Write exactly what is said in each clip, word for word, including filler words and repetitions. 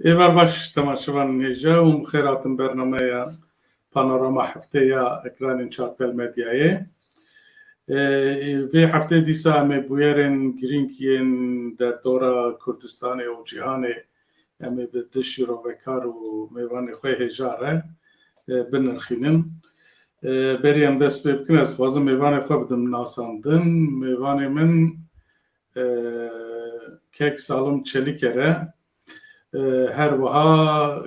Êvar baş temaşevanên hêja û bi xêr hatin bernameya Panorama Heftê ya ekranên Çarpel Medyayê. Ê, vê heftê dîsa em ê bûyerên girîng yên derdora Kurdistanê û cîhanê em ê bi du şîrovekar û mêvanê xwe hêja re, e, binirxînin. E, berî em dest pê bikin, ez dixwazim mêvanê xwe bidim nasandin. Mêvanê min, e, Kek Salim Çeliker e. E, her wiha,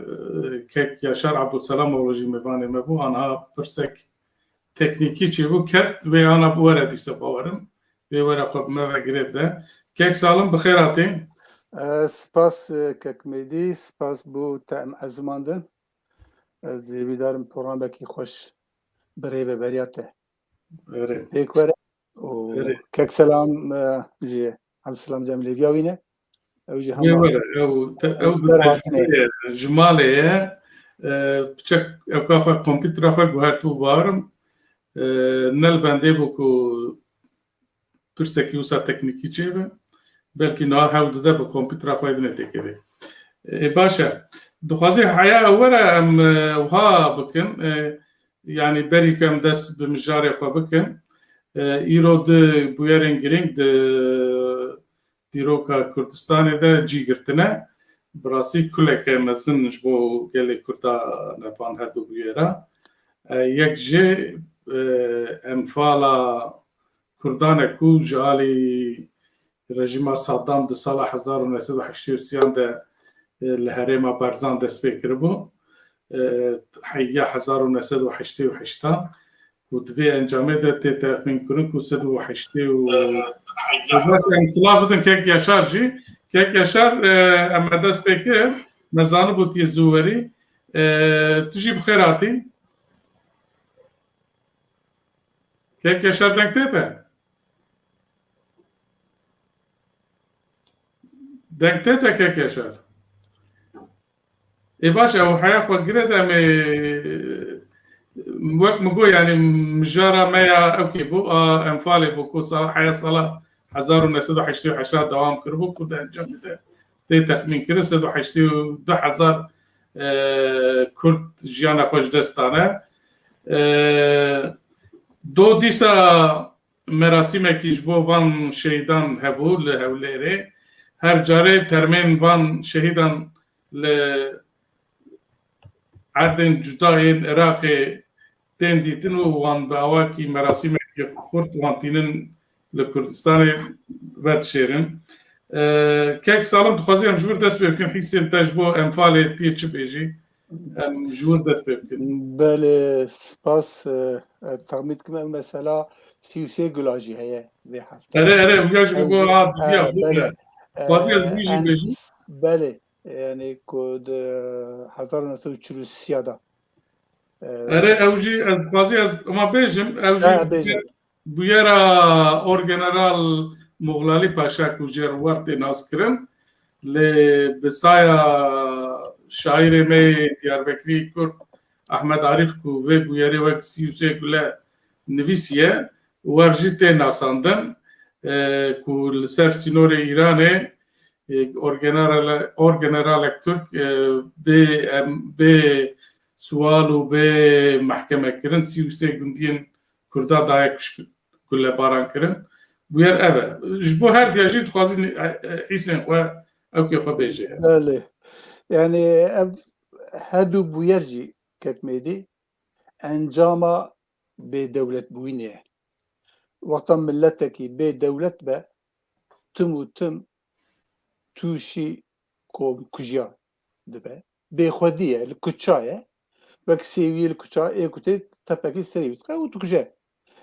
e, Kek Yaşar Abdulselamoğlu jî mêvanê me bû. Anha pirsek teknîkî çêbû, ket, wê ana bi were dîsa bawerim. Wê were xwe bi me ve girê bide. Kek Salim, bi xêr hatî. E, spas, e, Kek Mêdî, spas bo te em ezimandin. Ez hêvîdar im programekî xweş bi rê ve beriya te. Erê. Pêk were û Erê. Kek Selam, e, jî Abdulselam Cemlêviya wî ne. Ew jî Wê hema were, ew te-, ew bi ber hatine. Tecrûbe ye, ji malê ye. E, piçek ewka xwe kompîtera xwe guhertibû bawerim. E, ne li bendê bû ku pirsekî wisa teknîkî çêbe. Belkî niha hewl dide bi kompîtera xwe binê têkevê. Ê, baş e. Dixwazî heya ew were em, e, wiha bikin. E, yanî berî ku em dest bi mijarê xwe bikin. E, îro du bûyerên girîng di dîroka Kurdistanê de cî girtine. Bi rastî kuleke mezin ji bo gelê Kurda ne van her du bûyera. E, yek jî, e, enfala Kurdan e ku ji alî rejîma Saddam di sala hezar û neh sed û heştê û sê de, e, li herêma Barzan dest pê kiribû. E, heya hezar û neh sed û heştê û heşt a ku di vê encamê de tê texmîn kirin ku sed û heştê û, bes em silav bidin Kek Yaşar jî. Kek Yaşar, e, em me dest pê kir, me zanibû tu yê zû werî. E, tu jî bi xêr hatî. Kek Yaşar, deng tê te? Deng tê te Kek Yaşar? Ê baş, ew heya xwe gire de em ê, wek min got, yanî mijara me ya ewkê bû, a enfalê bû ku sa-, heya sala hezar û neh sed û heştê û heşt dewam kiribû, ku di encamê de tê texmîn kirin sed û heştê û du hezar, e, Kurd jiyana xwe ji dest dane. E, do dîsa merasîmekî ji bo van şehîdan hebû li Hewlêrê. Her carê termên van şehîdan li erdên cuda yên Iraqê tên dîtin û wan bi awakî merasîmekî xurt wan tînin li Kurdistanê vedişêrin. E, Kek Salim, dixwazî em ji wir dest pê bikin, hîsên te ji bo enfalê tu yê çi bêjî? Em ji wir dest pê bikin. Belê, spas. E, e, texmîn dikim ev mesela sî û sê gula jî heye vê heftê. Erê, erê, ew ya jî Ew min got, jî, ha, didiya, e, bû belê. Bile. E, Dixwazî ez wî jî en-, bêjim. Belê, yani ku di hezar û neh sed û çil û sê de, e, Erê, ew jî ez dixwazî ez, ama bêjim, ew jî Ha, bêjim. Bûyera Orgeneral Moxlalî Paşa ku jê re wer tê naskirin, lê bi saya şaîrê me yê Diyarbekirî Kurd Ahmed Arîf ku vê bûyerê wek sî û sê gule nivîsiye, wer jî tê nasandin, e, ku li ser sînorê Îranê, e, orgenerale-, orgeneralek Tirk, e, bê, em, bê siwal û bê mehkemekirin sî û sê gundiyên Kurda daye kuş-, gulebaran kirin. Bûyer ev e. Ji bo her diya jî dixwazin, e, e, hîsên xwe, ewkê xwe bêje. Belê. Yani ev hedu bûyer jî Kek Mêdî encama bêdewletbûyînê ye. Wexta miletekî bêdewlet be, tim û tim tûşî komkujiya dibe. Bêxwedî ye, li kuça ye. Wek sêwiyê li kuça ê ku tê tepekî serê wî dixe û dikuje.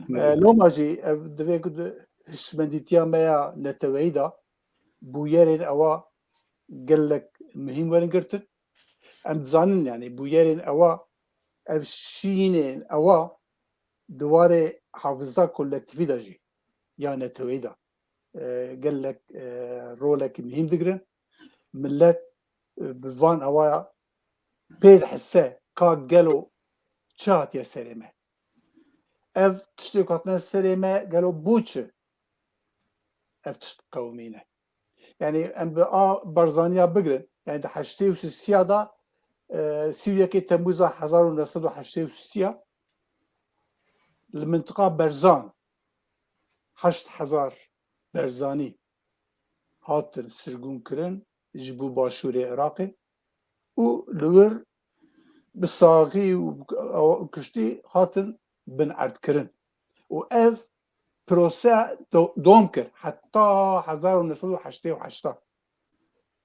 Evet. E, loma jî ev divê ku di hişmendîtiya me ya neteweyî de bûyerên ewa gelek muhîm werin girtin. Em dizanin, yani, bûyerên ewa, ev şînên ewa di warê hafiza kolektîfî de jî ya neteweyî de, e, gelek, e, rolekî muhîm digirin. Milet, e, bi van ewaya pê dihise ka gelo çi hatiye serê me. Ev tiştê ku hatine serê me gelo bû çi? Ev tişt qewimîne. Yani em bi a Barzaniya bigirin, Yani di heştê û sisiya de, e, sî û yekê Temmûza hezar û neh sed û heştê û sisiya li mintiqa Berzan heşt hezar Berzanî hatin sirgûnkirin ji bo başûrê Iraqê û li wir bi saxî û kuştî hatin binerdkirin. Û ev prose do-, dom kir heta hezar û neh sed û heştê û heşt.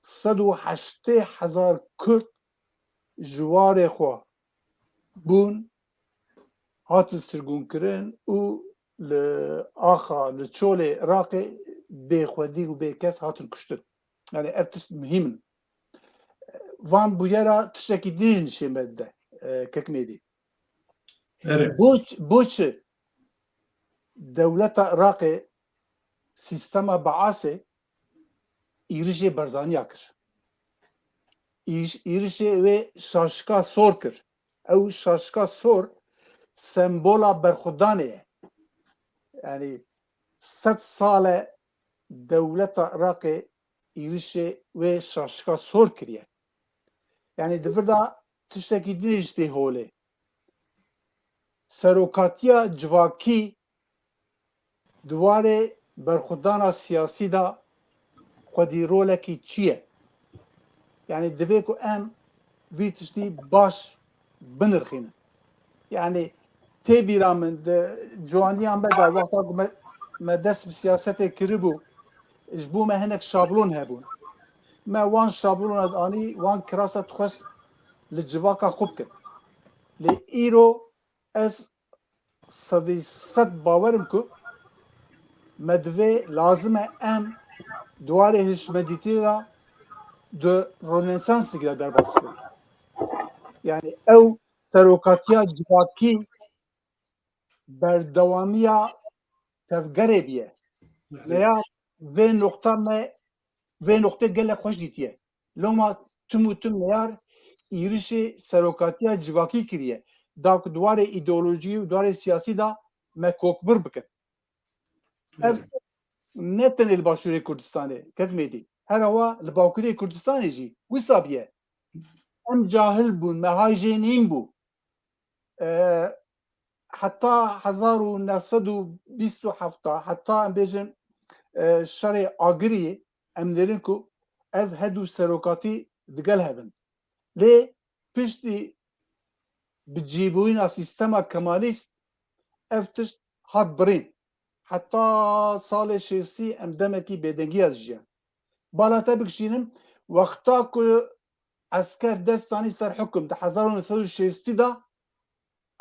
Sed û heştê hezar Kurd ji warê xwe bûn, hatin sirgûnkirin û li axa, li çolê Iraqê bê xwedî û bê kes hatin kuştin. Yani ev tişt muhîm in. Van bûyera tiştekî din jî me dide, e, Kek Mêdî. Erê. Bo ç-, bo çi dewleta Iraqê, sîstema Baasê îrişê Berzaniya kir? Îş-, îrişê wê şaşka sor kir. Ew şaşka sor sembola berxwedanê ye. Yani sed sal e dewleta Iraqê îrişê wê şaşka sor kiriye. Yani di vir de tiştekî din jî tê holê. Serokatiya civakî di warê berxwedana siyasî de xwedî rolekî çi ye? Yani divê ku em vî tiştî baş binirxînin. Yani tê bîra min di ciwaniya me de wexta ku me, me dest bi siyasetê kiribû, ji bo me hinek şablon hebûn. Me wan şablona anî, wan kirasa dixwest li civaka xwe bikin. Lê îro ez sedî sed bawer im ku me divê, lazim e em di warê hişmedîtiyê de di Rönesansekî de derbas bikin. Yani ew serokatiya civakî berdewamiya tevgerê biye. Neyar vê noqta me, vê noqtê gelek xweş dîtiye. Loma tim û tim neyar îrişê serokatiya civakî kiriye. Da ku di warê îdeolojiyî û di warê siyasî de me kokbir bikin. Ev ne tenê li Başûrê Kurdistanê, Kek Mêdî. Her awa li Bakurê Kurdistanê jî wisa biye. Em cahil bûn, me hay jê nîn bû. E, heta hezar û neh sed û bîst û heft, heta em bêjin, e, şerê Agiriyê, em nêrin ku ev hedû serokatî digel hev in. Lê piştî bicîbûyîna sîstema Kemalîst ev tişt hat birîn. Heta salê şêstî em demekî bêdengiya dijiyan. Bala te bikişînim, wexta ku esker dest danî ser hukum di hezar û neh sed û şêstî de,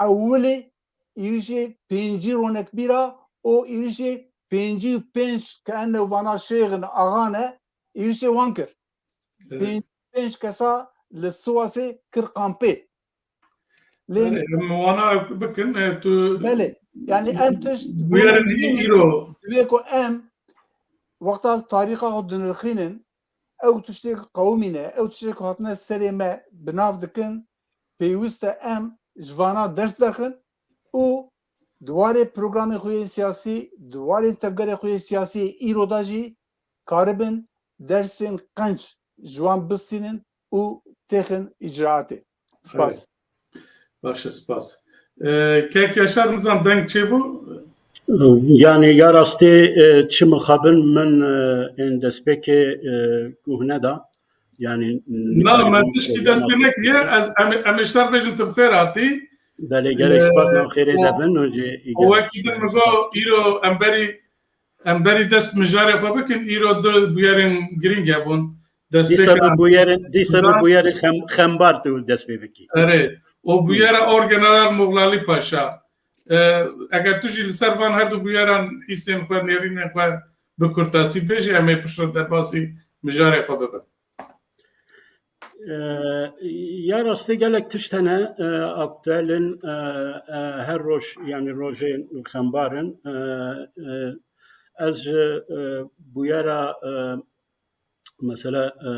ewilî îrişê pêncî ronek bîra û îrişê pêncî û pênc ke ene vana şêx in, axa ne, îrişê wan kir. Evet. Pêncî û pênc kesa li Sivasê kir kampê. Lê Belê, em wana bikin, e, tu belê. Yani em tişt bûyerin hî îro. Divê ku em wexta tarîxa xwe dinirxînin, ew tiştê qewimîne, ew tiştê ku hatine serê me bi nav dikin, pêwîst e em ji vana ders derxin û di warê programê xwe yên siyasî, di warê tevgerê xwe yê siyasî îro de jî karibin dersên qenc ji wan bistînin û têxin îcraatê. Spas. Evet. Baş e, spas. E, Kek Yaşar, nizam deng çêbû? Yani ya rastî, e, çi mixabin min, e, ên destpêkê, e, guh neda. Yani Na, me tişkî dest pê nekiriye. Ez, em, em ê ji te bêjin tu bi xêr hatî. Belê, gelek spas, e, nav xêrê de bin. Û wekî din min got, îro em berî Em berî dest mijarê xwe bikin, îro du bûyerên girîng hebûn. Dîsa bi bûyerên, dîsa bi bûyerên xem-, xembar tu dest pê bikî. Erê. Û bûyera Orgeneral Moxlalî Paşa. E, eger tu jî li ser van her du bûyeran hîsên xwe, nêrînên xwe bi kurtasî bêjî, em ê piştre derbasî mijarê xwe bibin. E, ya rastî gelek tişt hene, e, aktuel in, e, e, her roj, yani rojên xembar in. E, e, ez ji, e, bûyera, e, mesela, e,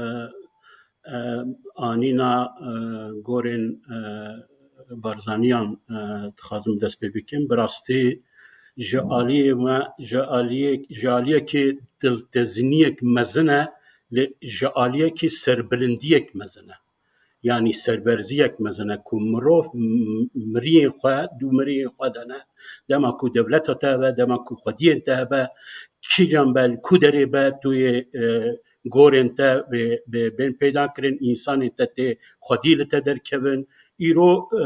e, anîna, e, gorên, e, Barzaniyan, e, dixwazim dest pê bikim. Bi rastî ji aliyê me, ji aliyê, ji aliyekî dilteziniyek mezin e, Lê ji aliyekî serbilindiyek mezin e. Yanî serberziyek mezin e ku mirov m-, miriyên xwe, dû miriyên xwe de ne. Dema ku dewleta te hebe, dema ku xwediyên te hebe, kîjan be, li ku derê be, tu yê, e, gorên te bê, bê, bên peyda kirin, însanên te tê xwedî li te derkevin. Îro, e,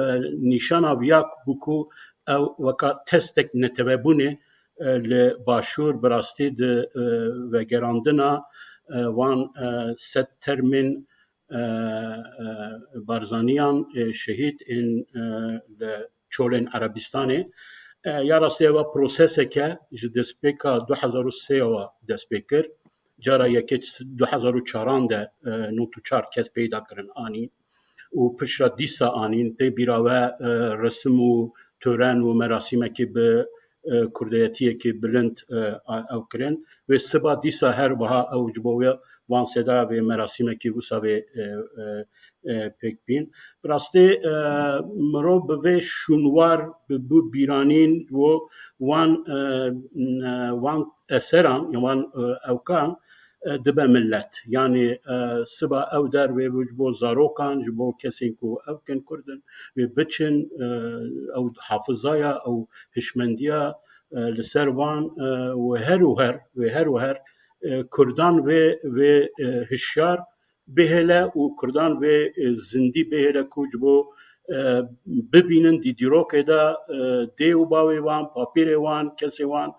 nîşana viya bû ku ew weka testek netewebûnê, e, li Başûr bi rastî di, e, vegerandina, e, wan, e, sed termên, e, e, Barzaniyan, e, şehîd ên, e, li çolên Erebistanê. E, ya rastî ev proseseke ji destpêka du hezar û sê wa dest pê kir. Cara yekê du hezar û çaran de, e, nod û çar kes peyda kirin anî û piştre dîsa anîn. Tê bîra we, e, resim û tören û merasîmekî bi, e, kurdayetiyekî bilind, e, a-, ew kirin. Wê siba dîsa her wiha ew ji bo wê van seda vê merasîmekî wisa vê, e, e, e, pêk bîn. Bi rastî, e, mirov bi vê şûnwar bi, bi bîranîn û wan, e, e, wan eseran, wan, e, ewkan, e, dibe millet. Yanî, e, siba ew dervê bû ji bo zarokan, ji bo kesên ku ew kin Kurd in, wê biçin, e, ew hafizaya, ew hişmendiya, e, li ser wan, e, wê her û her, wê her û her, e, Kurdan vê, vê, e, hişyar bihêle û Kurdan vê, e, zindî bihêle ku ji bo, e, bibînin di dîrokê de, e, dê û bavê wan, papîrê wan, kesê wan,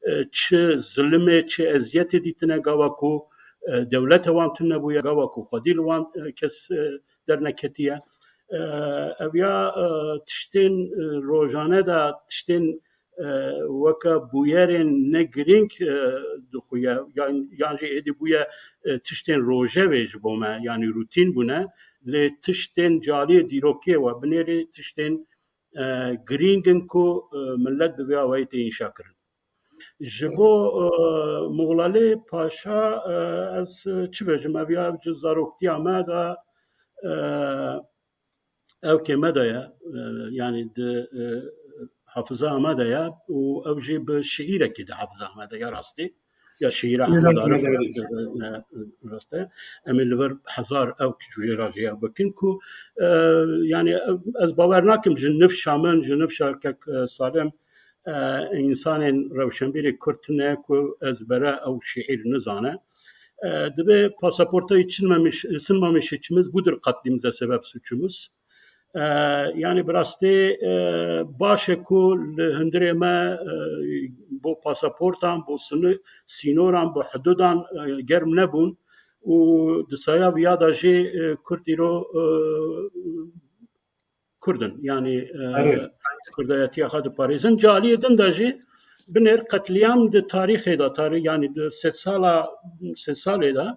e, çi zilimê, çi eziyetê dîtine gava ku, e, dewlete wan tune bûye, gava ku xwedî li wan, e, kes, e, derneketiye. E, ev ya, e, tiştên, e, rojane de, tiştên e, weke bûyerên ne girîng, e, dixuye, yan, yan jî êdî bûye, e, tiştên rojevê ji bo me, yanî rûtîn bûne, lê tiştên caliyê dîrokê we binêrî tiştên, e, girîng in ku, e, millet bi vê awayî tê înşa kirin. Ji bo, e, Muxlalê Paşa, e, ez, e, çi bêjim, ev ya ji zaroktiya me de, e, ew kê me de ye, e, yanî di, e, hafiza me de ye û ew jî bi şiîrekî di hafiza me de ye rastî. Ya şiîra Şiîra Ehmed Arif Ehmed Arif. e, e, rast e. Em ê li vir hezar ew jê re jê bikin ku, e, yanî, e, ez bawer nakim ji nifşa min, ji nifşa kek, e, Salim, e, însanên rewşenbîrê Kurd tune ku ezbere ew şiîr nizane. E, dibe pasaporta için memiş, ısınmamış içimiz budur katlimimize sebep suçumuz. E, yanî bi rastî, e, baş e ku li hundirê me, e, bo pasaportan, bo sini-, sînoran, bo hidûdan, e, germ nebûn û di saya viya de jî, e, Kurd îro, e, Kurd in. Yanî, e, Erê. Kurdayetiya xwe diparêzin. Ji aliyê din de jî binêr qetlîam di tarîxê de, tarî-, yanî di sed sala, sed salê de,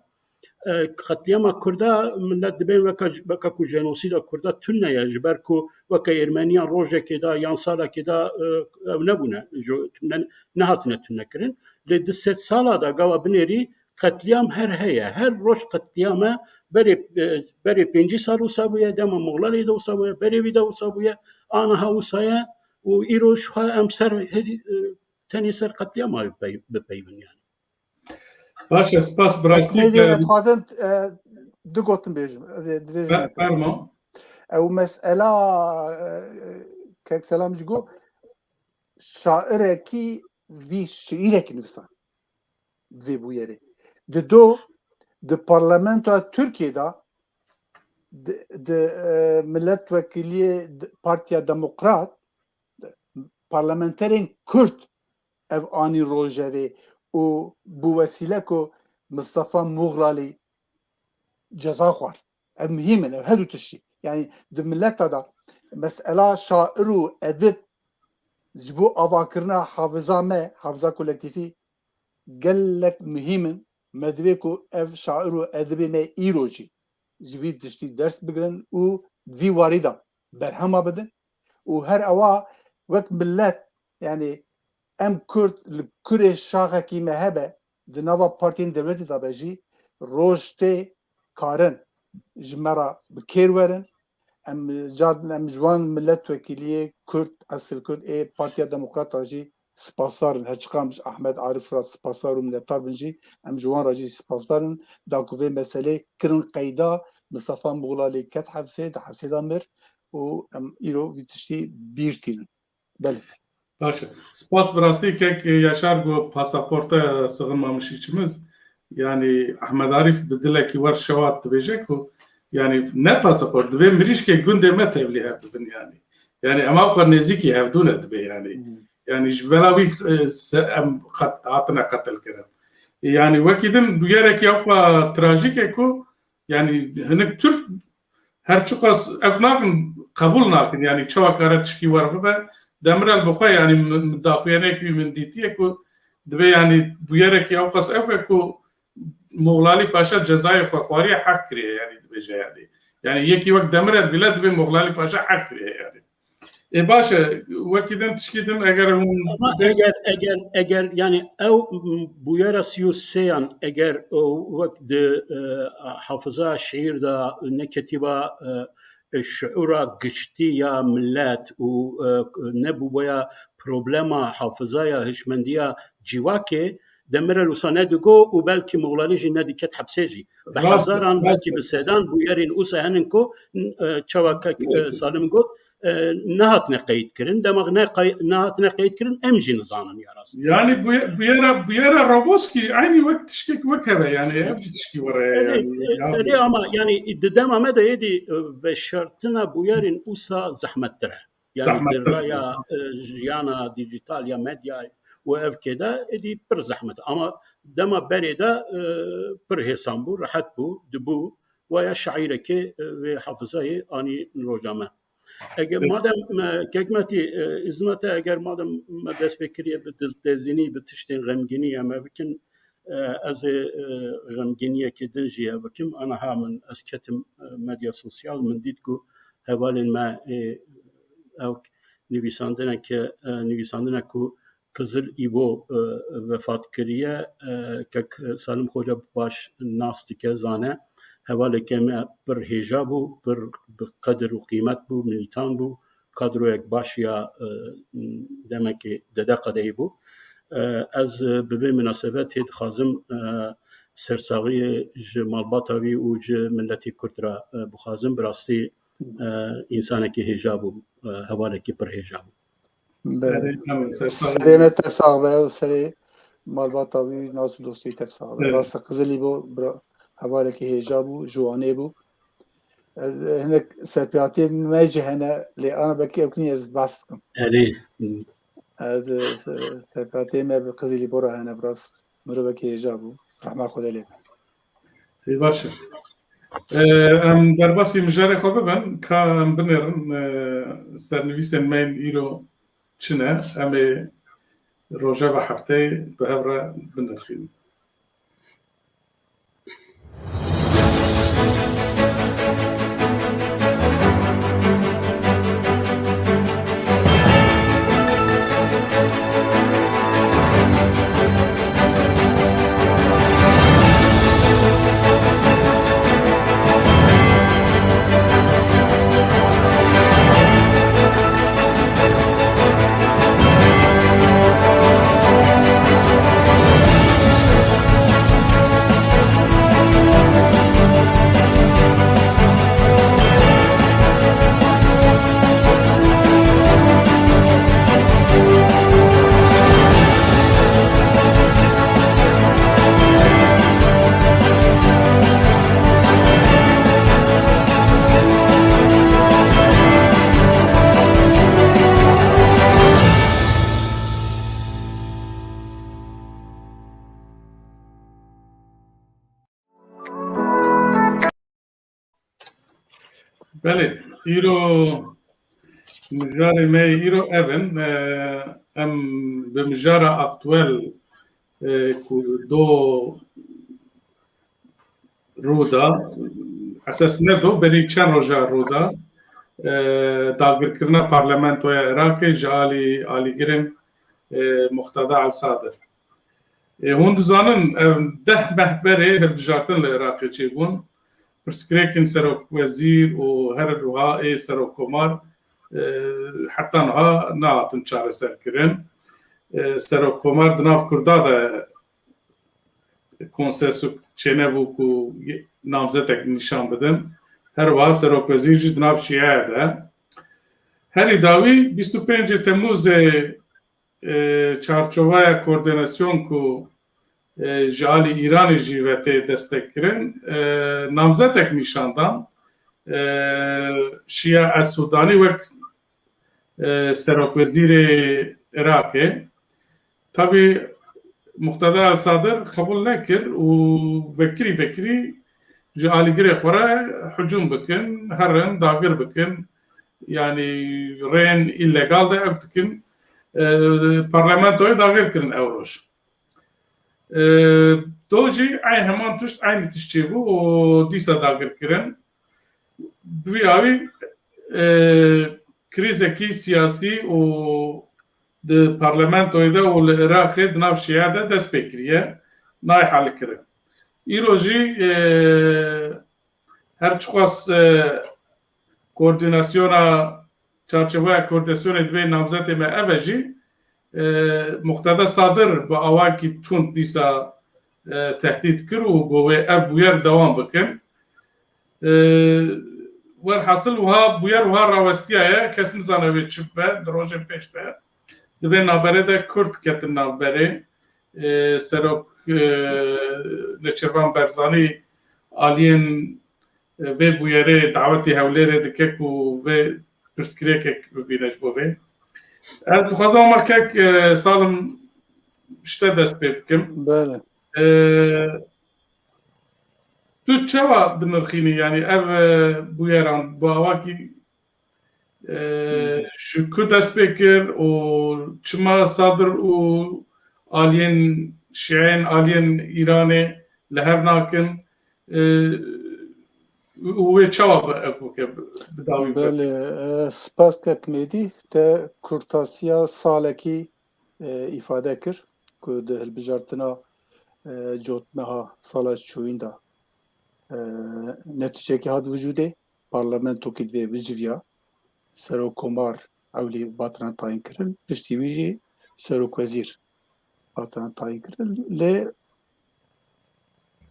e, qetlîama Kurda millet dibên weke, weke ku jenosîda Kurda tune ye, ji ber ku weke Ermeniyan rojekê de yan salekê de, e, ew nebûne, jo-, tune, nehatine tunekirin. Lê di sed sala de gava binêrî qetlîam her heye. Her roj qetlîam e. Berê, e, berê pêncî sal wisa bûye, dema Moxlalê de wisa bûye, berê wî de wisa bûye, aniha wisa ye û îro ji xwe em ser hêdî, e, tenê ser qetlîama bipey-, bipeyivin yani. Baş e, spas bi rastî. Hikmê dê, e, ez dixwazim, e, du gotin bêjim. Ez ê dirêj Fer-, nekim. Fermo. Ew mesela, e, e, kek Selam jî got, şairekî vî şiîrekî nivîsa. Vê bûyerê. Di do, di parlamentoya Tirkiyê de, di, di, e, milletvekiliyê d-, Partiya Demokrat, parlamenterên Kurd ev anî rojevê û bû wesîle ku Mistefa Muxlalî ceza xwar. Ev muhîm in, ev her du tiştî. Yani di mileta de mesela şair û edib ji bo avakirina hafiza me, hafiza kolektîfî gelek muhîm in. Me divê ku ev şair û edibê me îro jî ji vî tiştî ders bigirin û vî warî de berhema bidin. Û her ewa wek millet, yani em Kurd li kurê şaxekî me hebe, di nava partiyên dewletê de be jî, roj tê karin ji me re bi kêr werin. Em car din em ji wan milletvekiliyê Kurd, esil Kurd ê Partiya Demokrat re jî spasdar in. Her çiqas em ji Ahmed Arif re spasdar û minnetdar bin jî, em ji wan re jî spasdar in. Da ku vê meselê kirin qeyda, Mistefa Muxlalî ket hepsê, di hepsê de mir û em îro vî tiştî bîr tînin. Belê. Baş e. Spas bi rastî kek Yaşar got pasaporte sığınmamış içimiz. Yani Ahmed Arif bi dilekî wer şewat dibêje ku yani ne pasaport, divê mirîşkê gundê me tevlî hev dibin yani. Yani em ewqas nêzîkî hevdû ne dibê yani. Hmm. Yani ji bela wî, e, se-, em qet-, hatine qetil kirin. Yani wekî din bûyerekî ewqas trajîk e ku yani hinek Türk her çiqas ew nakin, qebûl nakin, yani çawa kare tişkî wer bibe. Demirel bi xwe, yani min, min daxuyaniyek wî min dîtiye ku dibe, yani bûyerekî ewqas ew e ku Moxlalî Paşa cezayê xwe xwariye, heq kiriye, yani dibêje, yani. Yani yekî wek Demirel bile dibe Moxlalî Paşa heq kiriye, yani. Ê, baş e, wekî din tişkî din eger hûn Ama eger, eger, eger, yani ew, m, bûyera sî û sêyan eger, e, wek di, e, hafiza şiîr de neketîba, e, e, şiûra giştî ya millet û, e, nebûbûya problema hafizaya hişmendiya civakê, Demirel wisa nedigo û belkî Moxlalî jî nediket hepsê jî. Bi Rast e, hezaran, rast belkî e. Bi sedan bûyerên wisa henin ku, e, çawa kek, e, Salim got, e, nehatine qeyd kirin. Dema ne qey-, nehatine qeyd kirin, em jî nizanin ya rast. Yani bu, bûyera, bûyera Roboskî eynî wek tiştek wek heve, yani ev jî tişkî were ye, Erê, yani, e, ya erê, ama yani di dema me de êdî, e, veşartina bûyerên wisa zehmettir e. Yani Zehmet di raya, e, jiyana dîjîtal ya medyayê û ev kê de êdî pir zehmet. Ama dema berê de, e, pir hêsan bû, rehet bû, dibû, waya şaîrekê, e, wê hafizayê anî roja me. Eger Peki. Madem, e, Kekmetî, e, îzna te, eger madem me dest pê kiriye bi diltezînî, bi tiştên xemgînî em ê bikin, e, ez ê, e, xemgîniyekê din jî hev bikim. Aniha min, ez ketim, e, medya sosyal, min dît ku hevalên me ê ew nivîsandineke, e, nivîsandine ku Qizil Îbo, e, vefat kiriye. E, kek Salim Xoca baş nas dike, zane. Hevaleke me pir hêja bû, pir bi qedir û qîmet bû, milîtan bû, kadroyek baş ya, e, demekê Dede Qedehî bû. E, ez, e, bi vê minasebetê dixwazim, e, sersaxiyê ji malbata wî û ji miletê Kurd re, e, bixwazim. Bi rastî, e, însanekî hêja bû, e, hevalekî pir hêja bû. Belê. Belê, tamam, sersaxiyê Serê me tev sax be, serê malbata wî, nas û dostê tev sax be. Belê. Rast e, Qizil Îbo, bira, hevalekî hêja bû, ji wanê bû. Ez, e, hinek serpêhatiyê me jî hene, lê ana belkî ew kinî ez behs bikim. Erê. Ez, e, se-, serpêhatiyê me bi Qizil Îbo re hene, bi rast mirovekî hêja bû. Rehma Xwedê lê be. Ê, baş e. E, em derbasî mijarê xwe bibin, ka em binêrin, e, sernivîsên me yên îro çi ne, em ê rojeva hefteyê bi hev re binirxînin. Belê, îro mijarê me yê îro ev in. E, em bi mijara aktuel, e, ku do rû da, esas ne do, belê çend roja rû da, e, dagirkirina parlamentoya Iraqê ji alî alîgirên, e, Muqtada El Sadir. Ê, hûn dizanin, ev deh meh berê hilbijartin li Iraqê çêbûn. Pirsgirêkên serokwezîr û her wiha ê serokkomar, e, heta niha nehatin çareserkirin. e, serokkomar di nav Kurda de konsensu çênebû ku namzetek nîşan bidin. Her wiha serokwezîr jî di nav Şîe de. Herî dawî bîst û pêncê Temmûzê, e, çarçovaya koordînasyon ku, e, ji alî Îranê jî ve tê destekkirin, e, namzetek nîşan dan. E, Şîa Es-Sûdanî wek, e, serokwezîrê Iraqê. Tabî Muqteda El Sadir qebûl nekir û vekirî vekirî ji alîgirê xwe re hicûm bikin, herin, dagir bikin. Yanî rêyên îlegal de ew dikin. E, parlamentoyê dagir kirin ew roj. E, do jî ey heman tişt, eynî tişt çêbû û dîsa dagir kirin. Bi vî awî, e, krîzekî siyasî û di parlamentoyê de û li Iraqê di nav Şîe de dest pê kiriye, nayê helikirin. Îro jî, e, her çiqas, e, koordînasyona, çarçoveya koordînasyonê dibê namzetê me ev e jî, e, Muqteda Sadir bi awakî tund dîsa, e, tehdît kir û got wê ev bûyer dewam bikin. E, Werhasil wiha bûyer wiha rawestiyaye, kes nizane wê çi bibe di rojên pêş de. Di vê navberê de Kurd ketin navberê. E, serok, e, Nêçîrvan Barzanî aliyên, e, vê bûyerê dawetî Hewlêrê dike ku vê pirsgirêkek bibîne ji bo vê. Ez dixwazim ama kek, e, Salim, ji te dest pê bikim. Belê. E, Tu çawa dinirxînî, yanî ev, e, bûyeran bi awakî, e, ji ku dest pê kir û çima Sadir û aliyên şîeyên, aliyên Îranê li hev nakin, e, û wê çawa bi, ev bike, bi dawî bibe? Belê, e, spas kek Mêdî, te kurtasiya salekî, e, îfade kir ku di hilbijartina, e, cotmeha sala çûyîn de, e, netîcekî hat wicûdê, parlamentokî divê biciviya, serokkomar ewlî batirin tayîn kirin, piştî wî jî serokwezîr batirin tayîn kirin. Lê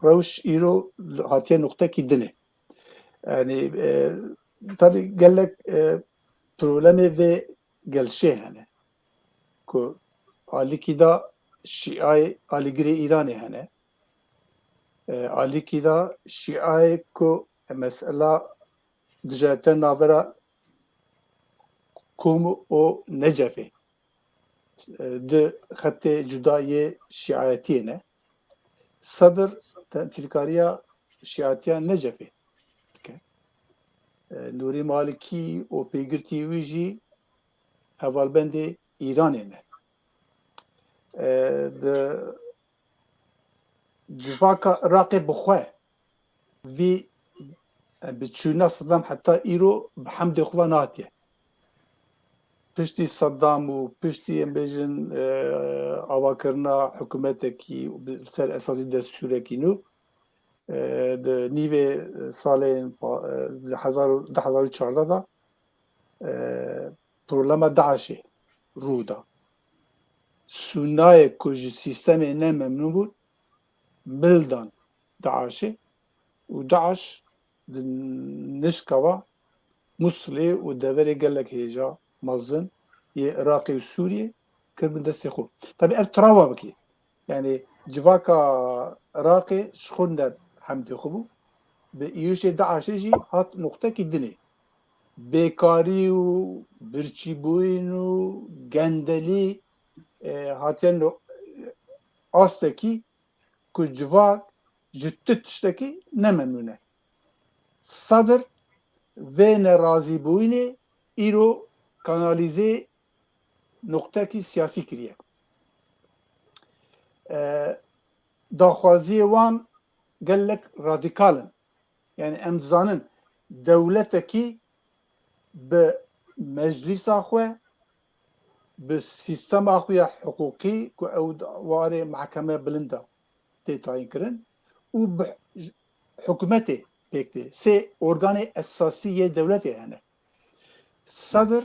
rewş îro hatiye nuqtekî dinê. Yanî, e, tabî gelek, e, problemê vê gelşê hene. Ku alîkî da şîayê alîgirê Îranê hene. E, alîkî da şîayê ku mesela dijarte navera Kum û Necefê, e, di xetê cuda yê şîayetiyê ne. Sedir temsîlkariya şîatiya Necefê dike. E, Nûrî Malikî û pêgirtî wî jî hevalbendê Îranê ne. E, di civaka Iraqê bi xwe vî, e, bi çûna Sedam heta îro bi hemdê xwe ve nehatiye. Piştî Sedam û piştî, em bêjin, e, avakirina hikûmetekî bi ser esasî destûrekî nû, e, di nîvê salên pa-, e, hezar û, du hezar û çardeh de, e, problema DAIŞê rû da. Sûnayê ku ji sîstemê ne memnûn bûn, mil dan DAIŞê û DAIŞ di nişkava Musilê û deverê gelek hêja mezin yê Iraqê û Sûriyê kiribin destê xwe. Tabî ev trawa bikî. Yanî civaka Iraqê ji xwe ne hemdê xwe bû. Bi êrişê DAIŞê jî hat nuqtekî dinê. Bêkarî û birçîbûyîn û gendelî, e, hatiye no-, astekî ku civak ji tu tiştekî ne memnûn e. Sedir vê nerazîbûyînê îro kanalîzê nuqtekî siyasî kiriye. E, daxwaziyê wan gelek radîkal in. Yanî em dizanin dewletekî bi meclîsa xwe, bi sîstema xwe ya hiqûqî ku ew warê mehkeme bilind e tê tayîn kirin û bi hikûmetê pêk tê. Sê organê esasî yê dewletê hene. Sedir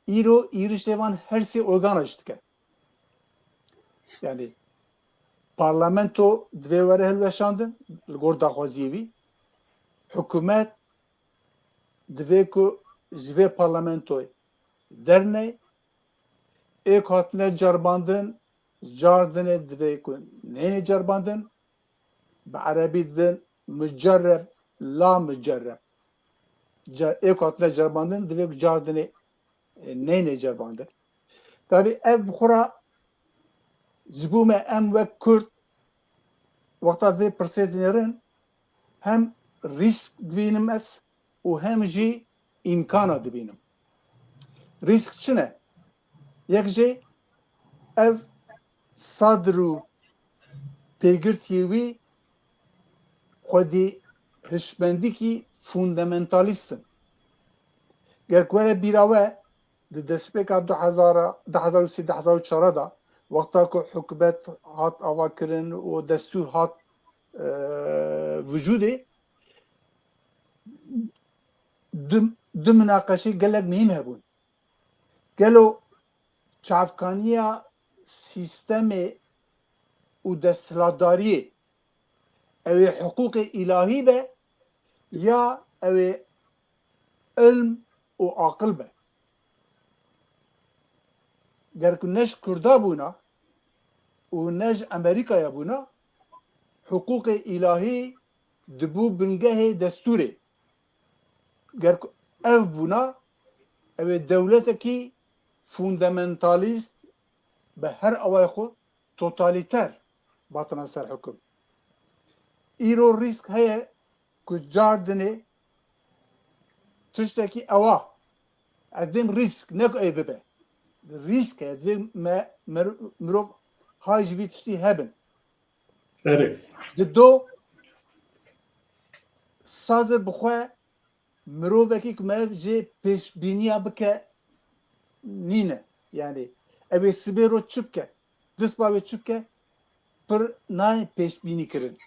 îro êrişê van her sê organa jî dike. Yani parlamento divê were hilweşandin li gor daxwaziyê wî. Hikûmet divê ku ji vê parlamentoyê dernê, ê ku hatine cerbandin, cardinê divê ku neyê cerbandin, bi erebî didin mucerreb, la mucerreb. Ca-, ê ku hatine cerbandin, divê ku cardinê, e, neyne cerbandin. Tabî ev bi xwe re ji bo me em wek Kurd wexta vê pirsê dinêrin, hem rîsk dibînim ez û hem jî îmkana dibînim. Rîsk çi ne? Yek jê ev Sadr û pêgirtiyê wî xwedî hişmendîkî fundamentalîst in. Ger ku were bîra we, di destpêka du hezar, du hezar û sê, du hezar û çar de, wexta ku hikûmet hat avakirin û destûr hat, e, vücudê, du, du minaqeşê gelek muhîm hebûn. Gelo çavkaniya sîstemê û desthilatdariyê, ew ê hiqûqê îlahî be ya ew ê ilm û aqil be? Ger ku ne ji Kurda bûna û ne ji Amerîkaya bûna, hiqûqê îlahî dibû bingehê destûrê. Ger ku ev bûna, ew ê dewletekî fundamentalîst, bi her awayê xwe totalîter, batina ser hikum. Îro rîsk heye ku cardinê tiştekî ewa, ez dêm rîsk, ne ku ê bibe. Rîsk heye, divê me, mer-, mirov hay ji vî tiştî hebin. Erê. Di do, Sadr bi xwe mirovekî ku me jê pêşbîniya bike nîne. Yani ew ê sibê ro çi bike, dispa wê çi bike, pir nayê pêşbînî kirin.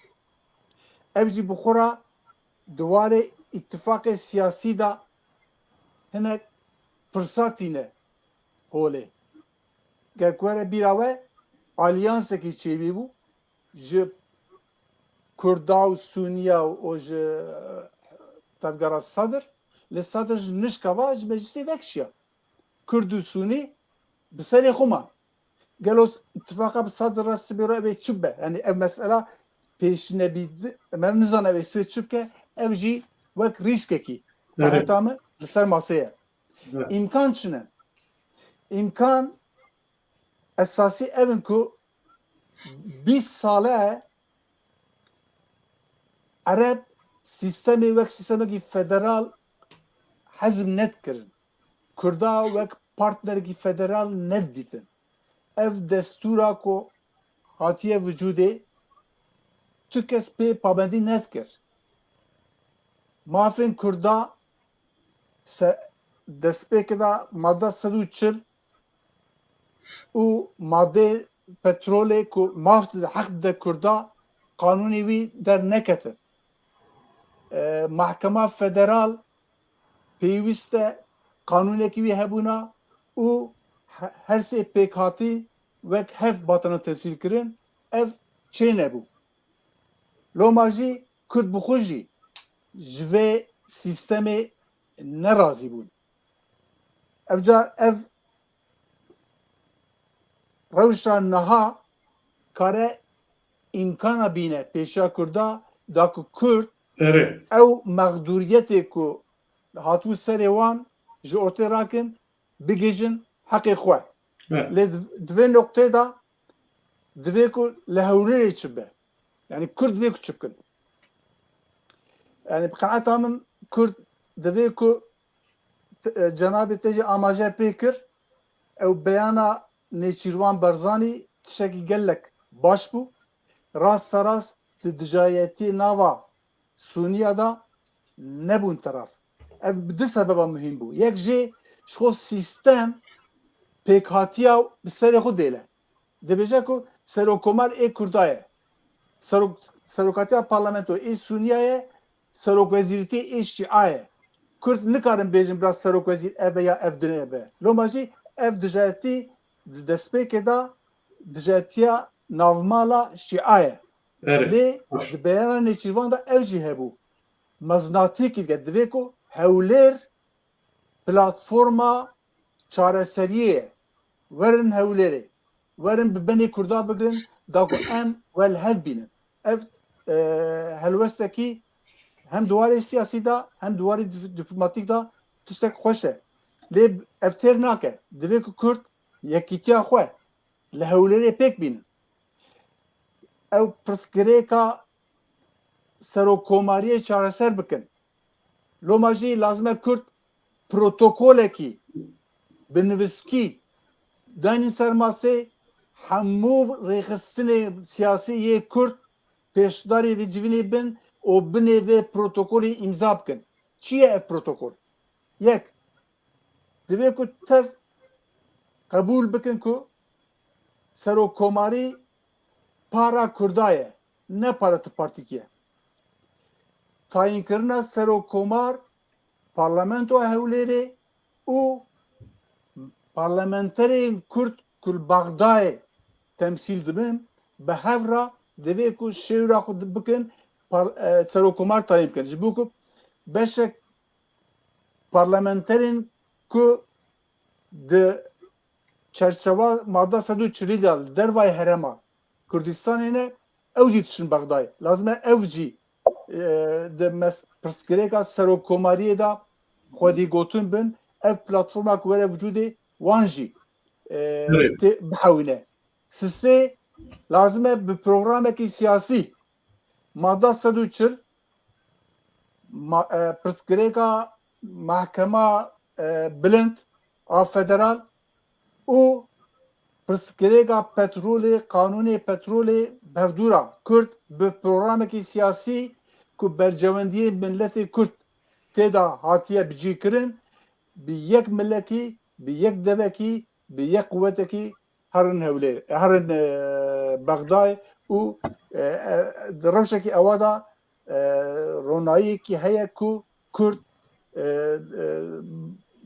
Ev jî bi xwe re di warê îtifaqê siyasî de hinek pirsa tîne holê. Ger ku were bîra we, alyansekî çêbî bû ji Kurda û Sûniya û ji tevgera Sadr, lê Sadr ji nişka va ji meclisê vekişiya. Kurd û Sûnî bi serê xwe man. Gelo îtifaqa bi Sadr re sibê re ev ê çi be? Yani ev mesela pêşîne bî, em nizane ev ê sibê çi bike, ev jî wek rîskekî Evet. qaneta min li ser masê ye. Evet. Îmkan çi ne? Îmkan esasî ev in ku bîst sale Ereb sîstemê wek sîstemekî federal hezm nedikirin. Kurda wek partnerekî federal nedidîtin. Ev destûra ku hatiye vücudê tu kes pê pabendî nedikir. Mafên Kurda se-, destpêkê de madde sed û çil û madeyê petrolê ku maf dide, heq dide Kurda, qanûnê wî derneketin. E, Mahkema Federal pêwîst e qanûnekî wî hebûna û he-, her sê pêkhatî wek hev batine temsîl kirin, ev çê nebû. Loma jî Kurd bi xwe jî ji vê sîstemê nerazî bûn. Ev car ev rewşa niha kare îmkana bîne pêşiya Kurda, da ku Kurd Erê. ew mexdûriyetê ku hatibû serê wan ji ortê rakin, bigihîjin heqê xwe. Evet. Lê di, di vê noqtê de divê ku li hewlêrê çi be. Yani Kurd divê ku çi bikin. Yani bi qenaeta min Kurd divê ku t-, e, cenabê te jî amaje pê kir, ew beyana Nêçîrvan Barzanî tiştekî gelek baş bû. Rasterast di dijayetiyê nava Sûniya de nebûn teraf. Ev bi du sebeba muhîm bû. Yek jê ji xwe sîstem pêkhatiya bi serê xwe dêle. Dibêje ku serokkomar ê Kurda ye. Serok-, serokatiya parlamento ê Sûniya ye, serokwezîrîtî ê Şîa ye. Kurd nikarin bêjin bira serokwezîr ev e ya ev din e be. Loma jî ev dijayetî di destpêkê de dijetiya navmala Şîa ye. Erê, Lê baş. di beyana Nêçîrvan de ev jî hebû. Meznatîkî dike, divê ku Hewlêr platforma çareseriyê ye. Werin Hewlêrê. Werin bi benê Kurda bigirin, da ku em welhev bînin. Ev, e, helwestekî hem di warê siyasî de, hem di warê dip-, diplomatîk de tiştek xweş e. Lê ev têr nake. Divê ku Kurd yekîtiya xwe li Hewlêrê pêk bînin. Ew pirsgirêka serokkomariyê çareser bikin. Loma jî lazim e Kurd protokolekî bi nivîskî danîn ser masê, hemû rêxistinê siyasî yê Kurd pêşdarî vê civînê bin û binê vê protokolê îmza bikin. Çi ye ev protokol? Yek, divê ku tev qebûl bikin ku serokkomarî para Kurda ye, ne para ti partîkî ye. Tayînkirina serokkomar parlamentoya Hewlêrê û parlamenterên Kurd ku li Bexdayê temsîl dibin, bi hev re divê ku şêwra xwe di-, bikin, par-, e, serokkomar tayîn bikin. Ji bo ku beşek parlamenterên ku di çerçeva madda sed û çilî de li dervayê herêma Kurdistanê ne, ew jî dişin Bexdayê. Lazim e ew jî, e, di mes-, pirsgirêka serokkomariyê de xwedî gotin bin, ev platforma ku were vücudê wan jî, e, Evet. tê bihewîne. Sisê lazim e bi programekî siyasî, madda sed û çil, ma-, e, pirsgirêka Mahkema, e, Bilind a Federal û pirsgirêka petrolê, qanûnê petrolê bi hevdû re Kurd bi programekî siyasî ku berjewendiyê miletê Kurd tê de hatiye bicîkirin, bi yek milekî, bi yek devekî, bi yek quwetekî herin Hewlêr, herin, e, Bexdayê û, e, e, di rewşekî ewa de, e, ronayiyekî heye ku Kurd, e, e,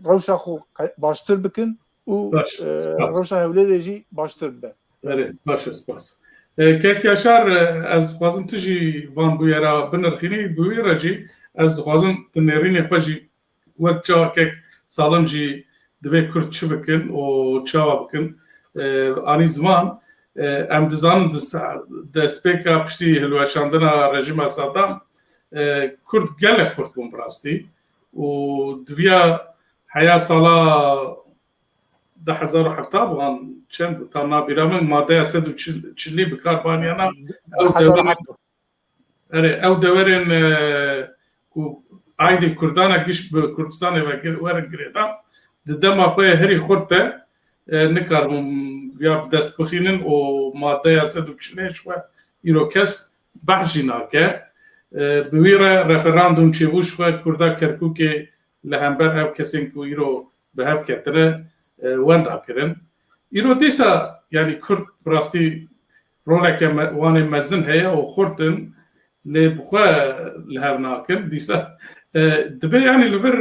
rewşa xwe qe-, baştir bikin û, Baş, e, spas. rewşa Hewlêrê jî baştir bibe. Erê, baş e, spas. E, Kek Yaşar, e, ez dixwazim tu jî van bûyera binirxînî, bi wî re jî ez dixwazim tu nêrînê xwe jî wek çawa kek Salim jî divê Kurd çi bikin û çawa bikin, e, anî ziman, e, em dizanin di se-, destpêka piştî hilweşandina rejîma Saddam, e, Kurd gelek xurt bûn bi rastî û diviya heya sala du hezar û heft bû an çend bû, ta nabîra min, madeya sed û çil, çilî bi kar baniyana ew devirê. Erê, ew deverên, e, ku aydê Kurdan e giş bi Kurdistanê ve gir-, werin girêdan, di dema xwe herî xurt de, e, nikaribûn ya bi dest bixînin û madeya sed û çilê ji we îro kes behs jî nake. E, bi wî re referandûm çêbû ji xwe Kurda Kerkûkê li hember ev kesên ku îro bi hev ketine, e, wenda kirin. Îro dîsa, yanî Kurd bi rastî roleke me-, wan ê mezin heye û xurt in, lê bi xwe li hev nakin. Dîsa, e, dibe, yanî li vir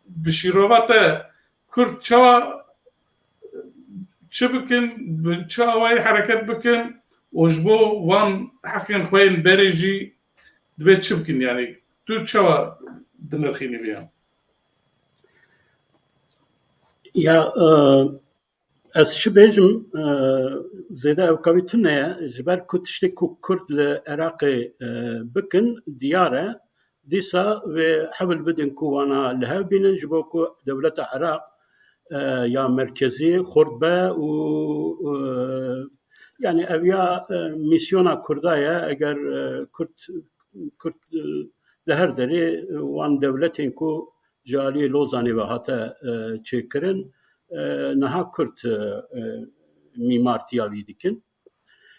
bi şîrova te Kurd çawa çi bikin, bi çi awayî hereket bikin û ji bo wan heqên xwe yên berê jî dibe çi bikin, yanî tu çawa dinirxînî vê ya? Ya, e, ez çi bêjim, e, zêde ew kawî tune ye, ji ber ku tiştê ku Kurd li Iraqê, e, bikin, diyar e, dîsa wê hewl bidin ku wana li hev bînin, ji bo ku dewleta Iraq, e, ya merkezî xurt be û, e, yanî ev ya, e, mîsyona Kurda ye, eger, e, Kurd, Kurd, e, li her derê, e, wan dewletên ku ji aliyê Lozanê ve hate, e, çêkirin, e, niha Kurd, e, e, mîmartiya wî dikin.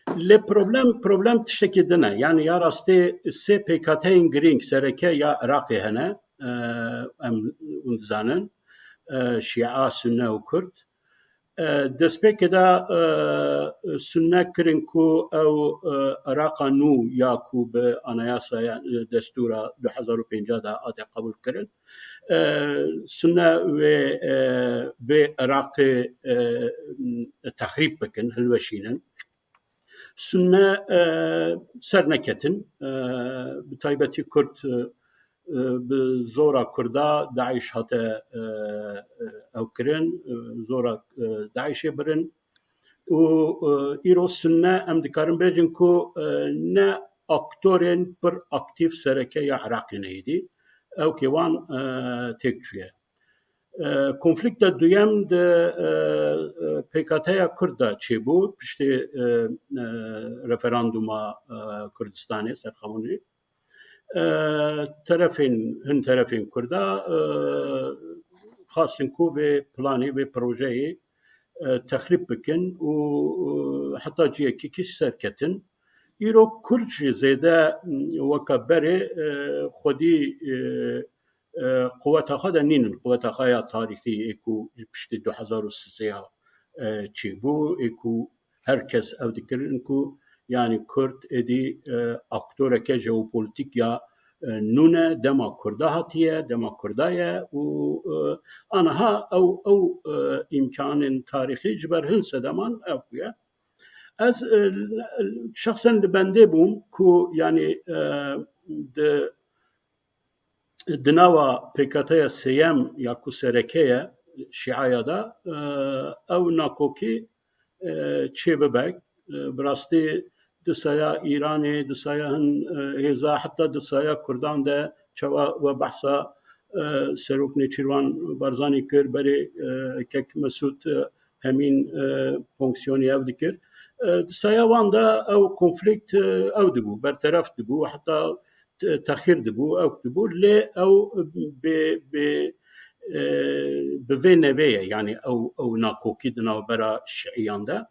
Lê problem, problem tiştekî din e. Yanî ya rastê sê pêkhateyên girîng sereke ya Iraqê hene, e, em hûn dizanin, e, Şîa, Sunne û Kurd. E, destpêkê de, e, Sunne kirin ku ew, e, Iraqa nû ya ku bi anayasaya, e, destûra du hezar û pêncî de hate qebûl kirin. E, Sunne wê, e, vê Iraqê, e, texrîb bikin, hilweşînin. Sunne, e, ser neketin, e, bi taybetî Kurd, e, e, bi zora Kurda DAIŞ hate, e, e, ew kirin, e, zora, e, DAIŞê birin. Û, e, îro Sunne em dikarin bêjin ku, e, ne aktorên pir aktîf sereke ya Iraqê ne êdî. Ewkê wan, e, têk çûye. E, konflikta duyem di, e, e, P K T ya Kurd de çêbû, piştî, e, e, referanduma, e, Kurdistanê, serxewnê. E, terefên, hin terefên Kurda, e, xwestin ku vê planê, vê projeyê, e, texrîb bikin û, e, heta ciyekî kiş serketin. Îro Kurd jî zêde, m, weke berê, e, xwedî, e, e, quweta xwe de nînin. Quweta xwe ya tarîxî ê ku ji piştî du hezar û sê ya, e, çêbû, ê ku her kes ew dikirin ku, yanî Kurd êdî, e, aktoreke jeopolitîk ya, e, nû ne, dema Kurda hatiye, dema Kurda ye û, e, aniha ew, ew, e, îmkanên tarîxî ji ber hin sedeman ew ku ye. Ez, e, şexsen li bendê bûm ku, yanî, e, di, di nava P K T ya sêyem ya ku sereke ye, Şîaya de, e, ew nakokî, e, çê bibe. E, bi rastî di saya Îranê, di saya hin, e, hêza, heta di saya Kurdan de, çawa we behsa, e, Serok Nêçîrvan Barzanî kir, berê, e, kek Mesûd, e, Hemîn, e, fonksiyonê ev dikir. E, di saya wan de ew konflikt, e, ew dibû, berteref dibû, heta te-, texîr dibû, ew dibû, lê ew bê, bê, e, bi vê nevê ye, yanî ew, ew nakokî di navbera şiiyan de.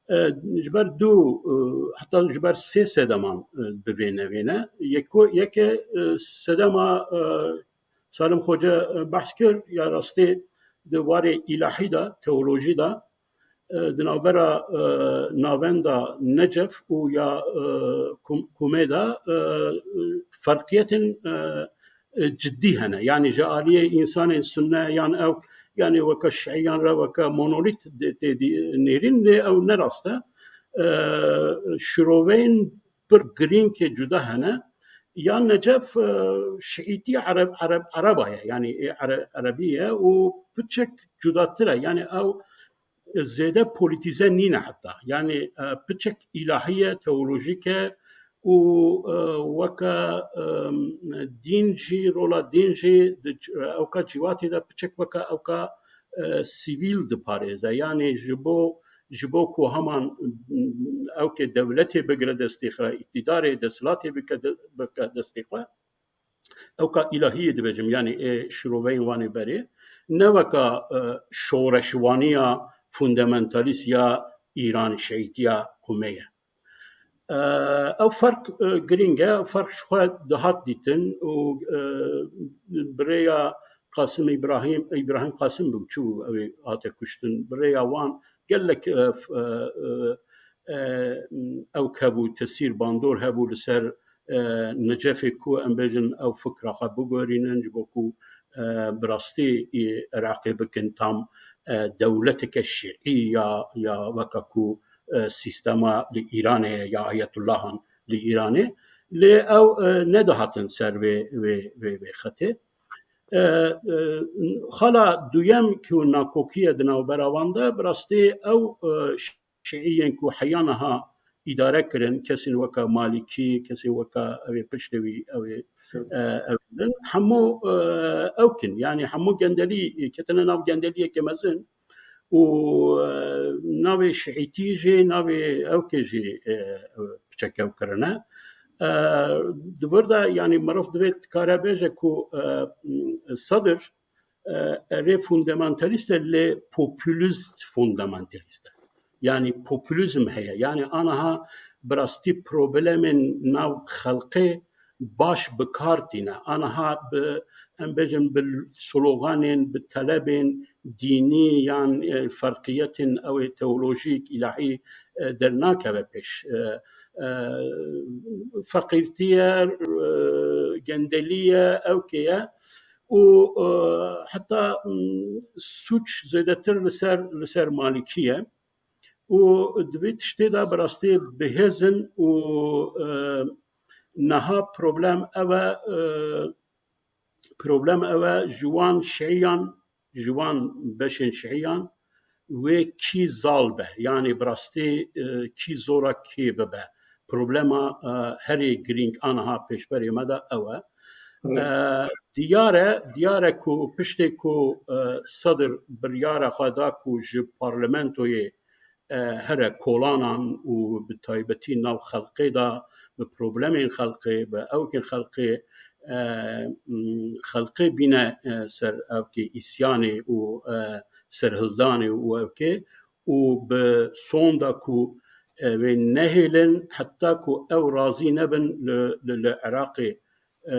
E, ji ber du, e, heta ji ber sê sedeman, e, bi vê nevê ne. Yeko-, yeke, e, sedema, e, Salim Xoce, e, behs kir, ya rastî di warê îlahî de, teolojî de, e, di navbera, e, navenda Necef û ya, e, Kum-, Kumê de, e, ferqiyetên, e, e, cidî hene. Yanî ji aliyê însanên Sunne yan ew, yanî weke Şiiyan re weke monolît de, tê dî-, nêrîn, lê ew ne rast e. E, şiroveyên pir girîng ê cuda hene. Ya Necef, e, Şiîtî Ereb, Ereb, Ereba ye. Yanî ê Ere-, Erebî ye û piçek cudatir e. Yanî ew zêde polîtîze nîne heta. Yanî, e, piçek îlahî ye, teolojîk e û, e, weke, e, dîn jî, rola dîn jî di c-, ewka cîwatê de piçek weke ewka, e, sivîl diparêze. Yanî ji bo, ji bo ku heman, e, ewkê dewletê bigire destê xwe, îqtîdarê, desthilatê bike de-, bike destê xwe, ewka îlahiyê dibêjim, yanî ê şiroveyên wanê berê, ne weka, e, şoreşwaniya fundamentalîst ya Îran, şiîtiya Qumê ye. E, ew ferq, e, girîng e, ew ferq ji xwe dihat dîtin û, e, bi rêya Qasim Îbrahîm, Îbrahîm Qasim bû, çi bû, ew ê hate kuştin, bi rêya wan gelek, e, f-, e, e, e, ew hebû, tesîr, bandor hebû li ser, e, Necefê ku em bêjin ew fikra xwe bigorînin, ji bo ku, e, bi rastî, e, Iraqê bikin tam, e, dewleteke şiî ya, ya weke ku, e, sîstema li Îranê ye, ya Ayetullah-an li Îranê. Lê ew, e, nedihatin ser vê, vê, vê, vê xetê. E, e, xala duyem ku nakokî ye di navbera wan de, bi rastî ew, e, şiî yên ku heya niha îdare kirin, kesên weke Malîkî, kesên weke ew ê piştê wî, ew ê, e, ew ê din. Hemû, e, ew kin. Yanî hemû gendelî, ketine nav gendeliyeke mezin û, e, navê şiîtî jî, navê ewkê jî, e, piçek ew kirine. E, di vir de, yanî mirov divê dikare bêje ku, e, Sedir, e, erê fundamentalîst e, lê populîst fundamentalîst e. Yanî populîzm heye. Yanî aniha bi rastî problemên nav xelkê baş bi kar tîne. Aniha bi, em bêjin, bi sloganên, bi telebên dînî yan, e, ferqiyetên ew ê teolojîk, îlahî, e, dernakeve pêş. E, e, feqîrtî ye, e, gendelî ye, ewkê ye. Û, e, heta, m, sûc zêdetir li ser, li ser Malîkî ye. û di vê tiştê de bi rastî bihêz in û, e, niha problem ew e, e, problem ew e, ji wan şiiyan, ji wan beşên şiiyan wê kî zal be, yanî bi rastî, e, kî zora kê bibe. Problema, e, herê girîng aniha pêşberê me de ew e. E, diyar e, diyar e ku piştê ku, e, Sedir biryara xwe da ku ji parlamentoyê, e, here kolanan û bi taybetî nav xelqê de bi problemên xelqê, bi ewkên xelqê, e, m, xelqê bîne, e, ser ewkê îsyanê û, e, serhildanê û ewkê û bi sonda ku, e, wê nehêlin heta ku ew razî nebin li, li, li Iraqê, e,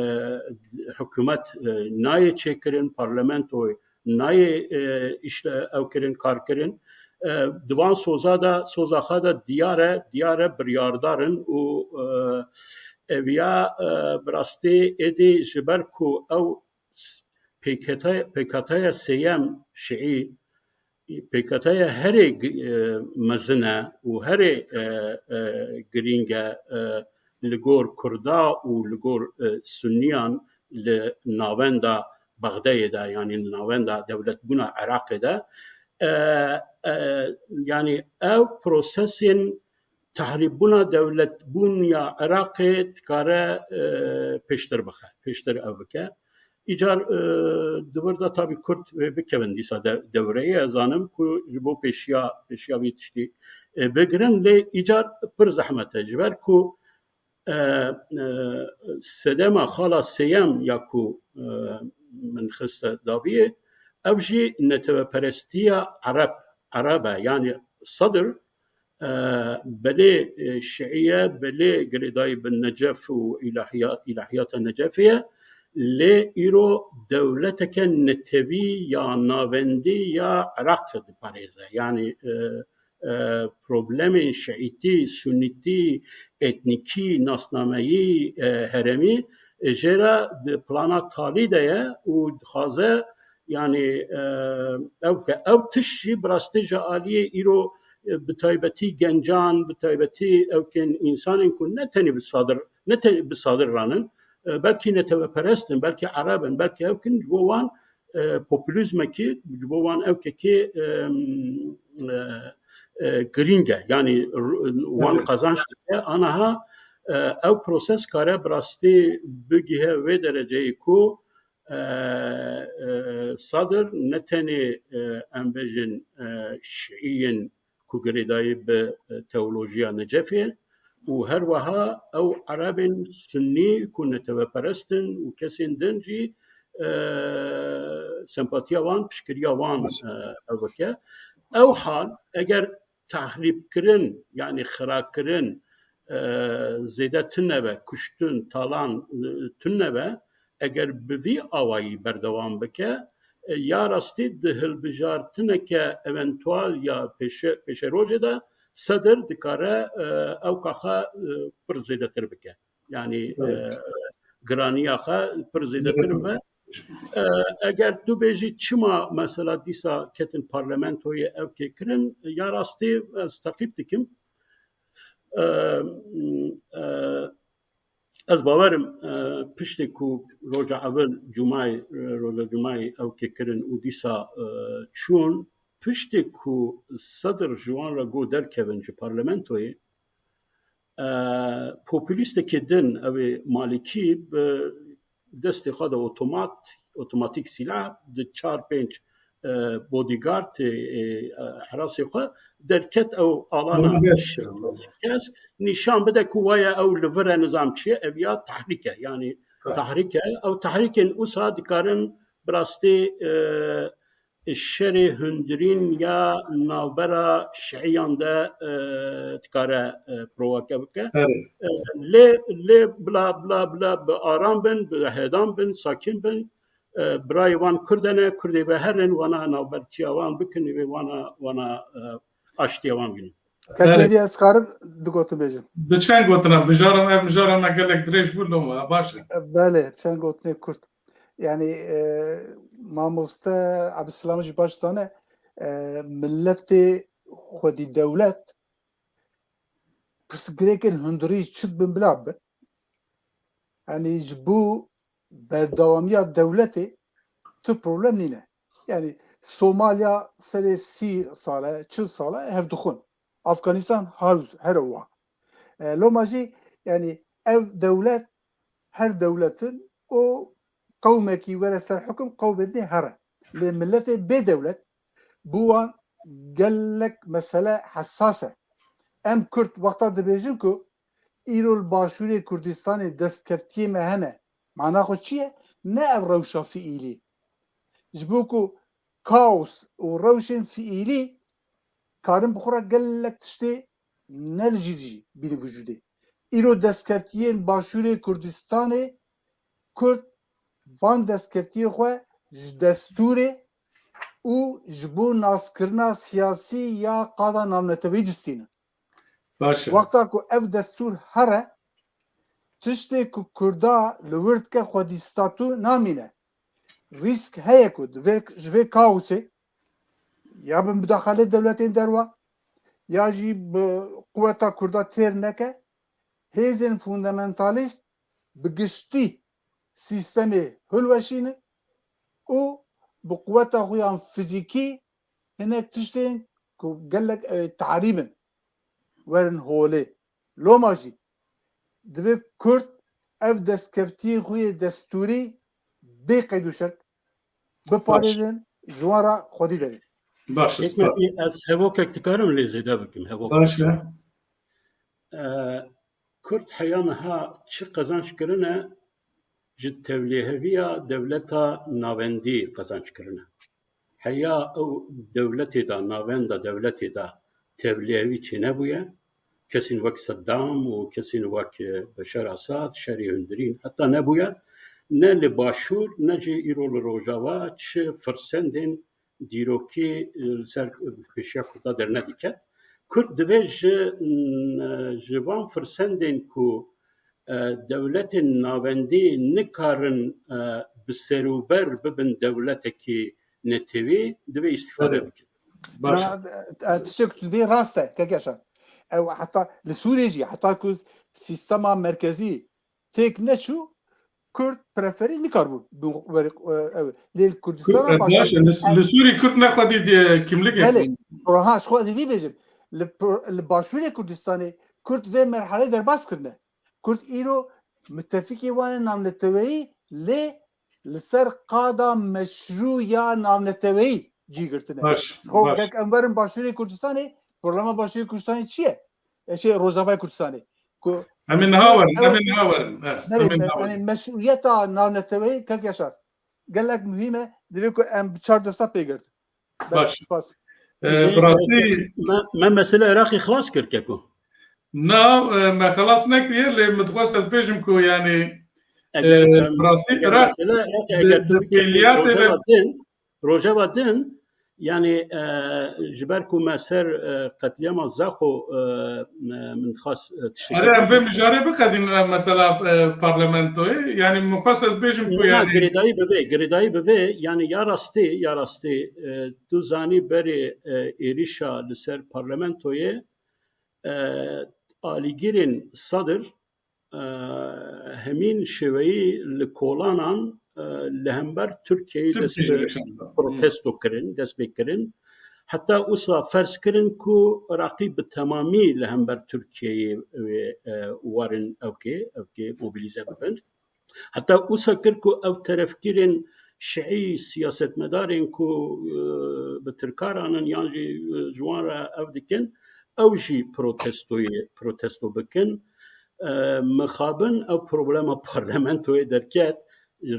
hikûmet, e, nayê çêkirin, parlamentoyê nayê, e, îşte ew kirin, kar kirin. E, di van soza de, soza xwe de diyar e, diyar e biryardar in û, e, eviya, e, bi rastî êdî ji ber ku ew pêkete-, pêkateya sêyem şiî, pêkateya herê gi-, e, mezin e û herê, e, e, girîng e, e, li gor Kurda û li gor, e, Sunniyan li navenda Bexdeyê de, yanî li navenda dewletbûna Iraqê de, e, e, yanî ew prosesên tehrîbbûna dewletbûn ya Iraqê dikare, e, pêştir bixe, pêştir ew bike. Îcar, e, di vir de tabî Kurd wê bikevin dîsa de-, dewreyê. Ez zanim ku ji bo pêşiya, pêşiya vî tiştî, e, bigirin, lê îcar pir zehmet e. Ji ber ku, e, e, sedema xala sêyem ya ku, e, min xiste daviyê, ew jî neteweperestiya Ereb, Ereb e. Yanî Sedir, e, belê, e, şiî ye, belê girêdayî bi Necef û îlahiya-, îlahiyata Necefê ye, lê îro dewleteke netewî ya navendî ya Iraq diparêze. Yanî, e, e, problemên şiîtî, sunîtî, etnîkî, nasnameyî, e, herêmî, e, jê re di plana talî de ye û dixwaze, yanî, e, ew ke ew tişt jî bi rastî ji aliyê îro, e, bi taybetî gencan, bi taybetî ewkên însanên ku ne tenê bi Sadir, ne tenê bi Sadir ranin, e, belkî neteweperest in, belkî Ereb in, belkî ew kin ji bo wan, e, populîzmekî ji bo wan ewkekê, e, e, e, girîng e. Yanî r-, wan Evet. qazanç dike. Aniha, e, ew proses kare bi rastî bigihe wê dereceyê ku, e, e, Sadir ne tenê, e, em bêjin, e, şiî yên ku girêdayî bi, e, teolojiya Necefê û her wiha ew Erebên Sunnî ku neteweperest in û kesên din jî, e, sempatiya wan, piştgiriya wan, e, ew bike. Ew hal, eger tehrîbkirin, yanî xirakirin, e, zêde tune be, kuştin, talan, e, tune be, eger bi vî awayî berdewam bike, e, ya rastî di hilbijartineke eventual ya pêşe-, pêşerojê de Sedir dikare, e, ewka xwe, e, pir zêdetir bike. Yanî, Evet. e, giraniya xwe pir zêdetir Zêdetir. bibe. E, eger tu bêjî çima mesela dîsa ketin parlamentoyê ew kê kirin, ya rastî ez teqîb dikim. E, e, Ez bawerim, e, piştê ku roja ewil cumayê, e, roja cumayê ew kê kirin û dîsa, e, çûn, piştê ku Sedir ji wan re got derkevin ji parlamentoyê, e, populîstekê din, ew ê Malîkî, bi destê xwe de otomat, otomatîk sîlah, di çar pênc, e, bodyguard, e, e, herasê xwe derket ew alana Onu beş şikest, nîşan bide ku waya ew li vir e, nizam çi ye, ev ya tehrîk e. Yanî Ha. tehrîk e. Ew tehrîkên usa dikarin bi rastî, e, şerê hundirîn ya navbera şiiyan de, e, dikare, e, provake bike. Erê. E, lê, lê bila, bila, bila bi aram bin, bi hêdan bin, sakin bin. E, birayê wan Kurd ne, Kurdê ve herin, wana navbertiya wan bikin, wê wana, wana, e, aştiya wan bînin. Kek Belê. Medya, ez karim du gotin bêjim. Bi çend gotina, mijara me, mijara me gelek dirêj bû, loma, baş e. Belê, çend gotinê kurt. Yani, e, mamoste Abdüsselam jî baş zane, e, milletê xwedî dewlet pirsgirêkên hundirî çi dibin bila bin. Yanî ji bo berdewamiya dewletê tu problem nîne. Yanî Somalya serê sî sale, çil sale hev dixwin. Afganistan her, her wa. E, loma jî yanî ev dewlet her dewletin û qewmekî were ser hukum qewmekî here. Lê miletê bê dewlet bo wan gelek mesele hesas e. Em Kurd wexta dibêjin ku îro li Başûrê Kurdistanê destkeftiyê me hene, mana xwe çi ye? Ne ev rewşa fiîlî. Ji bo ku kaos û rewşên fiîlî karin bi xwe re gelek tiştê ne li jî jî bînin vücudê. Îro destkeftiyên Başûrê Kurdistanê Kurd van destkeftiyê xwe ji destûrê û ji bo naskirina siyasî ya qada navneteweyî distînin. Baş e. Wexta ku ev destûr here, tiştê ku Kurda li wir dike xwedî statû namîne. Rîsk heye ku di vê, ji vê kaosê ya bi mudaxalê dewletên derwa ya jî bi quweta Kurda têr neke, hêzên fundamentalîst bi giştî sîstemê hilweşînin û bi quweta xwe yan fizîkî hinek tiştên ku gelek ew ê tarî bin werin holê. Loma jî divê Kurd ev destkeftiyê xwe yê destûrî bê qeyd û şert biparêzin, ji wan re xwedî derê. Baş e, spas. Hikmetî, ez hevokek dikarim lê zêde bikim, hevok. Baş e. E, Kurd heya niha çi qezenc kirine, ji tevlêheviya dewleta navendî qezenc kirine. Heya ew dewletê de, navenda dewletê de tevlêhevî çênebûye. Kesên wek Seddam û kesên wek, e, Beşar Esad, şerê hundirîn heta nebûye. Ne li Başûr, ne jî îro li Rojava çi firsendên dîrokî, e, li ser pêşiya Kurda dernediket. Kurd divê ji, n-, ji van firsendên ku, e, dewletên navendî nikarin, e, bi serûber bibin dewletekî netewî, divê îstîfade bikin. Baş. Na, e, tiştek tu dê rast e, kek Yaşar. Ew heta li Sûriyê jî, heta ku sîstema merkezî têk neçû, Kurd preferî nikaribû bi werê, e, ew. Lê li Kurdistana Kurd, e, baş, baş, li, li Sûrî Kurd nexwedî diye kimligê. Belê. Aha, ji xwe ez ê vî bêjim. Li pro-, li Başûrê Kurdistanê Kurd vê merhelê derbas kirine. Kurd îro mitefikê wan ê navneteweyî lê li ser qada meşrû ya navneteweyî cî girtine. Baş, ji xwe baş. Gek em werin Başûrê Kurdistanê, problema Başûrê Kurdistanê çi ye? E, şey, Rojavayê Kurdistanê. Ku Em ê niha werin, ew em ê niha werin. Evet, Nerê, em ê me-, niha werin. Yanî meşrûyeta navneteweyî, kek Yaşar, gelek muhîm e. Divê ku em bi çar desta pê girtin. Belê, Baş. Spas. E, Ê, bi rastî me, me mesele Iraqê xilas kir, keko. Na, e, me xilas nekiriye, lê min dixwest ez bêjim ku, yanî, Eger, e, em, bi rastî eger Iraq mesele Iraqê, di, eger tu di bikî fêliyatê de Rojava din, Rojava din, yanî, e, ji ber ku me ser, e, qetliyama Zaxo, e, me, min dixwest, e, tiştekî Erê, em vê mijarê biqedînin, em mesela, e, parlamentoyê. Yanî, min xwest ez bêjim ku, Na, yanî girêdayî bi vê, girêdayî bi vê, yanî ya rastî, ya rastî, e, tu zanî berê, e, êrîşa li ser parlamentoyê, e, alîgirên Sedir, e, hemîn şêweyî li kolanan, e, li hember Tirkiyeyê dest Tirkiyeyê bi yaşandı. protesto kirin, dest pê kirin. Heta wisa ferz kirin ku Iraqî bi temamî li hember Tirkiyeyê wê, e, werin ewkê, ewkê mobilîze bibin. Heta wisa kir ku ew terefgirên şiî siyasetmedarên ku, e, bi tirkaran in yan jî, e, ji wan re ev dikin, ew jî protestoyê, protesto bikin. E, mixabin ew problema parlamentoyê derket,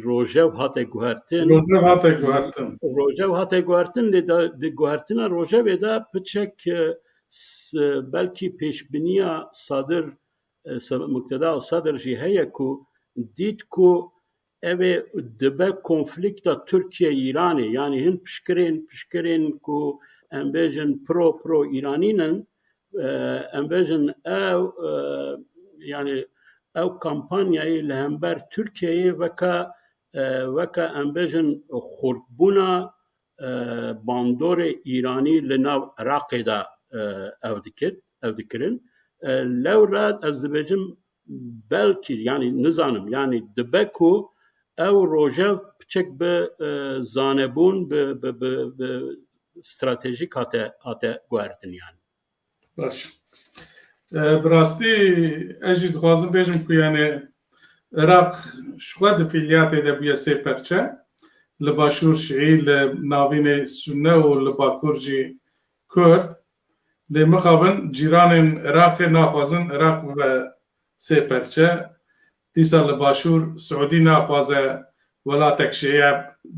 Rojev hate guhertin. Rojev hate guhertin. Rojev hate guhertin, lê de, di guhertina Rojevê de piçek, e, s-, belkî pêşbiniya Sadir, e, se-, Mukteda Sadir jî heye ku dît ku ev ê dibe konflîkta Tirkiye-Îranê, yanî hin pişkirên, pişkirên ku em bêjin pro, pro-Îranî nin, e, em bêjin ew, e, yanî ew kampanyayê li hember Tirkiyeyê weke, e, weke em bêjin xurtbûna, e, bandorê Îranî li nav Iraqê de, e, ew dikir, ew dikirin. E, lewra ez dibêjim belkî, yanî nizanim, yanî dibe ku ew rojev piçek bi, e, zanebûn, bi, bi, bi, bi stratejîk hate, hate guhertin yanî. Baş. E, bi rastî ez jî dixwazim bêjim ku, yanî, Iraq ji xwe di fîliyatê de bûye sê perçe. Li başûr şîî, li navînê sunne û li bakur jî kurd. Lê mixabin cîranên Iraqê naxwazin Iraq bibe sê perçe. Dîsa li başûr Siûdî naxwaze welatek şîe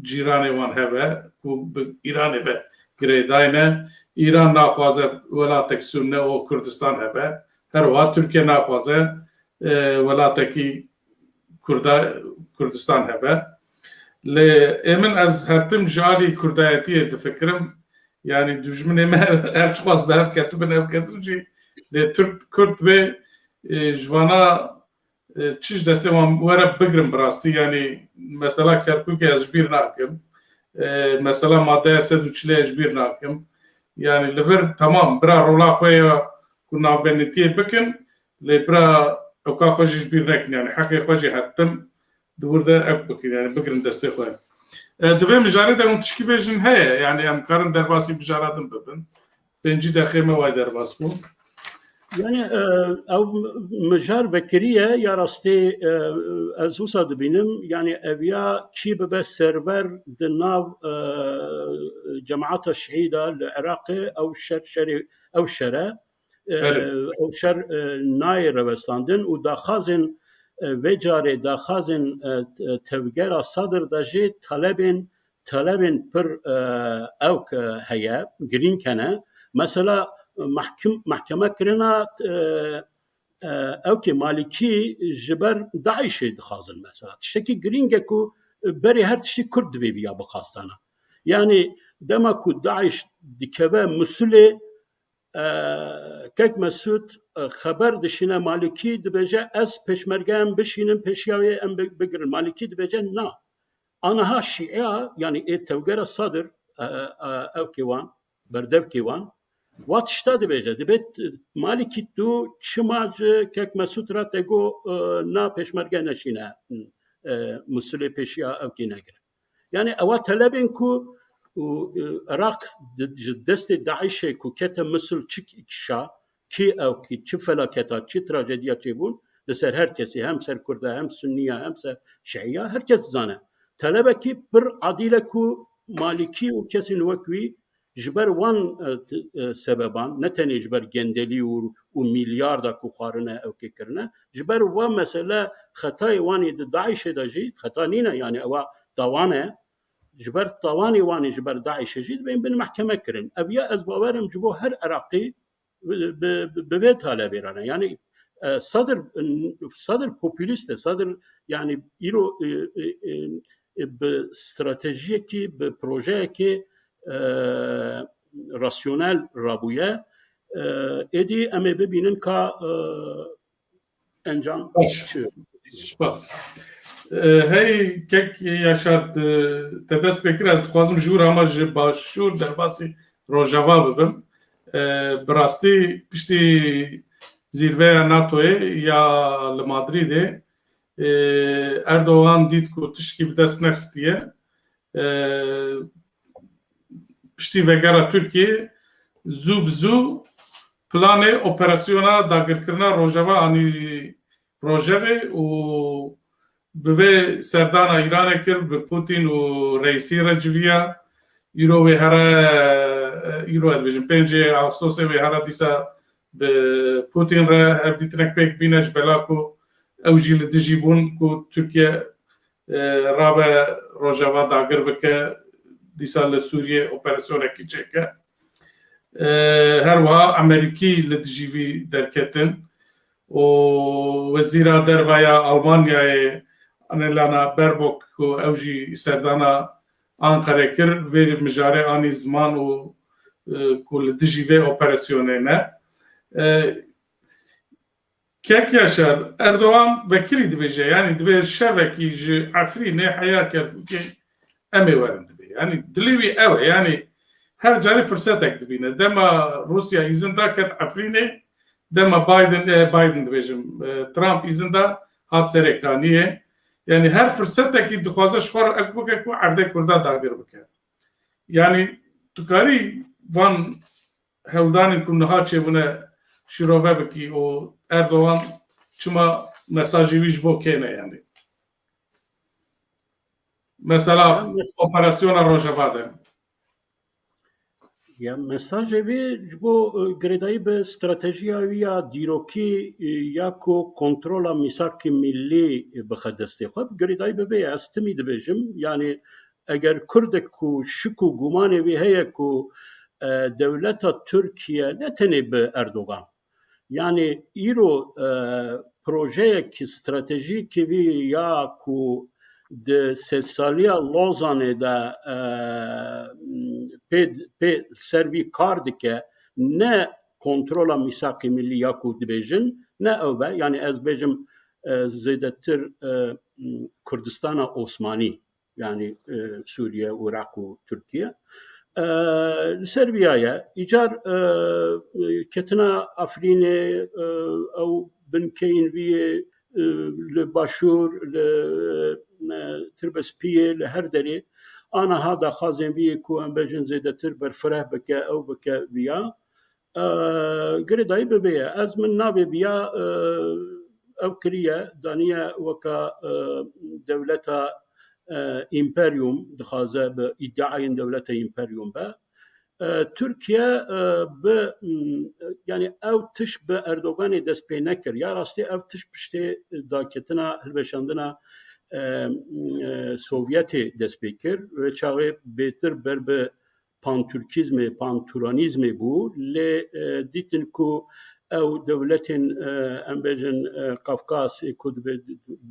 cîranê wan hebe ku bi Îranê ve girêdayî ne. Îran naxwaze welatek sunne û Kurdistan hebe. Her wiha Tirkiye naxwaze, e, welatekî Kurda, Kurdistan hebe. Lê ê min, ez her tim ji alî Kurdayetiyê difikirim. Yanî dijminê me her çiqas bi hev ketibin, hev ketin jî. Lê Tirk, Kurd bê, e, ji vana, e, çi ji destê wan were bigirin bi rastî. Yanî mesela Kerkûkê ez ji bîr nakim. E, mesela maddeya sed û çilê ez ji bîr nakim. Yanî li vir temam bira rola xwe ya ku navbenetiyê bikin, lê bira ewka xwe jî ji bîr nekin. Yanî heqê xwe jî her tim di wir de ew bikin, yanî bigirin destê xwe. E, di vê mijarê de hûn tişkî bêjin heye, yanî em karin derbasî mijara din bibin. Pêncî deqê me way derbas bû. Yanî, e, ew mijar vekirî ye, ya rastî, e, ez wisa dibînim, yanî ev ya kî bibe serwer di nav, e, cemaeta şîî de li Iraqê, ew şer, şerê, ew şer e. E, Belê. Ew şer, e, nayê revestandin û daxazên, e, vê carê daxazên, e, t-, e, tevgera Sadr de jî talebên, talebên pir, e, ewk, e, heye, girîng hene. Mesela, mahkim-, mahkeme kirina, e, e, ewkê Malîkî ji ber DAIŞê dixwazin mesela. Tiştekî girîng e ku berê her tiştî Kurd divê viya bixwastana. Yanî dema ku DAIŞ dikeve Musulê, e, Kek Mesûd, e, xeber dişîne Malîkî, dibêje, "Ez pêşmergeyên bişînim pêşiya wê em bi-, bigirin." Malîkî dibêje, "Na." Aniha şîeya, yanî ê tevgera Sadr, e, e, e, ewkê wan, berdevkê wan, wa tişta dibêje. Dibê t-, Malîkî, tu çima ji Kek Mesûd re te got, e, "Na, pêşmerge neşîne, e, Musulê pêşiya ewkê negire." Yanî ewa telebên ku û, e, Iraq di, ji destê DAIŞê ku kete Musul çi kişa, kî ew kî, çi felaketa, çi trajediya çêbûn, li ser her kesî, hem ser Kurda, hem Sunniya, hem ser Şiiya, her kes dizane. Telebekî pir adîl e ku Malîkî û kesên wek wî ji ber wan, e, t-, e, sebeban, ne tenê ji ber gendelî û, û milyarda ku xwarine ewkê kirine, ji ber wa mesele xetayê wan ê di DAIŞê de jî, xeta nîne, yanî ewa tawan e, ji ber tawanê wan ê ji ber DAIŞê jî dibên bin mehkeme kirin. Ev ya ez bawer im ji bo her Iraqî bi, bi, bi vê talebê re ne. Yanî, e, Sadr, Sadr populîst e. Sadr, yanî îro, e, e, e, e, bi stratejiyekî, bi projeyekê, e, rasyonel rabûye. E, êdî em ê bibînin ka, e, encam Baş. çi? Spas. E, hey, kek Yaşar, te, te dest pê kir, ez dixwazim ji wir hema ji başûr derbasî rojava bibim. E, bi rastî piştî zîrveya NATOyê ya li Madrîdê, e, Erdogan dît ku tişkî bi dest nexistiye. E, piştî vegera Tirkiyê zû bi zû planê operasyona dagirkirina Rojava anî rojevê û bi vê serdana Îranê kir, bi Putin û Reîsî re civiya. Îro wê here, îro ez dibêjim, pêncê Ağustosê wê here dîsa bi Putin re hevdîtinek pêk bîne, ji bela ku ew jî li dijî bûn ku Tirkiye, e, rabe Rojava dagir bike, dîsa li Sûriyê operasyonekî çêke. E, her wiha Amerîkî li dijî vî derketin û Wezîra Derve ya Almanyayê Annalena Baerbock ku ew jî serdana Anqerê kir, vê mijarê anî ziman û, e, ku li dijî vê operasyonê ne. E, Kek Yaşar, Erdogan vekirî dibêje, yanî dibê şevekî ji Efrînê heya Kerkûkê em ê werin dibê. Yanî dilê wî ew e, yanî her carê firsetek dibîne. Dema Rûsya îzin da ket Efrînê, dema Biden, e, Biden dibêjim, e, Trump îzin da hat Serêkaniyê. Yani her firsetekî dixwaze ji xwe re ek bike ku erdê Kurda dagir bike. Yani tu karî van hewldanên ku niha çêbûne şîrove bikî û Erdogan çima mesajê wî ji bo kê ne yani? Mesela Ya mes- operasyona Rojava de. Ya mesajê wî ji bo, e, girêdayî bi stratejiya wî ya dîrokî, e, ya ku kontrola mîsakê millî, e, bixe destê xwe, girêdayî bi vê ye. Ez timî dibêjim, yani eger Kurdek ku şik û gumanê wî heye ku, e, dewleta Tirkiye ne tenê bi Erdogan, yani îro, e, projeyek stratejîk wî ya ku di sedsaliya Lozanê de, e, pê, pê ser vî kar dike, ne kontrola mîsaqê millî ya ku dibêjin, ne ew be. Yani ez bêjim, e, zêdetir, e, Kurdistana Osmanî, yani, e, Sûriye, Iraq û Tirkiye. E, li ser viya ye. Îcar, e, ketina Efrînê, e, ew binkeyên vî yê, e, li Başûr, li, e, Tirbespiyê, li her derê. Aniha daxwazên vî yê ku em bêjin zêdetir berfireh bike, ew bike viya. E, girêdayî bi vê ye. Ez min navê viya, e, ew kiriye, daniye weka, e, dewleta, e, împeryum, dixwaze bi îdiayên dewleta împeryum be. E, Tirkiye, e, bi, m, yani ew tişt bi Erdoganê dest pê nekir. Ya rastî ev tişt piştê daketina, hilweşandina, e, m, e, Sovyetê dest pê kir. Wê çaxê bêtir ber bi panturkîzmê, panturanîzmê bû, lê, e, dîtin ku ew dewletên, e, em bêjin, e, Kafkasê ku dibe,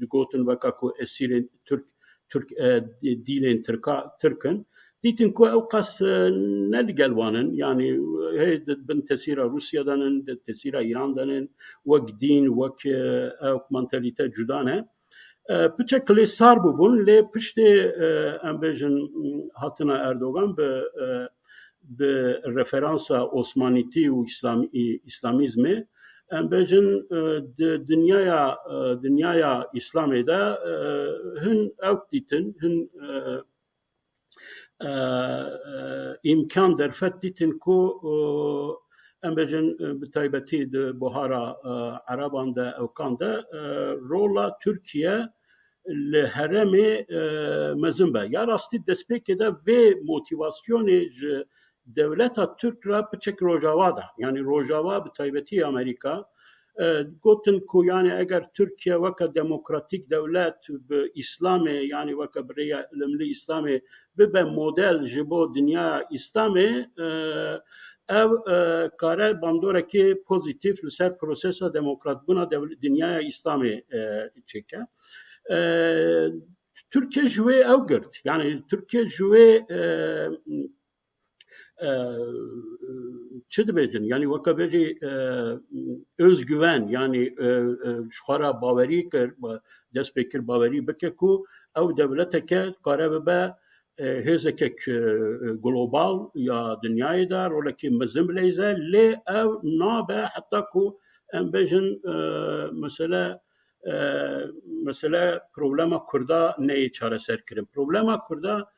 digotin weka ku esîrên Tirk, Tirk, e, dîlên Tirka, Tirk in. Dîtin ku ew qas, e, ne li gel wan in, yanî hê di bin tesîra Rûsya de nin, di tesîra Îran de nin, wek dîn, wek, e, ew mantalîte cuda ne. E, piçek lê sar bûbûn, lê piştê, e, em bêjin, hatina Erdogan bi, e, bi referansa Osmanîtî û Îslam-, Î-, Îslamîzmê, em bêjin, e, di dinyaya, e, dinyaya Îslamê de, e, hin ew dîtin, hin, e, e, e, îmkan derfet dîtin ku, e, em bêjin, e, bi taybetî di buhara, e, Ereban de, ewkan de, e, rola Tirkiye li herêmê, e, mezin be. Ya rastî destpêkê de vê motîvasyonê ji dewleta Tirk re piçek Rojava de, yanî Rojava bi taybetî Amerîka, e, gotin ku yani eger Tirkiye weke demokratîk dewlet bi Îslamê, yani weke bi rêya ilimli Îslamê bibe model ji bo dinyaya Îslamê, e, ev, e, kare bandorekê pozîtîf li ser prosesa demokratbûna dewl-, dinyaya Îslamê, e, çêke. E, Tirkiye ji wê ew girt. Yani Tirkiye ji wê, e, e, çi dibêjin? Yani weke bêjî, e, özgüven, yani, e, e, ji xwe re bawerî kir, ba-, dest pê kir bawerî bike ku ew dewleteke kare bibe, e, hêzeke k-, e, global ya dinyayê de rolekî mezin bileyze, lê ew nabe heta ku em bêjin, e, mesele, e, mesele problema Kurda neyê çareser kirin. Problema Kurda,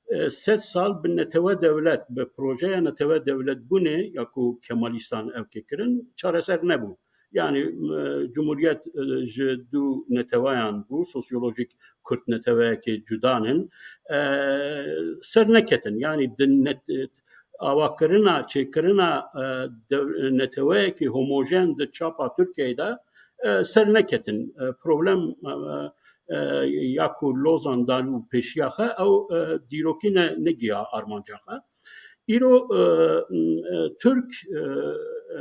e, sed sal bi netewe dewlet, bi projeya netewe dewlet bûnê ya ku Kemalîstan ew kê kirin, çareser nebû. Yani, e, cumhuriyet, e, ji du neteweyan bû, sosyolojik Kurd neteweyekê cuda nin, e, ser neketin. Yani di net-, e, avakirina, çêkirina, e, dew-, neteweyekî homojen di çapa Tirkiyeyê de, e, ser neketin. E, problem, e, e, ya ku Lozan dan û pêşiya xwe, ew, e, dîrokî ne, negiha armanca xwe. Îro, e, e, Tirk, e, e,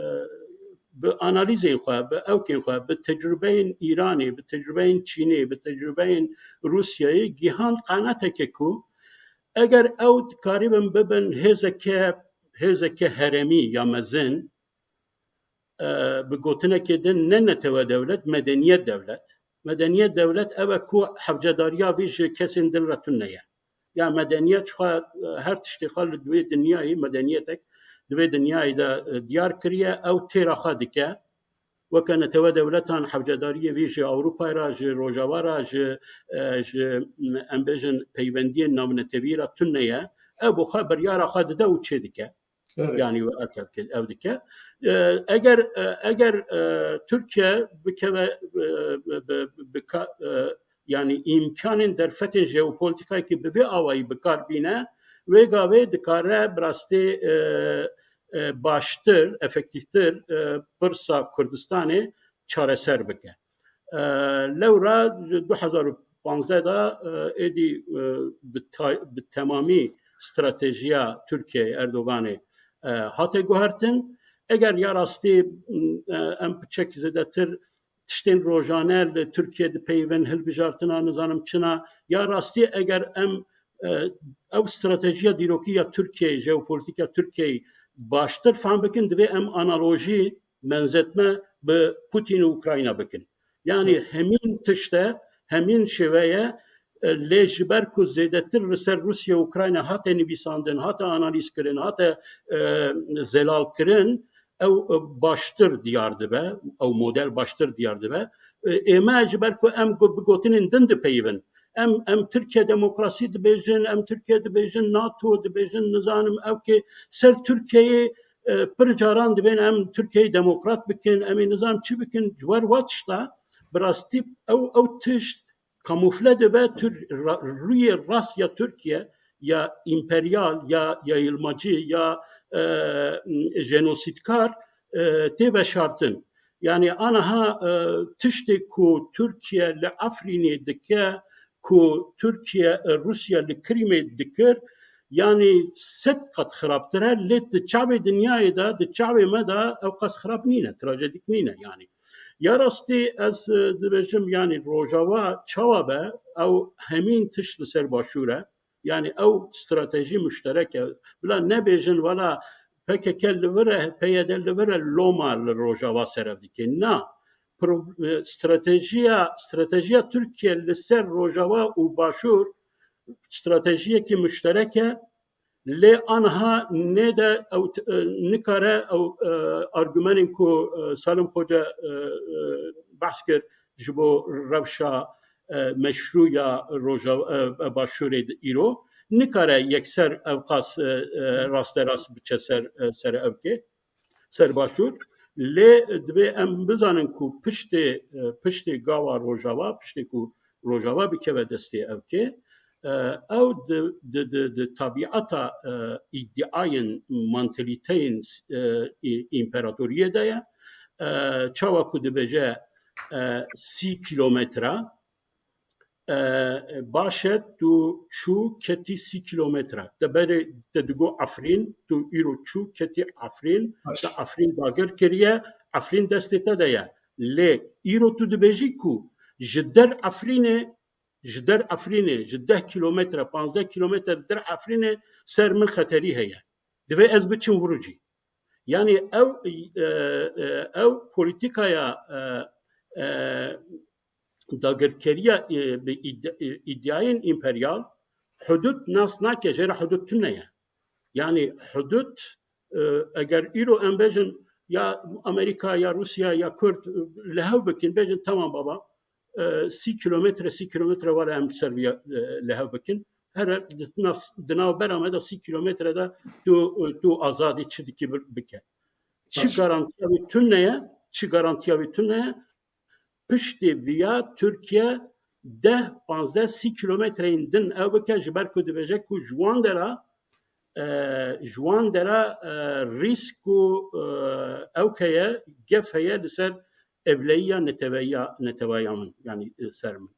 bi analîzên xwe, bi ewkên xwe, bi tecrubeyên Îranê, bi tecrubeyên Çînê, bi tecrubeyên Rûsyayê gihand qenateke ku eger ew dikarîbin bibin hêzeke, hêzeke herêmî ya mezin, e, bi gotinekê din ne netewe dewlet, medeniyet dewlet. Medeniyet dewlet ew e ku hevcedariya vî ji kesên din re tune ye. Ya medeniyet xwe, e, her tiştê xwe li divê dinyayê, medeniyetek divê dinyayê de, e, diyar kiriye, ew têra xwe dike. Weke netewe dewletan hewcedariyê vî ji Ewropayê re, ji Rojava re, ji, e, ji, em bêjin peywendiyên navnetewî re tune ye. Ew bi xwe biryara xwe dide û çê dike. Evet. Yani ev dike. E, eger, e, eger, e, Türkiye bikeve, e, bi, bi, bi, bi ka-, e, yani îmkanên derfetên jeopolitikayekî bi vê awayî bi kar bîne, wê gavê dikare bi rastî, e, e, baştir, efektîftir, e, pirsa Kurdistanê çareser bike. E, lewra du hezar û panzdeh de, e, êdî, e, bi tay-, bi temamî stratejiya Tirkiyeyê Erdoganê, e, hate guhertin. Eger ya rastî, e, em piçek zêdetir tiştên rojane li Tirkiye dipeyivin, hilbijartina nizanim çina, ya rastî eger em, e, ew stratejiya dîrokî ya Tirkiyeyê, jeopolitîka Tirkiyeyê baştir fehm bikin, divê em analojî, benzetme bi Putin û Ukrayna bikin. Yani hemîn tişt e, hemîn şêve ye, e, lê ji ber ku zêdetir li ser Rûsya û Ukrayna hate nivîsandin, hate analîz kirin, hate, e, zelal kirin, ew, e, baştir diyar dibe, ew model baştir diyar dibe. E, ê me ji ber ku em gu-, bi gotinên din dipeyivin. Em, em Tirkiye demokrasî dibêjin, em Tirkiye dibêjin, NATO dibêjin, nizanim ew kê ser Tirkiyeyê, e, pir caran dibên em Tirkiyeyê demokrat bikin, em ê nizanim çi bikin, ji wer wa tişta bi rastî ew, ew tişt kamufle dibe, Tir-, ra-, rûyê rast ya Tirkiye, ya împeryal, ya yayılmacı, ya, e, jenosîdkar, e, tê veşartin. Yani aniha, e, tiştê ku Tirkiye li Efrînê dike, ku Tirkiye, e, Rûsya li Krîmê dikir, yani sed qat xirabtir e, lê di çavê dinyayê de, di çavê me de ew qas xirab nîne, trajedik nîne yani. Ya rastî ez, e, dibêjim, yani Rojava çawa be, ew hemîn tişt li ser Başûr e. Yani ew stratejî muşterek e. Bila nebêjin, wela P K K li vir e, P Y D li vir e, loma li Rojava serev dike. Na, pro-, e, stratejiya, stratejiya Tirkiye li ser Rojava û Başûr stratejiyekî muşterek e. Lê aniha nêde ew t-, e, nikare ew, e, argumenên ku, e, Salim Xoca, e, e, behs kir ji bo rewşa, e, meşrû ya Roja-, e, Başûrê di îro, nikare yekser ew qas, e, e, rasterast biçe ser, e, ser ew kê, ser Başûr. Lê divê em bizanin ku piştê, e, piştê gava Rojava, piştê ku Rojava bikeve destê ew kê, e, ew di, di, di, di tabiata, e, îdiayên, mantelîteyên, e, î-, împeratoriyê de ye. E, çawa ku dibêje, e, sî kîlometre, e, baş e, tu çû ketî sî kîlometre. Te berê te digo Efrîn, tu îro çû ketî Efrîn, Baş. Te Efrîn dagir kiriye, Efrîn destê te de ye. Lê îro tu dibêjî ku ji der Efrînê, ji der Efrînê, ji deh kîlometre, panzdeh kîlometre der Efrînê ser min xeterî heye. Divê ez biçim wir û cî. Yani ew, e, e, ew polîtîkaya, e, e, dagirkeriya, e, bi îd-, e, îdiayên împeryal hudud nas nake, jê re hudud tune ye. Yani hudud, e, eger îro em bêjin ya Amerîka, ya Rûsya, ya Kurd, e, li hev bikin, bêjin, tamam baba, e, sî kîlometre, sî kîlometre were em ser vî, e, li hev bikin. Here di nav, di navbera me de sî kîlometre de tu, tu azadî çi dikî bi-, bike. Çi Baş. Garantiya wî tune ye, çi garantiya wî tune ye, piştê viya Tirkiye deh, panzdeh, sî kîlometreyên din ew bike, ji ber ku dibêje ku ji wan dera, e, ji wan dera, e, rîsk û, e, ewk heye, gef heye li ser ewleyiya neteweya, neteweya min, yani, e, ser min.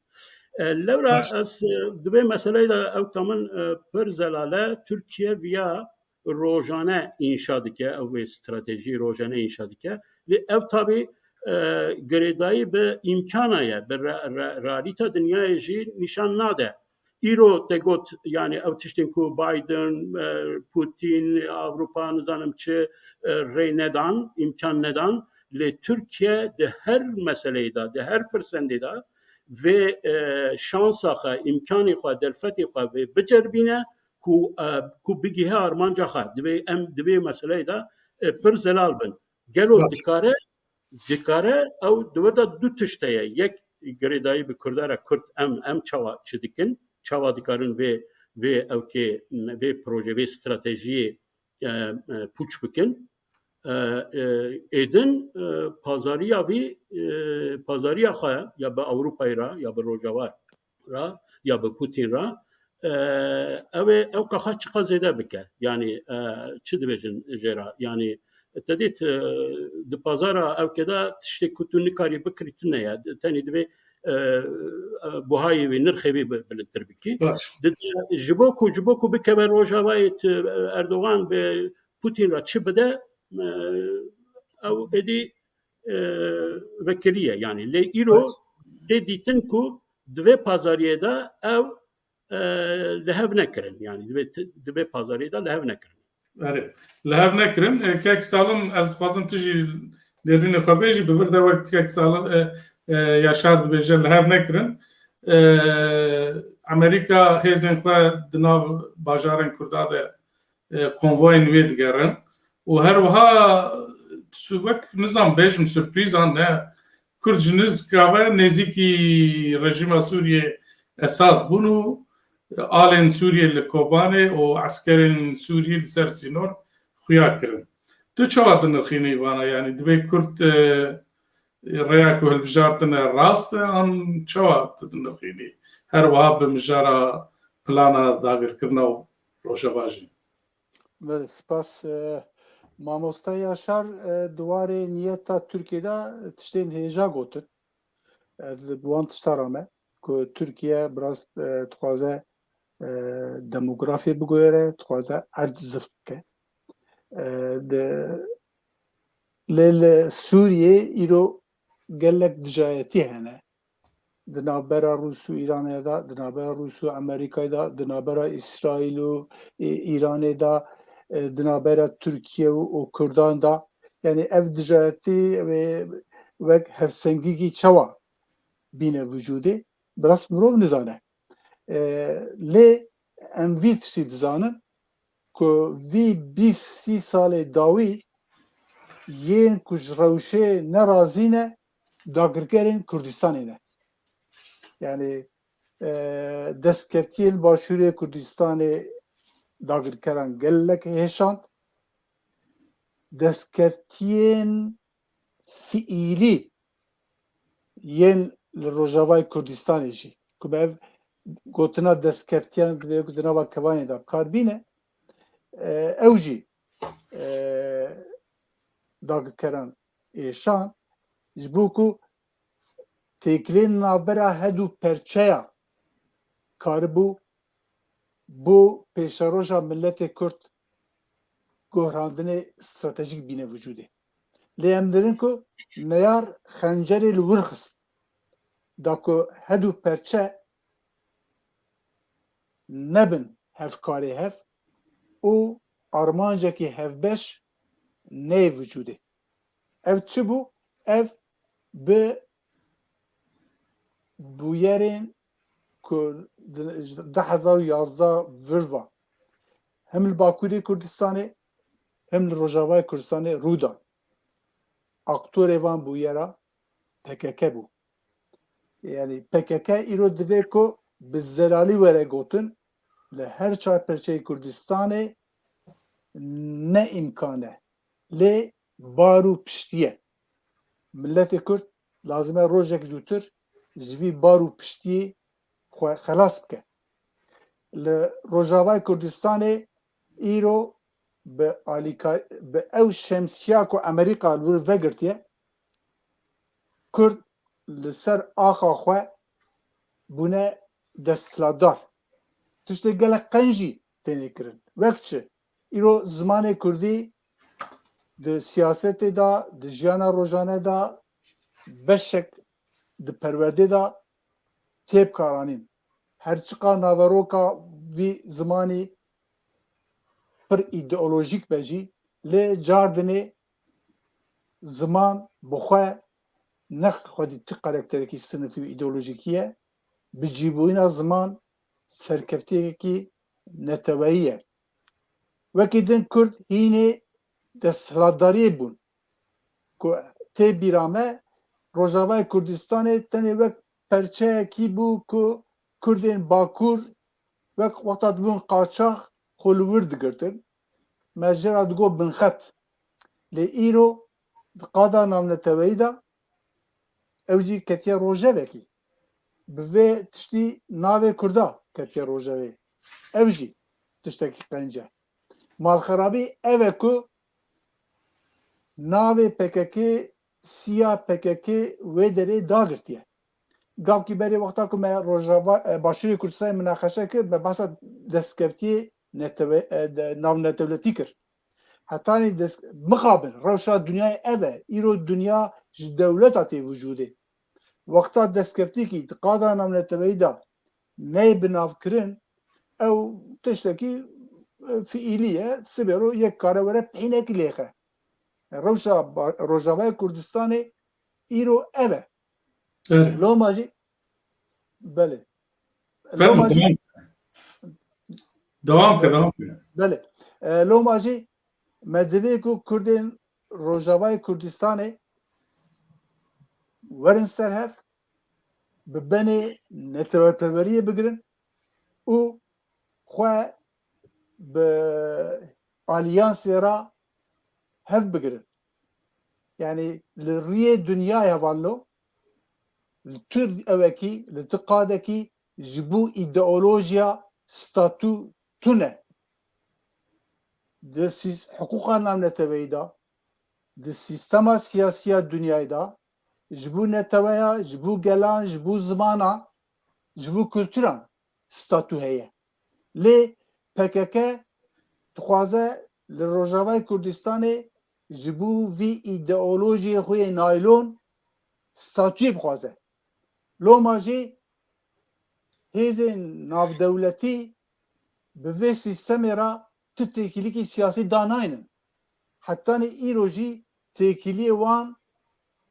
E, lewra Baş. Ez, e, di vê meseleyê de ewka min, e, pir zelal e, Tirkiye viya rojane înşa dike, ew vê stratejî rojane înşa dike. Lê ev tabî, e, girêdayî bi îmkana ye, bi re-, re-, realîta dinyayê jî nîşan nade. Îro te got, yani ew tiştên ku Biden, e, Putin, Ewropa, nizanim çi, e, rê nedan, îmkan nedan. Lê Tirkiye di her meseleyê de, di her firsendê de vê, e, şansa xwe, îmkanê xwe, derfetê xwe vê biceribîne ku, e, ku bigihe armanca xwe. Divê em di vê meseleyê de, e, pir zelal bin. Gelo Baş. dikare, dikare ew di wir de du tişt heye. Yek girêdayî bi Kurda re, Kurd em, em çawa çi dikin, çawa dikarin vê, vê ewkê, vê proje, vê stratejiyê, e, e, pûç bikin. E, e, êdin, e, pazariya vî, e, pazariya xwe ya bi Ewropayê re, ya bi Rojava re, ya bi Putin re, e, ew ê, ew qexa çiqas zêde bike. Yanî, e, çi dibêjin jê re? Yanî, te dît, e, di pazara ewkê de tiştê ku tu nikarî bikirî tune ye. Tenê divê, e, e, buhayê wî, nirxê wî bi-, bilindtir bikî. Baş. Di-, ji bo ku, ji bo ku bikeve Rojavayê, tu, e, Erdogan bi Putin re çi bide, e, ew êdî, e, vekirî ye. Yanî lê îro tê dîtin ku di vê pazariyê de ew, e, li hev nekirin. Yanî di vê, di vê pazariyê de li hev nekirin. Erê, li hev nekirin. E, kek Salim, ez dixwazim tu jî nêrînê xwe bêjî, bi vir de wek kek Salim, e, e, Yaşar dibêje, li hev nekirin. E, Amerîka hêzên xwe di nav bajarên Kurda de, e, konvoyên wê digerin. Û her wiha su-, wek nizam bêjim, surprîza ne, Kurd ji nizka ve nêzîkî rejîma Sûriyê Esad bûn û alên Sûriyê li Kobanê û eskerên Sûriyê li ser sînor xuya kirin. Tu çawa dinirxînî vana? Yanî divê Kurd, e, rêya ku hilbijartine rast e, an çawa tu dinirxînî? Her wiha bi mijara plana dagirkirina û Rojava jî. Belê, spas. E, mamoste Yaşar, e, di warê niyeta Tirkiyê de tiştên hêja gotin. Ez bi wan tişta rame ku Tirkiye bi rast, e, dixwaze, e, demografiyê biguhere, dixwaze erd zift bike. E, di, lê li Sûriyê îro gelek dijayetî hene. Di navbera Rûs û Îranê de, di navbera Rûs û Amerîkayê de, di navbera Îsraîl û, e, Îranê de, e, di navbera Tirkiye û, û Kurdan de. Yanî ev dijayetî wê wek hevsengîkî çawa bîne vücudê? Bi rast mirov nizane. E, lê em vî tiştî dizanin ku vî bîst sî salê dawî yên ku ji rewşê nerazî ne, dagirkerên Kurdistanê ne. Yanî, e, destkeftiyên Başûrê Kurdistanê dagirkeran gelek hêşand. Destkeftiyên fiîlî yên li Rojavayê Kurdistanê jî, ku me ev gotina destkeftiyan di nava kevanê de bi kar bîne, e, ew jî, e, dagirkeran êşan, ji bo ku têkiliyên navbera her du perçeya karibû bo pêşeroja miletê Kurd gohrandinê stratejîk bîne vücudê. Lê em dirin ku neyar xencerê li wir xist. Da ku her du perçe nebin hevkarê hev û armancekî hevbeş neyê vücudê. Ev çi bû? Ev bi bûyerên ku di, di du hezar û yazdeh vir ve hem li Bakurê Kurdistanê hem li Rojavayê Kurdistanê rû da. Aktorê van bûyera P K K bû. Yanî P K K îro divê ku bi zelalî were gotin, li her çar perçeyê Kurdistanê ne îmkan e. Lê bar û piştî ye. Miletê Kurd lazim e rojek zûtir ji vî bar û piştiyê xwe xelas bike. Li Rojavayê Kurdistanê îro bi alîkar-, bi ew şemsiya ku Amerîka li wir vegirtiye, Kurd li ser axa xwe bûne desthilatdar. Tiştê gelek qenc jî têne kirin. Wek çi? Îro zimanê kurdî di siyasetê de, di jiyana rojane de beşek di perwerdê de tê bikaranîn. Her çiqa naveroka vî zimanî pir îdeolojîk be jî, lê cardinê ziman bi xwe ne xwedî ti karakterekî sinifî û îdeolojîkî ye, bi cîbûyîna ziman serkeftiyekî neteweyî ye. Wekî din Kurd hînê desthilatdariyê bûn. Ku tê bîra me, Rojavayê Kurdistanê tenê wek perçeyekî bû ku Kurdên Bakur wek wexta dibûn qaçax xwe li wir digirtin. Me jê re digot binxet. Lê îro di qada navneteweyî de ew jî ketiye rojevekî. Bi vê tiştî navê Kurda ketiye rojevê. Ev jî tiştekî qenc e. Malxerabî ev e ku navê P K K, siya P K K wê derê dagirtiye. Gavkî berê wexta ku me Rojava, e, Başûrê Kurdistanê minaqeşe kir, me behsa destkeftiyê netewe-, e, de-, navnedewletî kir. Hetanî dest-, mixabin, rewşa dinyayê ev e. Îro dinya ji dewleta tê vujûdê. Wexta destkeftîkî di qada navneteweyî de neyê binavkirin, ew tiştekî, e, fiîlî ye. Sibê ro yek kare were pînekî lêxe. Rewşa ba-, Rojavayê Kurdistanê îro ev e. Evet. Loma jî, belê. Fermo, Loma jî, devam. Devam ke, devam ke. Belê. E, loma jî me divê ku Kurdên Rojavayê Kurdistanê werin ser hev, bi benê neteweperweriyê bigirin û xwe bi alyansê re hev bigirin. Yanî li riyê dinyayê hevalno, li tu ewekî, li tu qadekî ji bo îdeolojiya statû tune. Di sîs-, hiqûqa navneteweyî de, di sîstema siyasî ya dinyayê de, ji bo neteweya, ji bo gelan, ji bo zimana, ji bo kulturan statû heye. Lê P K K dixwaze li Rojavayê Kurdistanê ji bo vî îdeolojiyê xwe yê naylon statûyê bixwaze. Loma jî hêzên navdewletî bi vê sîstemê re tu têkilîkî siyasî danaynin. Hetanî îro jî têkiliyê wan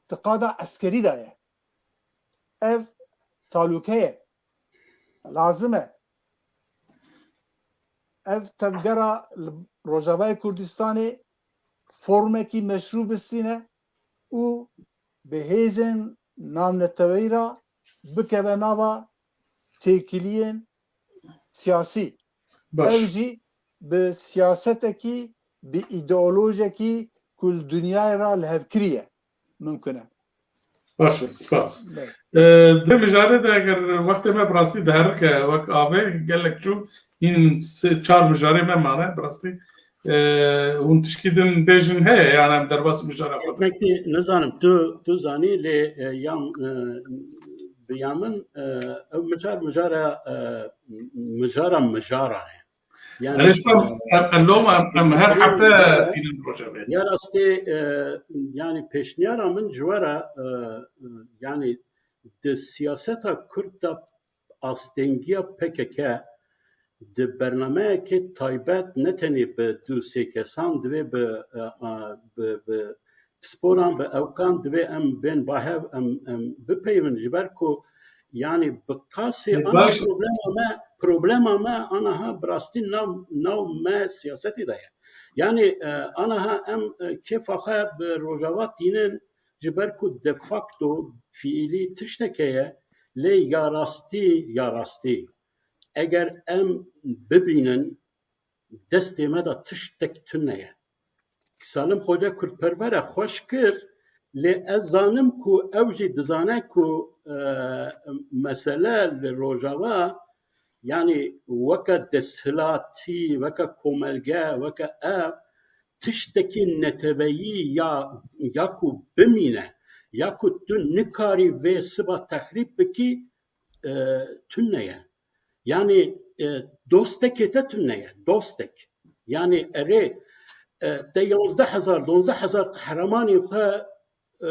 di qada eskerî de ye. Ev talûke ye. Lazim e ev tevgera li Rojavayê Kurdistanê formekî meşrû bistîne û bi hêzên navneteweyî re bikeve nava têkiliyên siyasî. Baş. Ew jî bi siyasetekî, bi îdeolojekî ku li dinyayê re li hevkirî ye, mimkun e. Baş e, spas. Belê. Ee, di vê mijarê de eger wextê me bi rastî diherike wek avê, gelek çû, hîn sê çar mijarê me mane bi rastî. Ee, hûn tişkî din bêjin heye, yan em derbas mijara xwe bikin? Peki, nizanim, tu, tu zanî lê, e, yan, e, bi ya min, e, ew mijar, mijara, e, mijara mijaran e. Yani, Erê, em, em, em loma, em, em her hafte tînin rojevê. Ya rastî, e, yani pêşniyara min ji we re, e, e, yani di siyaseta Kurd de astengiya P K K di bernameyekê taybet ne tenê bi du sê kesan divê bi, e, e, bi, bi pisporan, bi ewkan divê em bên bahev, em, em bipeyivin, ji ber ku, yanî bi qasê Ê, ana baş. problema me, problema me anaha bi rastî nav, nav me siyasetê de ye. Yanî, e, anaha em, e, kêfa xwe bi Rojava tînin, ji ber ku de facto fiîlî tişteke ye, lê ya rastî, ya rastî, eger em bibînin, destê me de tiştek tune ye. Salim Xoce kurdperwer e, xweş kir, lê ez zanim ku ew jî dizane ku, e, mesele li Rojava, yanî weke desthilatî, weke komelge, weke ev, tiştekî neteweyî ya, ya ku bimîne, ya ku tu nikarî vê siba texrîb bikî, e, tune ye. Yanî, e, dostekê te tune ye, dostek. Yanî erê, e, te yanzdeh hezar, donzdeh hezar qehremanê xwe, e,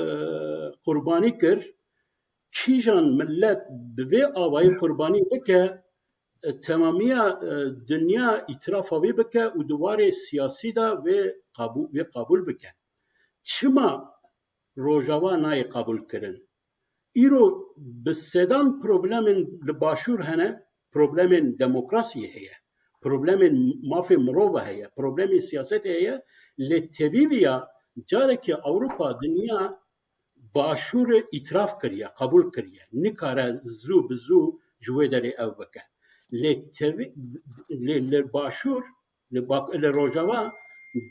qurbanî kir, kîjan millet bi vê avayî qurbanî bike, e, temamiya, e, dinya îtirafa wî bike û di warê siyasî de wê qabû-, wê qabûl bike. Çima Rojava nayê qebûlkirin. Îro bi sedan problemên li Başûr hene, problemên demokrasiyê heye, problemên mafê mirova heye, problemên siyasetê heye, lê tevî viya carekê Ewropa, dinya Başûrê îtiraf kiriye, qebûl kiriye. Nikare zû bi zû ji wê derê ew bike. Lê tevî, lê li Başûr, li Bak-, li Rojava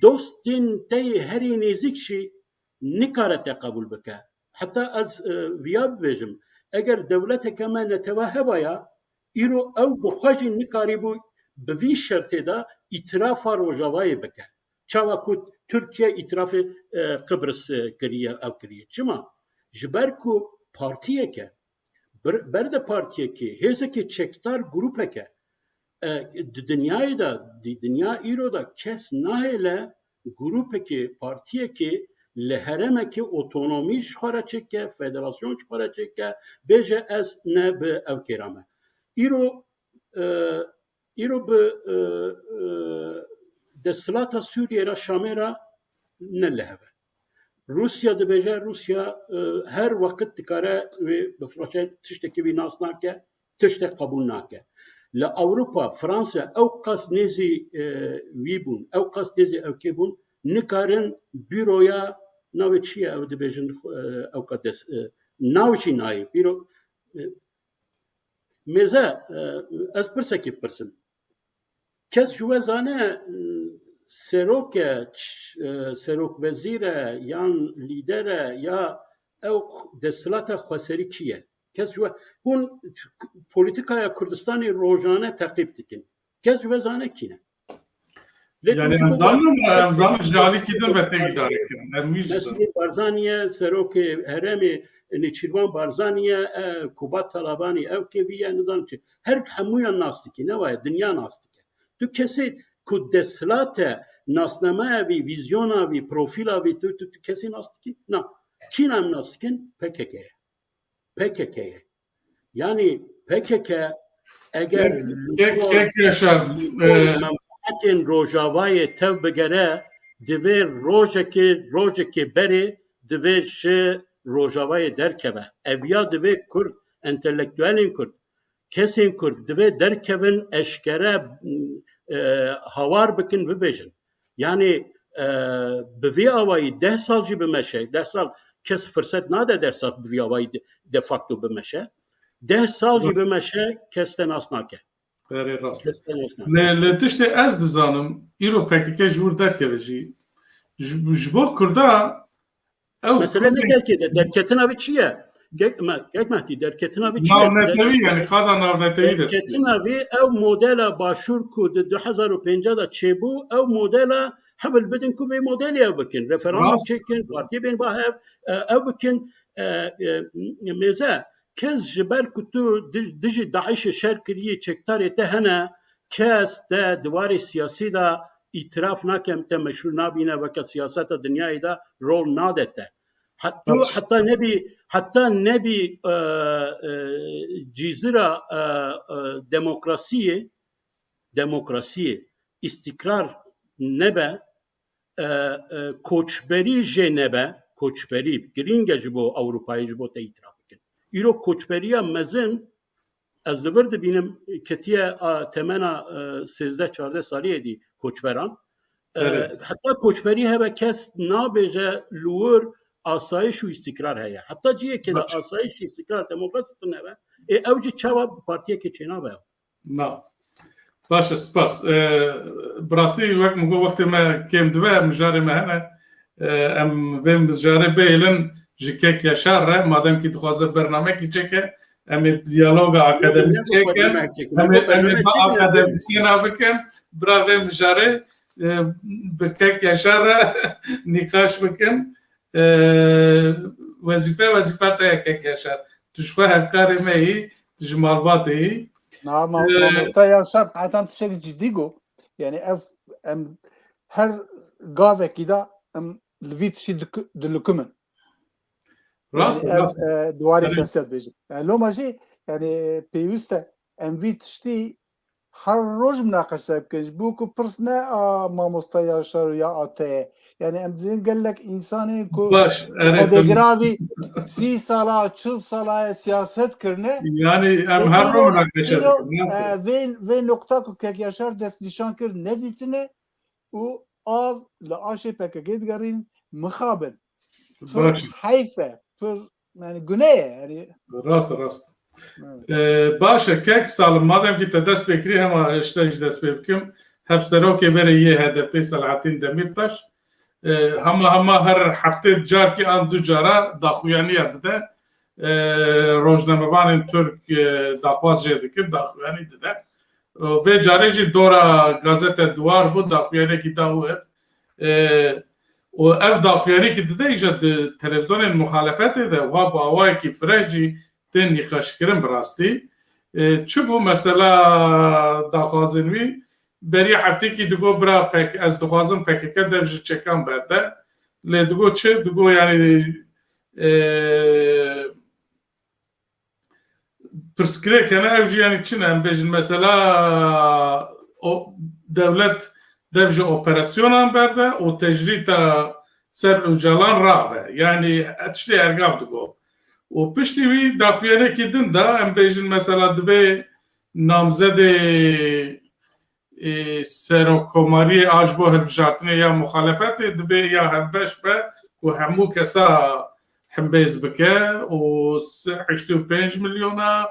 dostên te yê herî nêzîk jî nikare te qebûl bike. Heta ez, e, viya bibêjim, eger dewleteke me netewe hebaya, îro ew bi xwe jî nikarîbû bi vî şertê de îtirafa Rojavayê bike. Çawa ku Tirkiye îtirafê, e, Qibris, e, kiriye, ew kiriye. Çima? Ji ber ku partiyeke, bir-, berde partiyekê, hêzekê çekdar, grûpeke, e, di dinyayê de, di dinya îro de kes nahêle grûpekê, partiyekê li herêmekê otonomî ji xwe re çêke, federasyon ji xwe re çêke, bêje ez ne bi ew kêra me. Îro, e, îro bi, e, e, desthilata Sûriyê re, Şamê re ne li hev e. Rûsya dibêje, Rûsya, e, her weqt dikare wê bifroşe, tiştekî wî nas nake, tiştek qebûl nake. Li Ewropa, Fransa ew qas nêzî, e, wî bûn, ew qas nêzî ewkê bûn, nikarin büroya, navê çi ye ew dibêjin, e, ew qas des-, e, nav jî nayê. Bîro, e, mêze, e, ez pirsekî bipirsim. Kes ji we zane, e, serok e, ç-, e, serok wezîr e, yan lîder e, ya ew desthilata xweserî kî ye? Kes ji we, hûn polîtîkaya Kurdistanê rojane teqîb dikin. Kes ji we zane kî ne? Lê tu Yani, ji em bo zanin, Baş-, em zanin ji alîkî din ve tê îdare kirin. Em wî ji Mesûdê Barzanî ye, serokê herêmê Nêçîrvan Barzanî ye, e, Kubat Talabanî, ew kê vî ye, nizanim çi. Her hemûyan nas dikî, ne waye, dinya nas dike. Tu kesê ku desthilat e, nasnameya vî, vîzyona vî, profîla vî, tu, tu, tu kesê nas dikî? Na. Kî em nas dikin? P K K ye. P K K ye. Yanî P K K eger Kek, li kek, gor, kek yaşa, li gor e, menfaetên Rojavayê tev bigere, divê rojekê, rojekê berê divê ji Rojavayê derkeve. Eviya divê Kurd, entelektuelên Kurd, kesên Kurd divê derkevin, eşkere, e, hawar bikin, bibêjin. Yanî, e, bi vî awayî deh sal jî bimeşe, deh sal kes firset nade, deh sal bi vî awayî de, de facto bimeşe. Deh sal jî bimeşe, kes te nas nake. Erê, rast. Kes te nas nake. Lê, lê tiştê ez dizanim, îro P K K ji wir derkeve jî. Ji, ji bo Kurda Ew Mesele ne Kurdên derkê de, derketina vî çi ye? Kek Me-, Kek Mehdî, derketina vî çi ye? Navnetewî, yani, qada navnetewî de. Derketina vî ew modela Başûr ku di du hezar û pêncî de çêbû, ew modela hewl bidin ku vê modelê ew bikin. Referandum Rast. çêkin, partiyê bên ba hev, e, ew bikin, e, e, mêze. Kes ji ber ku tu di-, dijî DAIŞê şer kiriye, çekdarê te hene, kes te di warê siyasî de îtiraf nake, te meşrû nabîne, weke siyaseta dinyayê de rol nade te. Hat-, tu Baş. heta nebî, heta nebî, e, e, cîzira, e, e, demokrasiyê, demokrasiyê, îstîkrar nebe, e, e, koçberî jê nebe, koçberî girîng e ji bo Ewropayê, ji bo te îtiraf bikin. Îro koçberiya mezin, ez li vir dibînim, ketiye a temena, e, sêzdeh çardeh saliyê dî koçberan. E, Evet. Heta koçberî hebe kes nabêje li wir asayiş û îstîkrar heye. Heta cihekê de Baş. asayiş, îstîkrar, demokrasî tune be. Ê ew jî çawa bi partiyekê çênabe? Na. Baş e, spas. E, bi rastî wek min got, wextê me kêm dibe, mijarê me hene. E, em vê mijarê bihêlin ji Kek Yaşar re, madem kî dixwaze bernamekî çêke, em ê diyaloga akademîk çêkin. Em ê, em ê bi akademîsyena bikin, bira vê mijarê, e, bi Kek Yaşar re nîqaş bikin. E, wezîfe, wezîfa te ye Kek Yaşar. Tu ji xwe hevkarê me yî, tu ji malbatê yî. Na, ma-, Ee, mamosta Yaşar, hetan tiştekî cidî got. Yani ev, em her gavekî de em li vî tiştî diku-, dilukimin. Rast, Yani ev, rast. e, di warê Evet. siyaset bêjim. Yani loma jî, yani pêwîst e em vî tiştî her roj minaqeşe bikin. Ji bo ku pirs ne a mamosta Yaşar û ya a te ye. Yani em dizin gelek insanên ku Baş, erê, xwedê tamam. Giravî sî sala, çil sala ye siyaset kirine. Yani em her roj minaqeşe bikin. Nasıl? E, vê, vê nokta ku kek Yaşar destnîşan kir nedîtine û av li aşê P K K digerîn mixabin. Pir heyf e, pir yani gune ye yani. Rast, rast. Evet. Ee, baş e, kek Salim, madem ki te dest pê kirî, hema işte ji dest pê bikim. Hevserokê berê yê H D P Selahattin Demirtaş. Ee, hema hema her heftê carkî an du cara daxuyaniya dide. Ee, rojnamevanên Türk, e, daxwaz jê dikin, daxuyanî dide. Vê carê jî dora gazete Duwar bû, daxuyanekî da wir. E, û ev daxuyanekî dide îja di televîzyonên muxalefetê de wa bi awayekî fireh jî tên nîqaşkirin bi rastî. E, çi bû mesela daxwazên wî? Beriya heftêkî digo bira P K, ez dixwazim P K K dev ji çekan berde. Lê digo çi? Digo yani, e, pirsgirêk hene, ev jî yani çi ne? Em bêjin mesela o dewlet dev ji operasyonan berde û tecrîta ser Ocalan rabe. Yani tiştê ergav digo. Û piştî wî daxuyanekî din da em bêjin mesela dibê namzedê, e, serokkomariyê a ji bo hilbijartinê ya muxalefetê dibê ya hevbeş be ku hemû kesa himbêz bike û se-, heştê û pênc milyona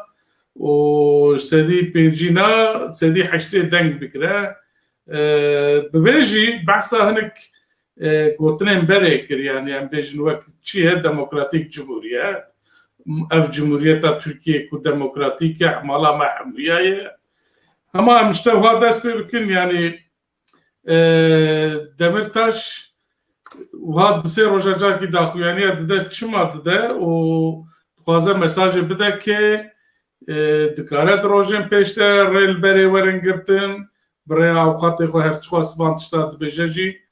û sedî pêncîna, sedî heştê deng bigire. E, bi vê jî behsa hinek, e, gotinên berê kir, yani em bêjin wek çi ye demokratîk cumhuriyet, ev cumhuriyeta Tirkiyê ku demokratîk e, mala me hemûya ye. Hema em ji te wiha dest pê bikin, yani, e, Demirtaş wiha di sê roja carkî daxuyaniya dide, çima dide û dixwaze mesajê bide ke, e, dikare di rojên pêş de rê li berê werin girtin, bi rêya avukatê xwe her çiqas van tişta dibêje jî,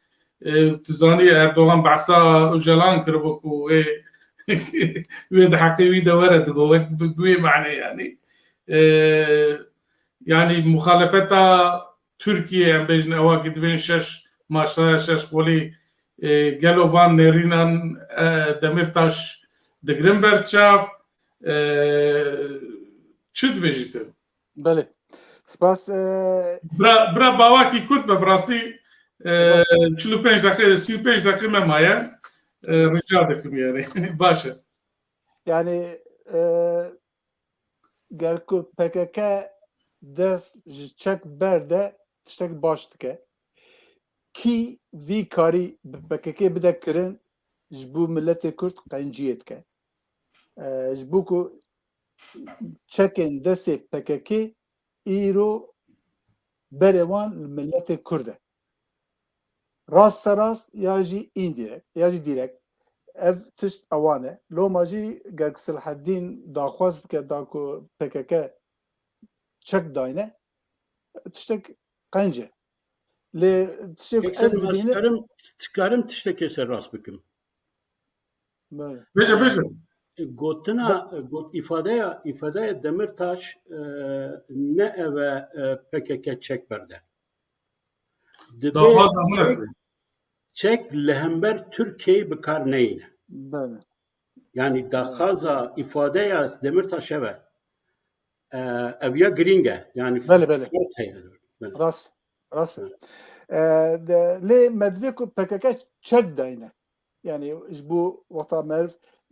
e, tu zanî Erdogan behsa Ocalan kiribû ku wê, wê di heqê wî de were digo, wek bi, bi wê manê yani. E, yani muxalefeta Tirkiye, em bêjin ewa ki dibên şeş maşaya şeş qolî, e, gelo van nêrînan, e, Demirtaş digirin ber çav, e, çi dibêjî tu? Belê. Spas, e, Bira, bira bawakî kurt be, bi rastî, e, Tamam. çil û pênc deqe, sî û pênc deqe me maye. E, rica dikim yani. Baş e. Yani, e, ger ku P K K dest ji çek berde tiştek baş dike. Kî vî karî bi P K K bide kirin ji bo miletê Kurd qenciyê dike. E, ji bo ku çekên destê P K K îro berê wan li miletê Kurd e. Rast se rast ya jî îndirek, ya jî dîrek. Ev tişt ewan e. Loma jî ger Silahedîn daxwaz bike da ku P K K çek dayne, tiştek qenc e. Lê tiştek Kek ez Selim, ez dibînim dikarim, dikarim tiştekê ser rast bikim. Belê. Bêje, bêje. Gotina, got, îfadeya, îfadeya Demirtaş, e, ne ev e, e, P K K çek berde. Dibê Daxwaza min çek, e. Çek li hember Tirkiyeyê bi kar neyne. Belê. Yani daxwaza, îfadeya Demirtaş ev e. E, ev ya girîng e. Yani Belê, belê. Ferq heye. Belê. Rast, rast. Evet. E, de, lê me divê ku P K K çek dayne. Yani ji bo wexta meriv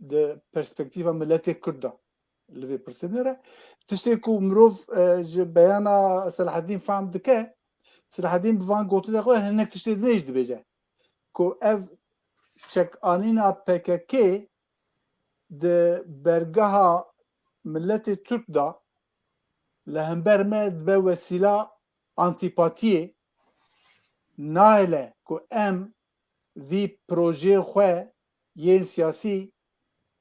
di perspektîfa miletê Kurd de li vê pirsê binêre. Tiştê ku mirov, e, ji beyana Selahaddîn fehm dike, Selahaddîn bi van gotinê xwe hinek tiştê dinê jî dibêje. Ku ev çekanîna P K K di bergeha miletê Tirk de li hember me dibe wesîla antîpatiyê, nahêle ku em vî projeyê xwe yên siyasî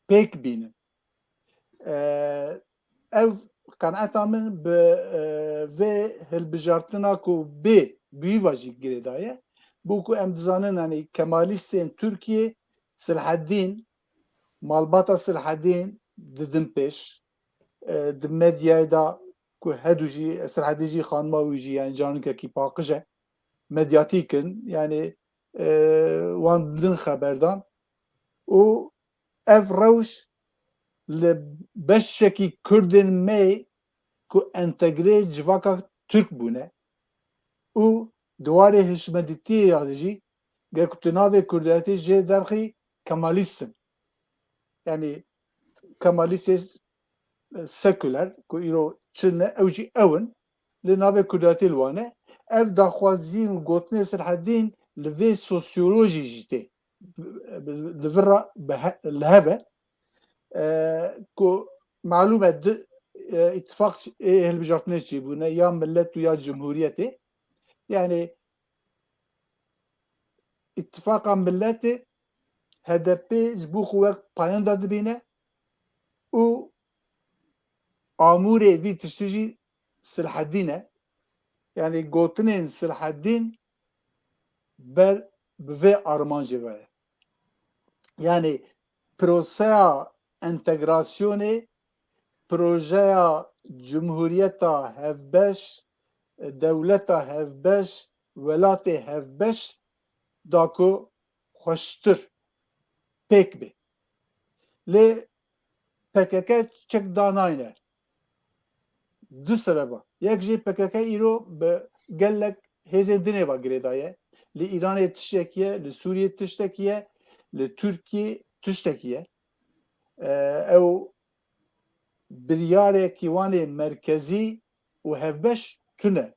pêk bînin. E, ev qenaeta min bi, e, vê hilbijartina ku bê bi wî ve jî girêdaye. Bû ku em dizanin, yanî Kemalîstên Tirkiyê Silahedîn, malbata Silahedîn didin pêş, e, di medyayê de ku hedû jî Sirhedî jî xanima wî jî yani canikekî paqij e. Medyatîk in, yani e, wan din xeber dan. Û ev rewş li beşekî Kurdên me ku entegrê civaka Tirk bûne û di warê hişmedîtiyê ya de jî ger ku tu navê Kurdiyetê jê derxî Kemalîst in. Yani Kemalîstê sekuler ku îro çi ne ew jî ew in, li navê Kurdiyetê li wan e. Ev daxwazî û gotinê Sirhedîn li vê sosyolojî jî tê. Li vir re bi he-, li hev e. E, ku malûm e di, e, îtifaq ê hilbijartinê çêbûne ya millet û ya cumhuriyetê. Yani îtifaqa milletê H D P ji bo xwe wek payenda dibîne û amûrê vî tiştî jî Silhedîn e. Yani gotinên Silhedîn ber bi vê armancê ve ye. Yani proseya entegrasyonê, projeya cumhuriyeta hevbeş, dewleta hevbeş, welatê hevbeş da ku xweştir pêk bê. Lê P K K çek danayne. Du sebeba. Yek jî P K K îro bi gelek hêzên dinê ve girêdaye. Li Îranê tiştekî ye, li Sûriyê tiştekî ye, li Tirkiyê tiştekî ye. Ee, ew biryarekî wan ê merkezî û hevbeş tune.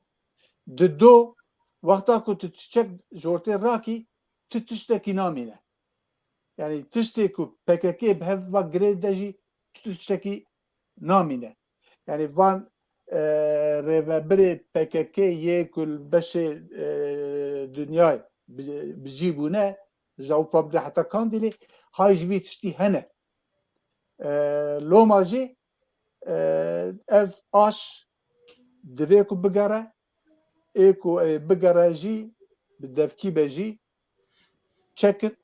Di do, wexta ku tu çiçek ji ortê rakî, tu tiştekî namîne. Yani tiştê ku P K K bi hev ve girê de jî tu tiştekî namîne. Yani van, e, rêvebirê P K K yê ku li beşê, e, dinyayê bi, bi cî bûne, ji Ewropa bigire heta Kandîlê, hay ji vî tiştî hene. E, loma jî, e, ev aş divê ku bigere, ê ku, e, bigere jî bi devkî be jî çek in.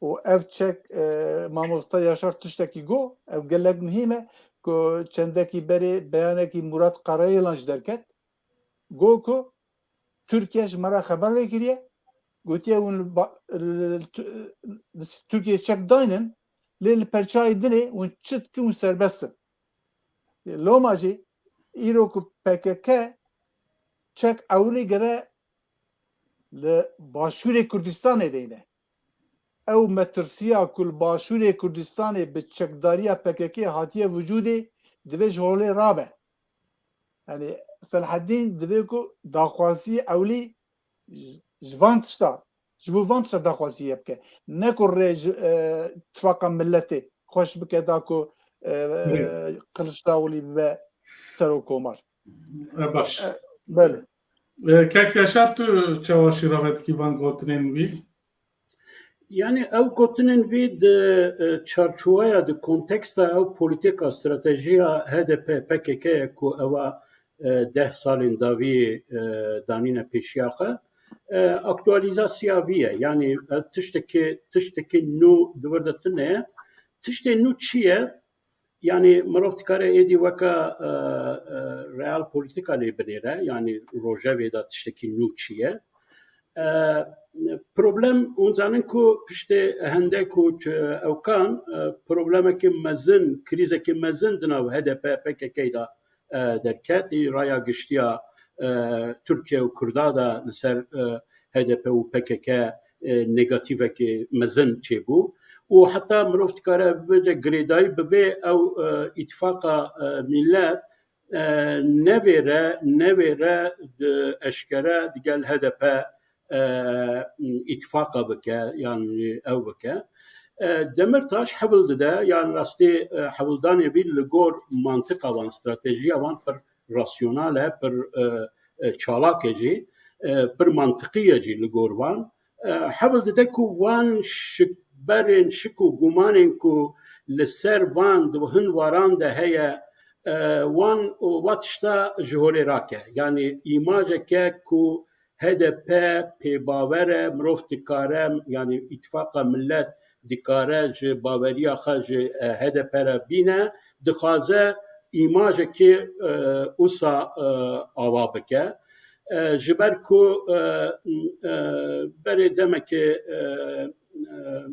Û ev çek, e, mamosta Yaşar tiştekî got, ev gelek muhîm e, ku çendekî berê beyanekî Murat Karayilan jî derket. Got ku Tirkiye ji me re xeber vekiriye, gotiye hûn li ba-, li, li, li Tirkiye çek daynin, lê li perçayê dinê hûn çi dikin hûn serbest in. Loma jî îro ku P K K çek ewilî gere li Başûrê Kurdistanê de ne. Ew metirsiya ku li Başûrê Kurdistanê bi çekdariya P K K hatiye vücudê divê ji holê rabe. Yani Selhedîn divê ku daxwazî ewlî ji, ji van tişta, ji bo van tişta daxwazî ye bike. Ne ku rê ji, e, tifaqa milletê xweş bike da ku, e, Buyurun. Kiliçdaroglu bibe serokkomar. E, baş. E, belê. E, kek Yaşar, tu çawa şîrove dikî van gotinên wî? Yani ew gotinên vî di, e, çarçoweya, di konteksta ew polîtîka, stratejiya H D P P K K ye ku ewa, e, deh salên dawî, e, danîne pêşiya xwe. E, aktualîzasya vî ye. Yani, e, tiştekî, tiştekî nû di wir de tune ye. Tiştê nû çi ye? Yani mirov dikare êdî weke, e, e, real polîtîka lê binêre, yani rojevê de tiştekî nû çi ye? E, problem, hûn zanin ku piştê hende ku ç-, ewkan, e, problemekî mezin, krîzekî mezin di nav H D P P K K de, e, derket. Ê raya giştiya, e, Tirkiye û Kurda de li ser, e, H D P û P K K, e, negatîvekî mezin çêbû. Û heta mirov dikare bibêje girêdayî bibê ew, e, îtifaqa, e, millet, e, nevêre, nevêre di eşkere digel H D P, e, îtifaqa bike, yan ew bike. E, Demirtaş hewil dide, yan rastî, e, hewildanê vî li gor mantiqa wan, stratejiya wan pir rasyonal e, pir, e, e, çalak e jî, e, pir mantiqî ye jî li gor wan. E, hewil dide ku van şik-, berên şik û gumanên ku li ser van di hin waran de heye, e, wan û wa tişta ji holê rake. Yanî îmajeke ku H D P pê bawer e, mirov dikare, yanî Îtifaqa Millet dikare ji baweriya xwe ji, e, H D P re bîne, dixwaze îmajekê, e, wisa, e, ava bike. E, ji ber ku, e, e, berê demekê, e, e,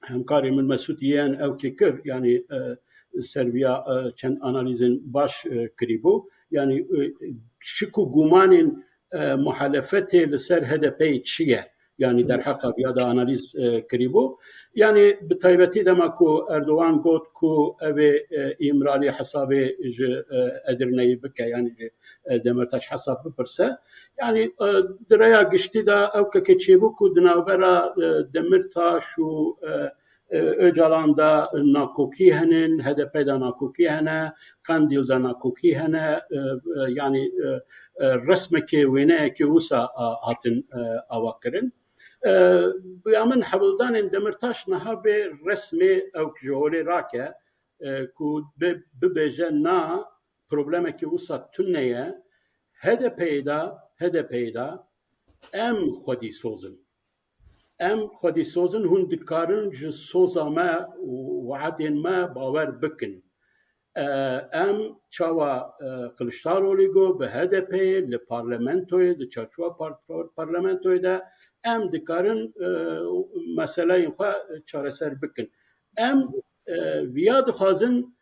hemkarê min Mesûd yên ew kê kir, yanî, e, ser viya, e, çend analîzên baş, e, kirîbû. Yanî, e, şik û gumanên, e, muhalefetê li ser H D P'yê çi ye? Yanî derheqa viya de analîz, e, kirîbû. Yanî bi taybetî dema ku Erdogan got ku ev ê, e, Îmralî hesabê ji, e, Edirneyê bike, yanî ji, e, Demirtaş hesab bipirse. Yanî, e, di rêya giştî de ew kekê çêbû ku di navbera, e, Demirtaş û, e, e, Ocalan de nakokî hene, H D P de nakokî hene, Qandîl de nakokî hene, e, e, yanî, e, e, resmekê, wêneyekê wisa, a, hatin, e, ava kirin. E, bi ya min hewldanên Demirtaş niha vê resmê ew ji holê rake, e, ku bi-, bibêje na problemekî wisa tune ye. H D P'yê de, H D P'yê de em xwedî soz in. Em xwedî soz in, hûn dikarin ji soza me û weadên me bawer bikin. E, em çawa, e, Kiliçdarolî got bi H D P'yê li parlamentoyê, di çarçowa par-, par-, parlamentoyê de em dikarin, e, meseleyên xwe çareser bikin. Em, e, viya dixwazin,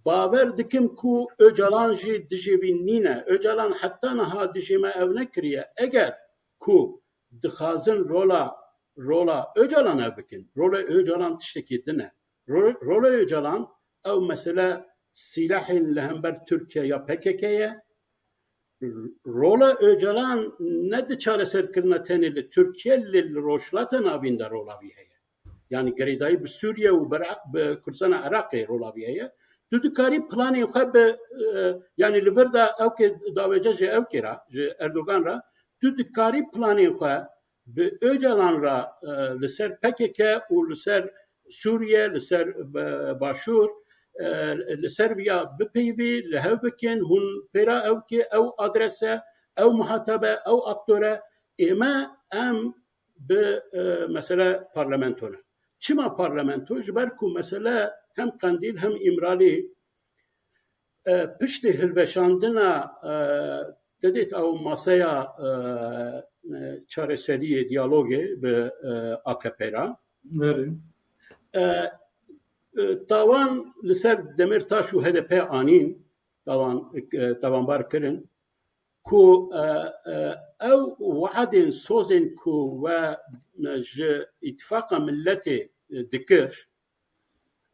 bawer dikim ku Ocalan jî dijê vî nîne. Ocalan heta niha dijê me ew nekiriye. Eger ku dixwazin rola, rola Ocalan ev bikin. Rola Ocalan tiştekî din e. Ro-, rola Ocalan ew mesele sîlehên li hember Tirkiye ya P K K ye. Rola Ocalan ne di çareserkirina tenê li Tirkiye, lê li Rojhilata Navîn de rola vî heye. Yanî girêdayî bi Sûriye û bi Iraq, bi Kurdistana Iraqê rola vî heye. Tu dikarî planên xwe bi, e, yanî li vir de ew kê davêje ji ew kê re, ji Erdogan re, tu dikarî planên xwe bi Ocalan re, e, li ser P K K û li ser Sûriye, li ser, e, Başûr, e, li ser viya bipeyvî, li hev bikin, hûn pêra ew kê, ew adrese, ew muhatabe, ew aktore, ê me em bi, e, mesele parlamento ne. Çima parlamento? Ji ber ku mesele hem Qendîl hem Îmralî, e, piştî hilweşandina, e, te dît ew maseya, e, e, çareseriyê, diyalogê bi, e, A K P re. Berê. E, e, tawan li ser Demirtaş û H D P anîn, tawan, e, tawanbar kirin. Ku, e, e, ew weadên sozên ku we, e, ji Îtifaqa Milletê, e, dikir,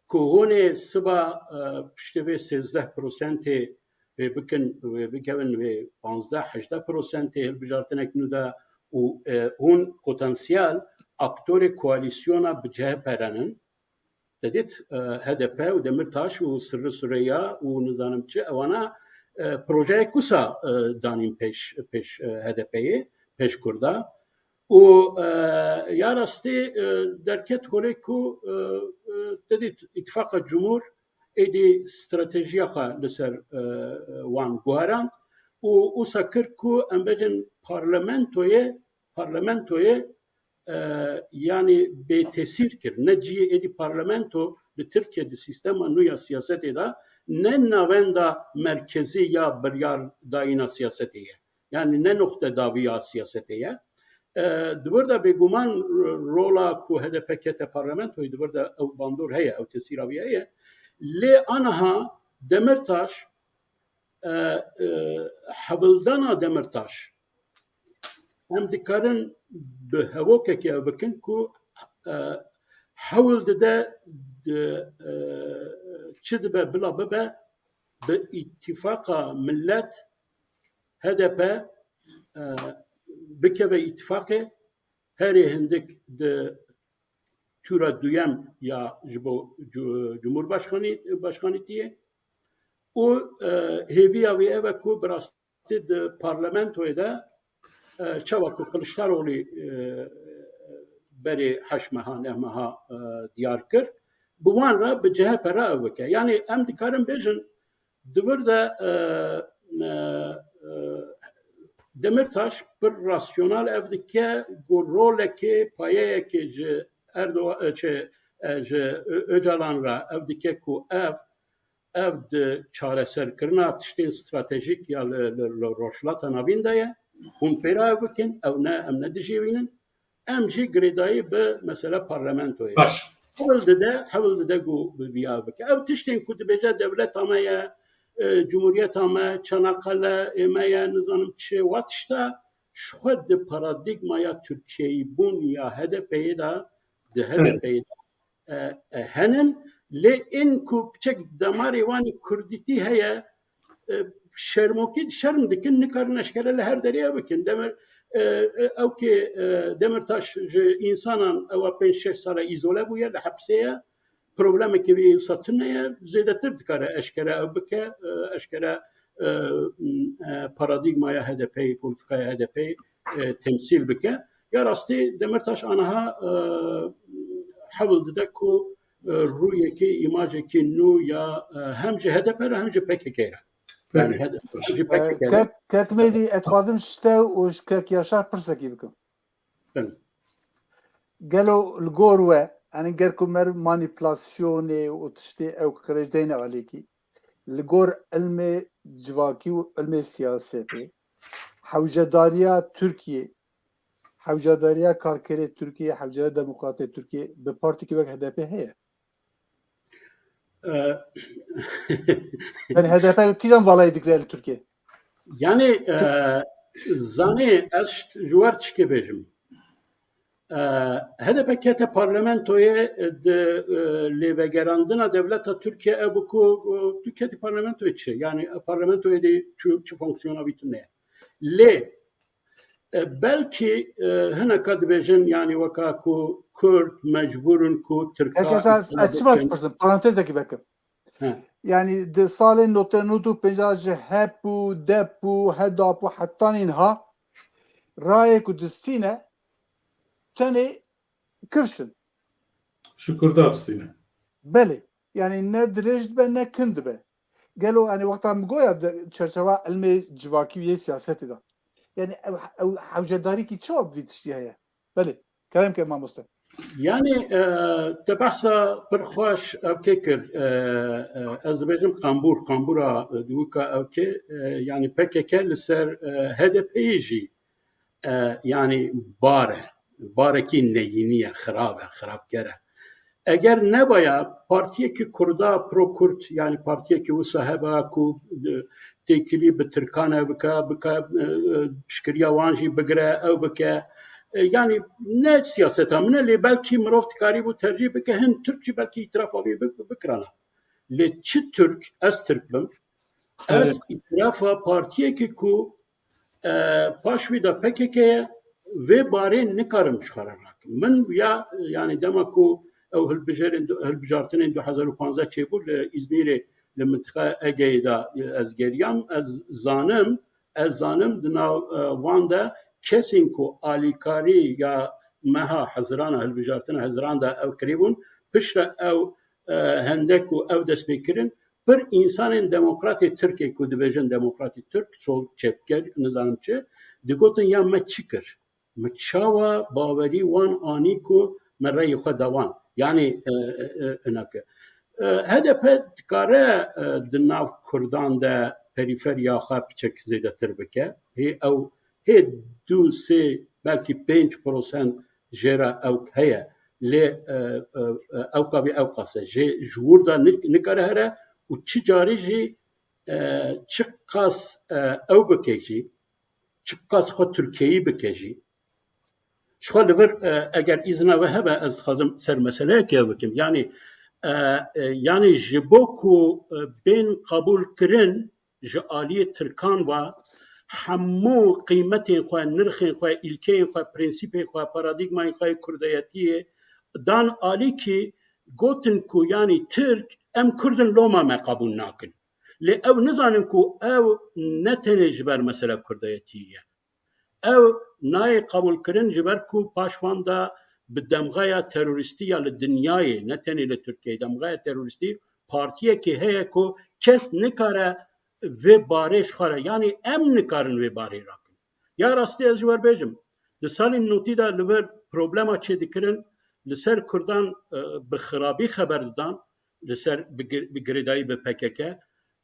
ku hûn ê siba, e, piştî vê sêzdeh prosentê wê bikin, wê bikevin wê panzdeh hejdeh prosentê hilbijartinek nû de û, e, hûn potansiyel aktorê koalîsyona bi C H P re nin. Te dît, e, H D P û Demirtaş û Sirri Süreyya û nizanim çi, ewana, e, projeyek wisa, e, danîn pêş, pêş, e, H D P'yê, pêş Kurda. Û, e, ya rastî, e, derket holê ku, e, e, te dît Îtifaqa Cumhur êdî stratejiya xwe li ser, e, wan guherand û wisa kir ku em bêjin parlamentoyê, parlamentoyê e, yanî bêtesîr kir. Ne cihê êdî parlamento li Tirkiye di sîstema nû ya siyasetê de ne navenda merkezî ya biryardayîna siyasetê ye. Yanî ne noxte dawiya siyasetê ye. E, di vir de bêguman rola ku H D P kete parlamentoyê di vir de ew bandor heye, ew tesîra wî heye. Lê aniha Demirtaş, e, e, hewldana Demirtaş, em dikarin bi hevokekê ew bikin ku, e, hewl dide di, e, çi dibe bila bibe bi Îtîfaqa Millet H D P, e, bikeve îtîfaqê, herê hindik di tûra duyem ya ji bo cu-, Cumhurbaşkanî-, başkanîtiyê û, e, hêviya wî ev e ku bi rastî di parlamentoyê de, e, çawa ku Kiliçdarolî, e, berê heşt meha, neh meha, e, diyar kir, bi wan re, bi C H P re ev bike. Yanî em dikarin bêjin, di vir de, e, e, e, Demirtaş pir rasyonel ev dike, ku rolekê, payeyekê ji Erdogan, e, çi, e, ji Ö-, Ocalan re ev dike ku ev Ev di çareserkirina tiştên stratejîk ya li, li, li Rojhilata Navîn de ye. Hûn pê re ew bikin, ew ne, em ne dijî wî nin. Em jî girêdayî bi mesela parlamentoyê. Baş. Hewl dide, hewl dide ku bi viya bike. Ev tiştên ku dibêje dewleta me ye, e, cumhuriyeta me, Çanakkale ê me ye, nizanim çi, wa tişta ji xwe di paradîgmaya Tirkiyeyî bûn ya H D P'yê de, di H D P'yê de, e, e, henin, lê ên ku piçek demarê wan ê kurdîtî heye, e, şermokî, şerm dikin, nikarin eşkere li her derê ew bikin. Demir, e, e, ew kê, e, Demirtaş ji însanan ewa pênc şeş sal e îzole bûye, li hepsê ye. Problemekê wî wisa tune ye, zêdetir dikare eşkere ew bike, e, eşkere, e, e, paradîgmaya H D P'yê, polîtîkaya H D P'yê, e, temsîl bike. Ya rastî Demirtaş aniha, e, hewl dide ku, e, rûyekê, îmajekê nû ya, e, hem ji H D P re hem ji P K K re. Yani Peki. H D P, hem ji Ee, P K K re. Kek, Kek Mêdî, ez dixwazim ji te û ji Kek Yaşar pirsekî bikim. Belê. Gelo li gor we, yani ger ku mer manîpulasyonê û tiştê ew qirêj deyne alîkî, li gor ilmê civakî û ilmê siyasetê, hewcedariya Tirkiyê, hewcedariya karkerê Tirkiyê, hewcedariya demokratê Tirkiyê bi partîkî wek H D P heye? E, Yani H D P kîjan valayê digre li Tirkiyê? Yani, e, zanê ez ji wer çikê bêjim. E, H D P kete parlamentoyê, e, di, e, lêvegerandina dewleta Tirkiye ew ku, e, tu ketî parlamentoyê çi? Yani, e, parlamentoyê de çi, çi fonksiyona wî tune ye. Lê, e, belkî, e, hineka dibêjin, yani weka ku Kurd mecbûr in ku Tirka Kek Yaşar, ez çima dipirsim? Parantezekî vekim. He. Yani di salên notê nod û pênca ji HEP û DEP û HEDAP û heta nînha rayê ku distîne tenê kifş in. Ji Kurda distîne. Belê. Yani ne dirêj dibe ne kin dibe. Gelo, yani wexta min goya di çerçeva ilmê civakî û yê siyasetê de. Yani ew, ew hewcedarîkî çawa bi vî tiştî heye? Belê. Kerem ke mamoste. Yani, e, te behsa pir xweş ev kê kir. E, e, ez dibêjim qambûr, qambûra, e, dûka ev kê, e, yani P K K li ser, e, H D P'yê jî, e, yani bar e. Barekî neyînî ye, xirab e, xirabker e. Eger nebaya partiyekî Kurda, pro-Kurd, yani partiyekî wisa heba ku, e, têkilî bi Tirkan e bike, bike, e, e, piştgiriya wan jî bigire, ew bike. E, yani ne siyaseta min e, lê belkî mirov dikarîbû tercîh bike, hin Tirk jî belkî îtirafa wî bik-, bikirana. Lê çi Tirk, ez Tirk bim, ez Evet. îtirafa partiyekî ku, e, paş wî de P K K ye, vê barê nikarim ji xwe re rakim. Min ya, yani dema ku ew hilbijarên du-, hilbijartinên du hezar û panzdeh çêbû li Îzmîrê, li mintiqa Egeyê de, e, ez geriyam, ez zanim, ez zanim di nav, e, wan de kesên ku alîkarî ya meha Hezirana, hilbijartina Heziran de ew kirîbûn, piştre ew, e, hende ku ew dest pê kirin, pir însanên demokratê Tirkê ku dibêjin demokratê Tirk, sol, çepker, nizanim çi, digotin ya me çi kir? Me çawa bawerî wan anî ku me reyê xwe da wan? Yani, e, e, e, hineke. E, H D P dikare, e, di nav Kurdan de perîferiya xwe piçek zêdetir bike. Hê ew, hê du, sê, belkî pênc prosent jê re ewk heye. Lê, e, e, e, ewka wî ewqas e. Jê ji wir de nik-, nikare here û çi carî jî, e, çiqas, e, ew bike jî, çiqas xwe Tirkiyeyî bike jî. Ji xwe li vir, e, eger îzina we hebe, ez dixwazim ser meseleyekê ew bikim. Yani, e, e, yani ji bo ku, e, bên qebûl kirin ji aliyê Tirkan ve hemû qîmetên xwe, nirxên xwe, îlkeyên xwe, prensîpên xwe, paradîgmayên xwe yê kurdayetiyê dan alîkî, gotin ku yani Tirk, em Kurd in, loma me qebûl nakin. Lê ew nizanin ku ew ne tenê ji ber mesela kurdayetiyê ye. Ew nayê qebûlkirin ji ber ku paş van de bi demxeya terorîstî ya li dinyayê, ne tenê li Tirkiyeyê, demxeya terorîstî partiyekê heye ku kes nikare vê barê ji xwe re, yanî em nikarin vê barê rakin. Ya rastî ez ji we bêjim, di salên notî de li vir problema çêdikirin li ser Kurdan, e, bi xirabî xeber didan, li ser bi gir-, bi girêdayî bi P K K.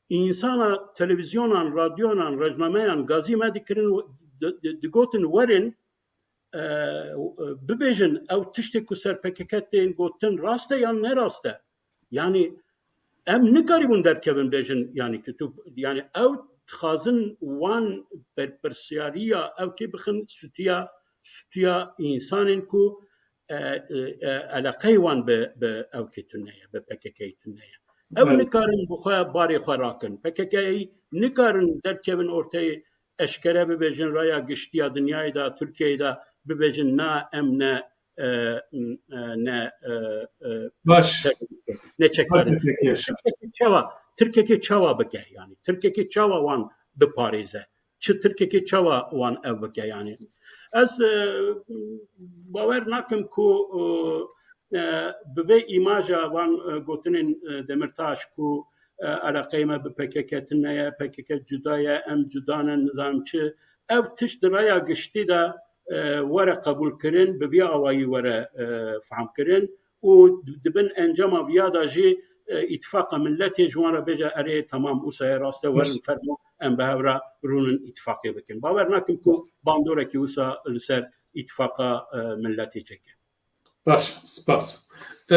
Însana televîzyonan, radyonan, rojnameyan gazî me dikirin, di-, di-, digotin werin, e, bibêjin ew tiştê ku ser P K K tên gotin rast e yan ne rast e. Yanî em nikarîbûn derkevin bêjin, yanî ki tu, yanî ew dixwazin wan berpirsiyariya ew kê bixin stûya, stûya însanên ku, e, e, e, eleqeyê wan bi, bi ew kê tune ye, bi P K K tune ye. Ew Evet. nikarin bi xwe barê xwe rakin. P K K'yî nikarin derkevin orteyê eşkere bibêjin raya giştiya dinyayê de, Tirkiyeyê de bibêjin na em ne, e, m-, e, ne, e, e, Baş. ne Baş çekarî. Tirkiyeyê. Tirkiyekê çawa, Tirkiyekê çawa bike yani? Tirkiyekê çawa wan biparêze? Çi Tirkekê çawa wan ev bike yani? Ez, e, bawer nakim ku, e, e, bi vê îmaja van, e, gotinên, e, Demirtaş ku, e, eleqeyê me bi P K K tune ye, P K K cuda ye, em cuda ne, nizanim çi. Ev tişt di raya giştî de, e, were qebûl kirin, bi vî awayî were, e, fehm kirin û di bin encama viya de jî, e, Îtifaqa Milletê ji wan re bêje, erê, temam, wisa ye, rast e, werin fermo, em bi hev re rûnin îtifaqê bikin. Bawer nakim ku bandorekî wisa li ser Îtifaqa, e, Milletê çêke. Baş, spas. Ee,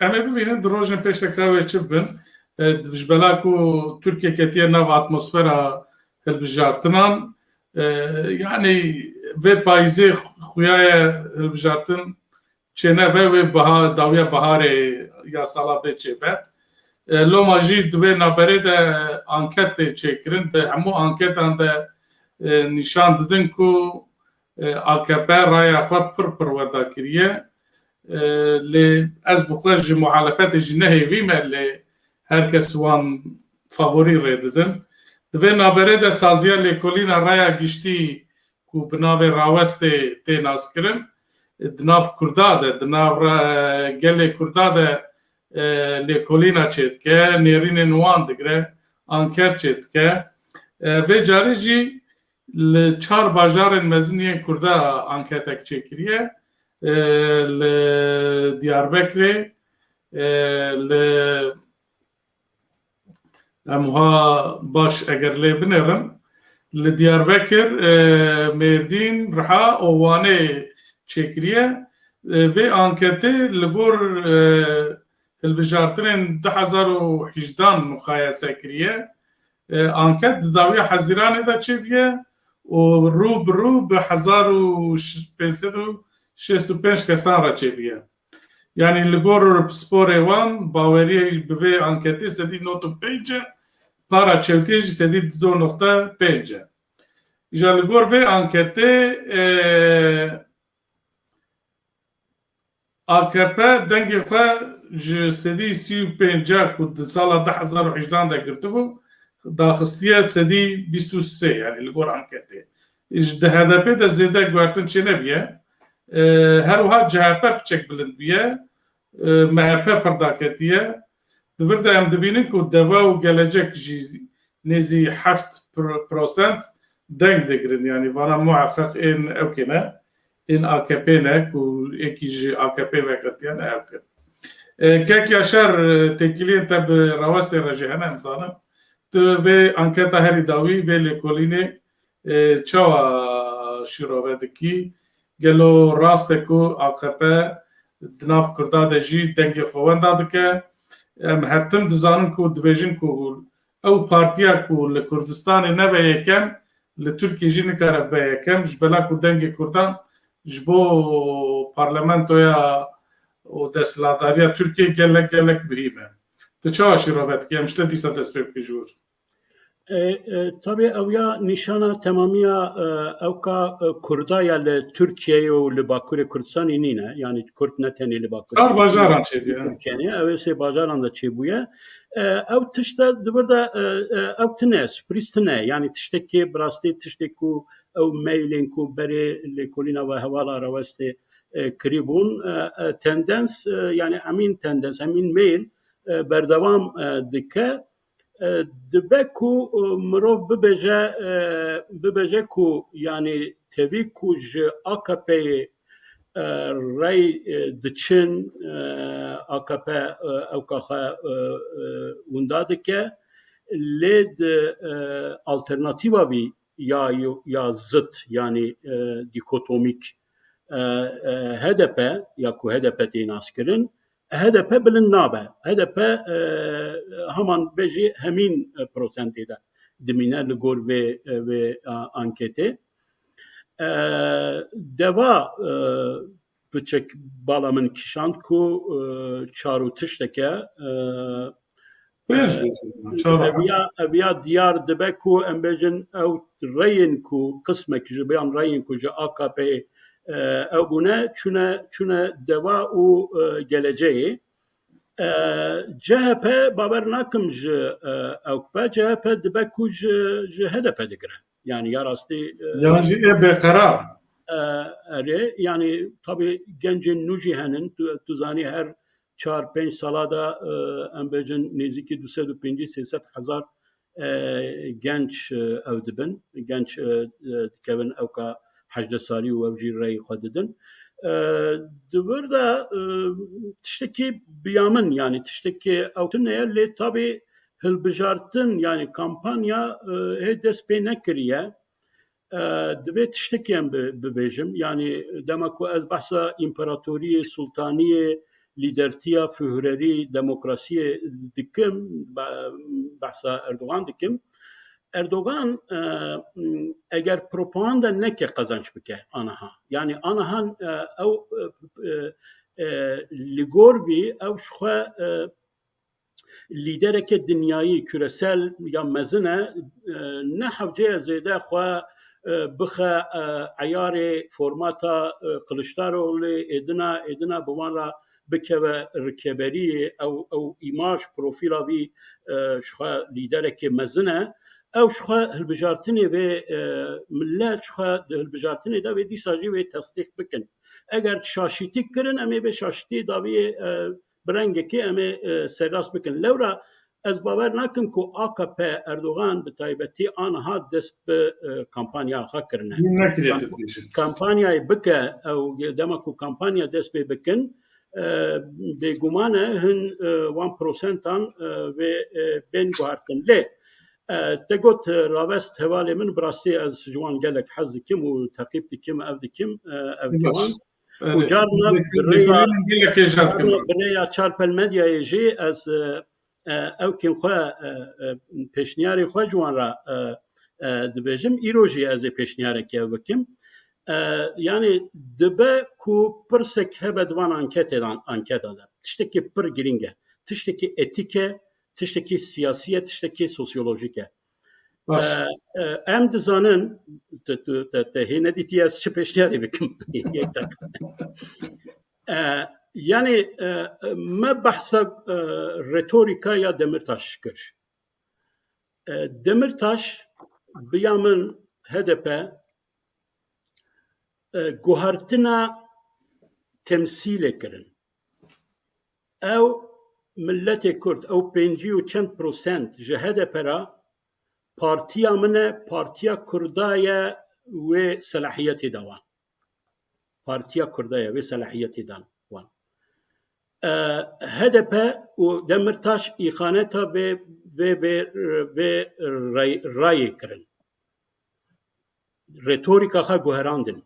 em ê bibînin di rojên pêş de ka wê çi bibin. Ee, ji bela ku Tirkiye ketiye nav atmosfera hilbijartinan, ee, yanî vê payîzê xuya ye hilbijartin çênebe, wê biha-, dawiya biharê ya sala bê çêbe. Ee, loma jî di vê naberê de anket tê çêkirin. Di hemû anketan de, ee, nîşan didin ku e, A K P raya xwe pir pir wenda kiriye. E, lê ez bi xwe ji muhalefetê jî nehêvî me, lê her kes wan favorî rê didin. Di vê naberê de saziya lêkolîna raya giştî ku bi navê Rawestê tê naskirin, di nav Kurda de, di nav re-, gelê Kurda de, e, lêkolîna çêdike, nêrînên wan digire, anket çêdike. E, vê carê jî li çar bajarên mezin yên Kurda anketek çêkiriye. E, li Diyarbekirê, e, li, em wiha baş eger lê binêrin, li Diyarbekir, e, Mêrdîn, Riha û Wanê çêkiriye. E, vê anketê li gor, e, hilbijartinên du hezar û hejdehan muqayese kiriye. E, anket di dawiya Hezîranê de çêbûye û rû bi rû bi hezar û pênc sed û şêst û pênc kesan re çêbûye. Yanî li gor pisporê wan baweriyê bi vê anketê sedî nod û pênc e, para çewtiyê jî sedî du nokte pênc e. Îja li gor vê anketê, e, A K P dengê xwe ji sedî sî û pênc ku di sala du hezar û hejdehan de girtibû, daxistiye sedî bîst û sê, yanî li gor anketê. Ji di H D P de zêde guhertin çênebiye. E, her wiha C H P piçek bilind bûye. E, M H P pir daketiye. Di vir de em dibînin ku Deva û Gelecek jî nêzî heft pro-, prosent deng digirin. Yanî vana muheqeq ên ewkê ne, ên A K P ne ku êkî ji A K P veketiye ne ewk in. E, kek Yaşar, e, têkiliyên te bi Rawestê re jî hene, em zanin. Tu vê anketa herî dawî, vê lêkolînê, e, çawa şîrove dikî? Gelo rast e ku A K P di nav Kurda de jî dengê xwe wenda dike? Em her tim dizanin ku dibêjin ku ew partiya ku li Kurdistanê nebe yekem, li Tirkiyê jî nikare bibe yekem, ji bela ku dengê Kurdan ji bo parlamentoya û desthilatdariya Tirkiyê gelek, gelek muhîm e. Tu çawa şîrove dikî? Em ji te dîsa dest pê bikin ji wir. E, e, tabii ew ya nîşana temamiya, e, ewka, e, Kurda ya li Tirkiyeyê û li Bakurê Kurdistanê nîne. Yanî Kurd ne tenê li Bakurê Çar bajaran çêbûye. Tirkiyeyê, ew ê sê bajaran de çêbûye. E, ew tişt de di vir de, e, e, ew tine, surprîz tine. Yanî tiştekê bi rastî tiştê ku ew mailên ku berê lêkolîna ve hevala Rawestê, e, kirîbûn. E, e, tendens, e, yanî emîn tendens, emîn mail, e, berdewam, e, dike. E, dibe ku, e, mirov bibêje, e, bibêje ku, yanî tevî ku ji A K P'yê, e, rey, e, diçin, e, A K P, e, ewka xwe, e, e, winda dike. Lê di, e, alternatîfa vî ya, ya zit, yanî, e, dîkotomîk, e, e, H D P, ya ku H D P tê naskirin, H D P bilind nabe. H D P, e, heman bêjî hemîn, e, prosentê de dimîne li gor vê, e, vê, e, anketê. E, deva, e, piçek bala min kişand ku, e, çar û tişteke, e, Pênc e, bêjin, çar. Eviya, eviya diyar dibe ku em bêjin ew reyên ku qismek ji biyan reyên ku ji A K P'ê, e, ew bûne, çûne, çûne deva û, e, geleceyê. E, C H P bawer nakim ji, e, ewk be, C H P dibe ku ji, ji H D P digire. Yani ya rastî, e, Yan jî ê bêqerar. E, erê, yani tabî gencên nû jî henin. Tu, tu zanî her çar pênc sala de, e, em bêjin nêzîkî du sed û pêncî sê sed hezar, e, genç, e, ew dibin. Genç, e, e, dikevin ewka hejdeh salî û ew jî reyê xwe didin. E, di vir de, e, tiştekî biya min, yani tiştekî ew tune ye, lê tabî hilbijartin, yani kampanya, e, hê dest pê nekiriye. E, divê tiştekî em bi-, bibêjim. Yanî dema ku ez behsa împaratoriyê, sultaniyê, lîdertiya, fuhrerî, demokrasiyê dikim, be-, behsa Erdogan dikim. Erdogan, e, eger propaganda neke qezenç bike aniha. Yanî aniha, e, ew, e, e, e, li gor vî ew ji xwe, e, lîdereke dinyayî, küresel ya mezin e, e, ne hewce ye zêde xwe, e, bixe, e, eyarê formata, e, Kiliçdaroglu, êdina, êdina bi wan re bikeve rikeberiyê, ew, ew îmaj, profîla vî, e, ji xwe lîderekê mezin e. Ew ji xwe hilbijartinê vê, e, millet ji xwe di hilbijartinê de vê dîsa jî wê tesdîq bikin. Eger şaşîtî kirin, em ê vê şaşîtî daviyê, e, bi rengekê em ê, e, serrast bikin. Lewra ez bawer nakim ku A K P Erdogan bi taybetî aniha dest bi, e, kampanya xwe kirine. Min nekiriye Kamp-, tu dibêjî. Kampanyayê bike, ew dema ku kampanya dest pê bikin, e, bêguman e hin, e, wan prosentan, e, vê, e, bên guhertin. Lê, e, te got, e, rawest hevalê min, bi rastî ez ji wan gelek hez dikim û teqîb dikim, ev dikim, e, ev Baş. kevan. Û carna bi rêya, gelek hêja dikim. Carna bi rêya Çarpel Medyayê jî ez, e, e, ewkên xwe, e, e, pêşniyarê xwe ji wan re, e, e, dibêjim. Îro jî ez ê pêşniyareke bikim. E, yanî dibe ku pirsek hebe di van anketê de, anketa de. Tiştekî pir girîng e. Tiştekî etîk e, tiştekî siyasî ye, tiştekî sosyolojîk e. Baş. E, e, em dizanin, tu, tu, te, te hê nedîtiye ez çi pêşniyarê bikim. Yek deqa. E, yanî, e, me behsa, e, retorîka ya Demirtaş kir. E, Demirtaş, biya min H D P, e, guhertina temsîlê kirin. Ew miletê Kurd, ew pêncî û çend prosent ji H D P re partiya min e, partiya Kurda ye, wê selahiyetê da wan. Partiya Kurda ye, wê selahiyetê dan wan. E, H D P û Demirtaş îxaneta vê, vê, vê, vê ray-, rayê kirin. Retorîka xwe guherandin.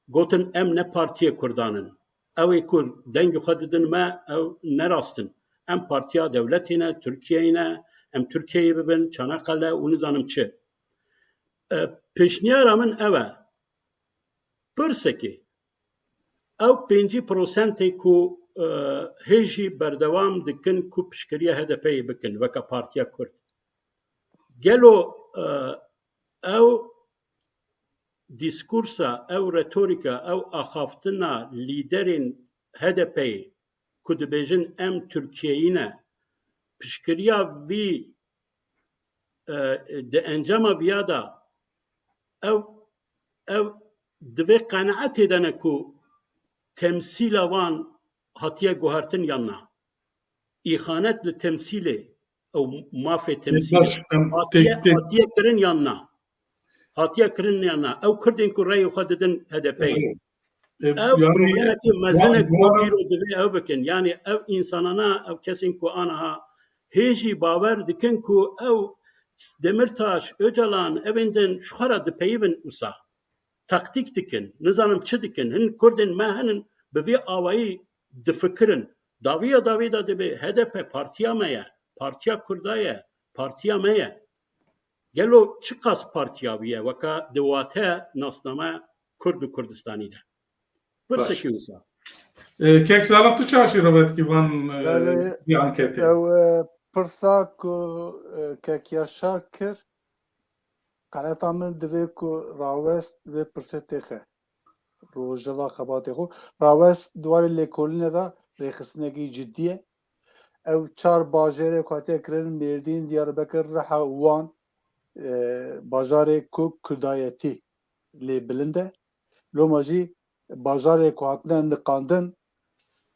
Gotin, em ne partiyê Kurdan in. Ew ê ku dengê xwe didin me, ew ne rast in. Em partiya dewletê ne, Tirkiyeyê ne, em Tirkiyeyê bibin, Çanakkale û nizanim çi. E, pêşniyara min ew e. Pirsekê, ew pêncî prosentê ku, e, hê jî berdewam dikin ku piştgiriya H D P'yê bikin weke partiya Kurd. Gelo, e, ew dîskursa, ew retorîka, ew axaftina lîderên H D P'yê ku dibêjin em Tirkiyeyî ne, piştgiriya vî, e, di encama viya de ew, ev di vê qenaetê de ne ku temsîla wan hatiye guhertin yan na. Îxanet li temsîlê, ew mafê temsîlê Baş, em hatiye, tek tek hatiye kirin yan na? Hatiye kirin yan na? Ew Kurdên ku reyê xwe didin H D P'yê. Evet. E, ev problemekî mezin e ku îro divê ew bikin. Yanî ev însanana, ev kesên ku aniha hê jî bawer dikin ku ew Demirtaş, Ocalan, evên din ji xwe re dipeyivin wisa. Taktîk dikin, nizanim çi dikin. Hin Kurdên me hinin bi vê awayî difikirin. Dawiya dawî de dibê H D P partiya me ye, partiya Kurda ye, partiya me ye. Gelo çiqas partiya wî ye weka di wate nasname Kurd û Kurdistanî de? Pirsekî wisa. E, Kek Zalim, tu çaşî rewetî van, e, Belê, vî anketê? Ew, e, pirsa ku, e, Kek Yaşar kir, qeneta min divê ku rawest vê pirsê têxe. Rojeva xebatê xwe. Rawest di warê lêkolînê de rêxistinekî cidî ye. Ew çar bajêrê ku hatiye kirin, Mêrdîn, Diyarbekir, Riha, Wan, e, bajarê ku Kurdayetî lê bilind e. Loma jî bajarê ku hatine niqandin,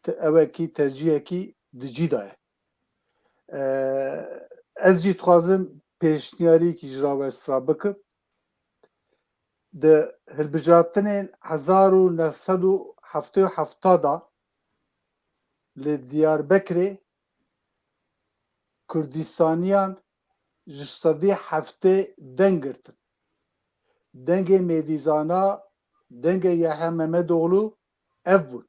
te-, ewekî tercîhekî di cî de ye. E, ez jî dixwazim pêşniyarîkî ji rawest re bikim. Di hilbijartinên hezar û neh sed û heftê û heft de li Diyarbekirê Kurdistaniyan ji sedî heftê deng girtin. Dengê Mêdîzana, dengê Yehya Mehmedoğlu ev bûn.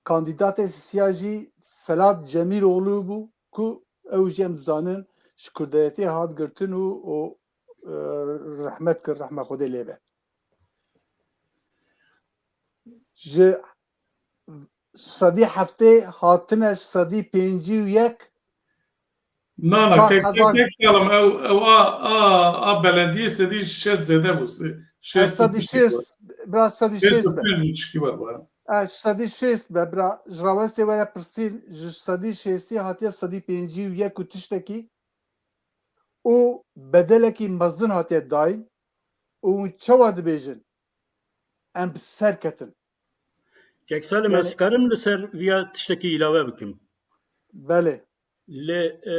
Kandîdatê sisiya jî Felat Cemîloğlu bû ku ew jî em dizanin ji Kurdayetê hat girtin û, û, e, rehmet kir, rehma Xwedê lê be. Ji sedî heftê hatine sedî pêncî û yek. Na, na, Çar kek, kek, hezar. Kek Zalim, ew, ew a, a, a belediyê sedî şêst zêde bû, se-, E, şêst û pênc sedî şêst, bû. Bira sedî şêst şêst û pênc bû, çikî wer bû, ha. E, sedî şêst be, bira, ji rawestê were pirsîn, ji sedî şêstî hatiye sedî pêncî û yek û tiştekî û bedelekî mezin hatiye dayîn û hûn çawa dibêjin? Em bi ser ketin. Kek Salim, ez Yani karim li ser viya tiştekî îlave bikim? Belê. Li, e,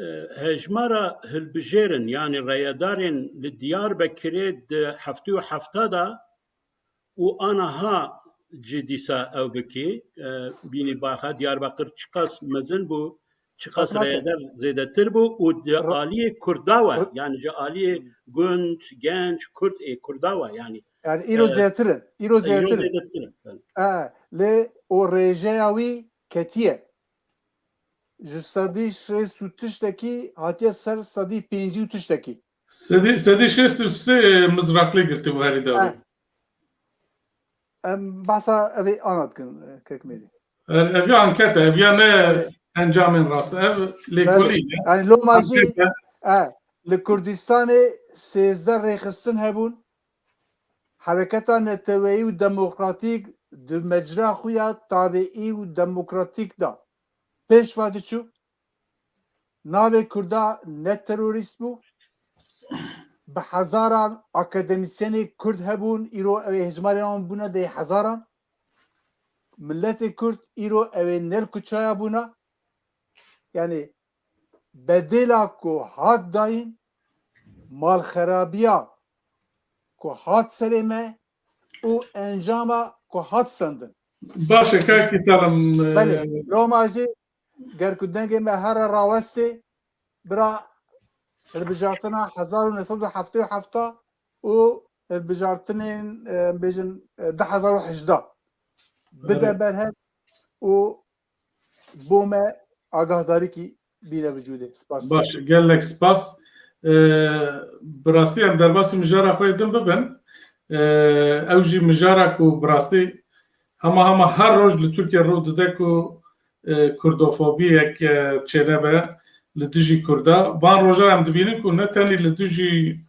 e, hejmara hilbijêrin, yanî reyedarên li Diyarbekirê di heftê û heft de û aniha jî dîsa ew bikî, e, bînî baxa Diyarbekir çiqas mezin bû, çiqas Qat nake. reyedar zêdetir bû û di Ra- aliyê Kurda we, Ra- yanî ji aliyê gund, genç, Kurd ê Kurda we, yanî Yani îro e, zêdetir in. Îro zêdetir in. Zêdetir in. E, lê o rêjeya wî ketiye. Ji sedî şêst û tiştekî hatiye ser sedî pêncî û tiştekî. Sedî, sedî şêst û sê mizraqlê girtî bu herî dawî. Eh. Em behsa evê ana dikin, Kek Mêdî. Ev, ev ya anket e, ev ya ne Evet. encamên rast. Ev lêkolî Belê. ye. Yani loma jî, Anket e. eh, li Kurdistanê sêzdeh rêxistin hebûn. Hereketa neteweyî û demokratîk di mecra xwe ya tabiî û demokratîk de pêş ve diçû. Navê Kurda ne terorîst bû. Bi hezaran akademîsyenê Kurd hebûn, îro ew ê hejmarê wan bûne dê hezaran. Miletê Kurd îro ew ê nel kuçaya bûne. Yani bedêla ku hat dayîn, malxerabiya ku hat serê me û encama ku hat sendin. Baş e, Kek Salim, e, Belê, loma jî ger ku dengê me here rawestê, bira hilbijartina hezar û neh sed û heftê û heft û hilbijartinên, e, bêjin, e, du hezar û hejdeh bide Evet. berhev û bo me agahdarîkî bîne vücudê. Spas. Baş, gelek spas. E, bi rastî em derbasî mijara xwe yê din bibin. E, ew jî mijara ku bi rastî hema hema her roj li Tirkiye rû dide ku, e, kurdofobiyek, e, çênebe li dijî Kurda. Van roja em dibînin ku ne tenî li dijî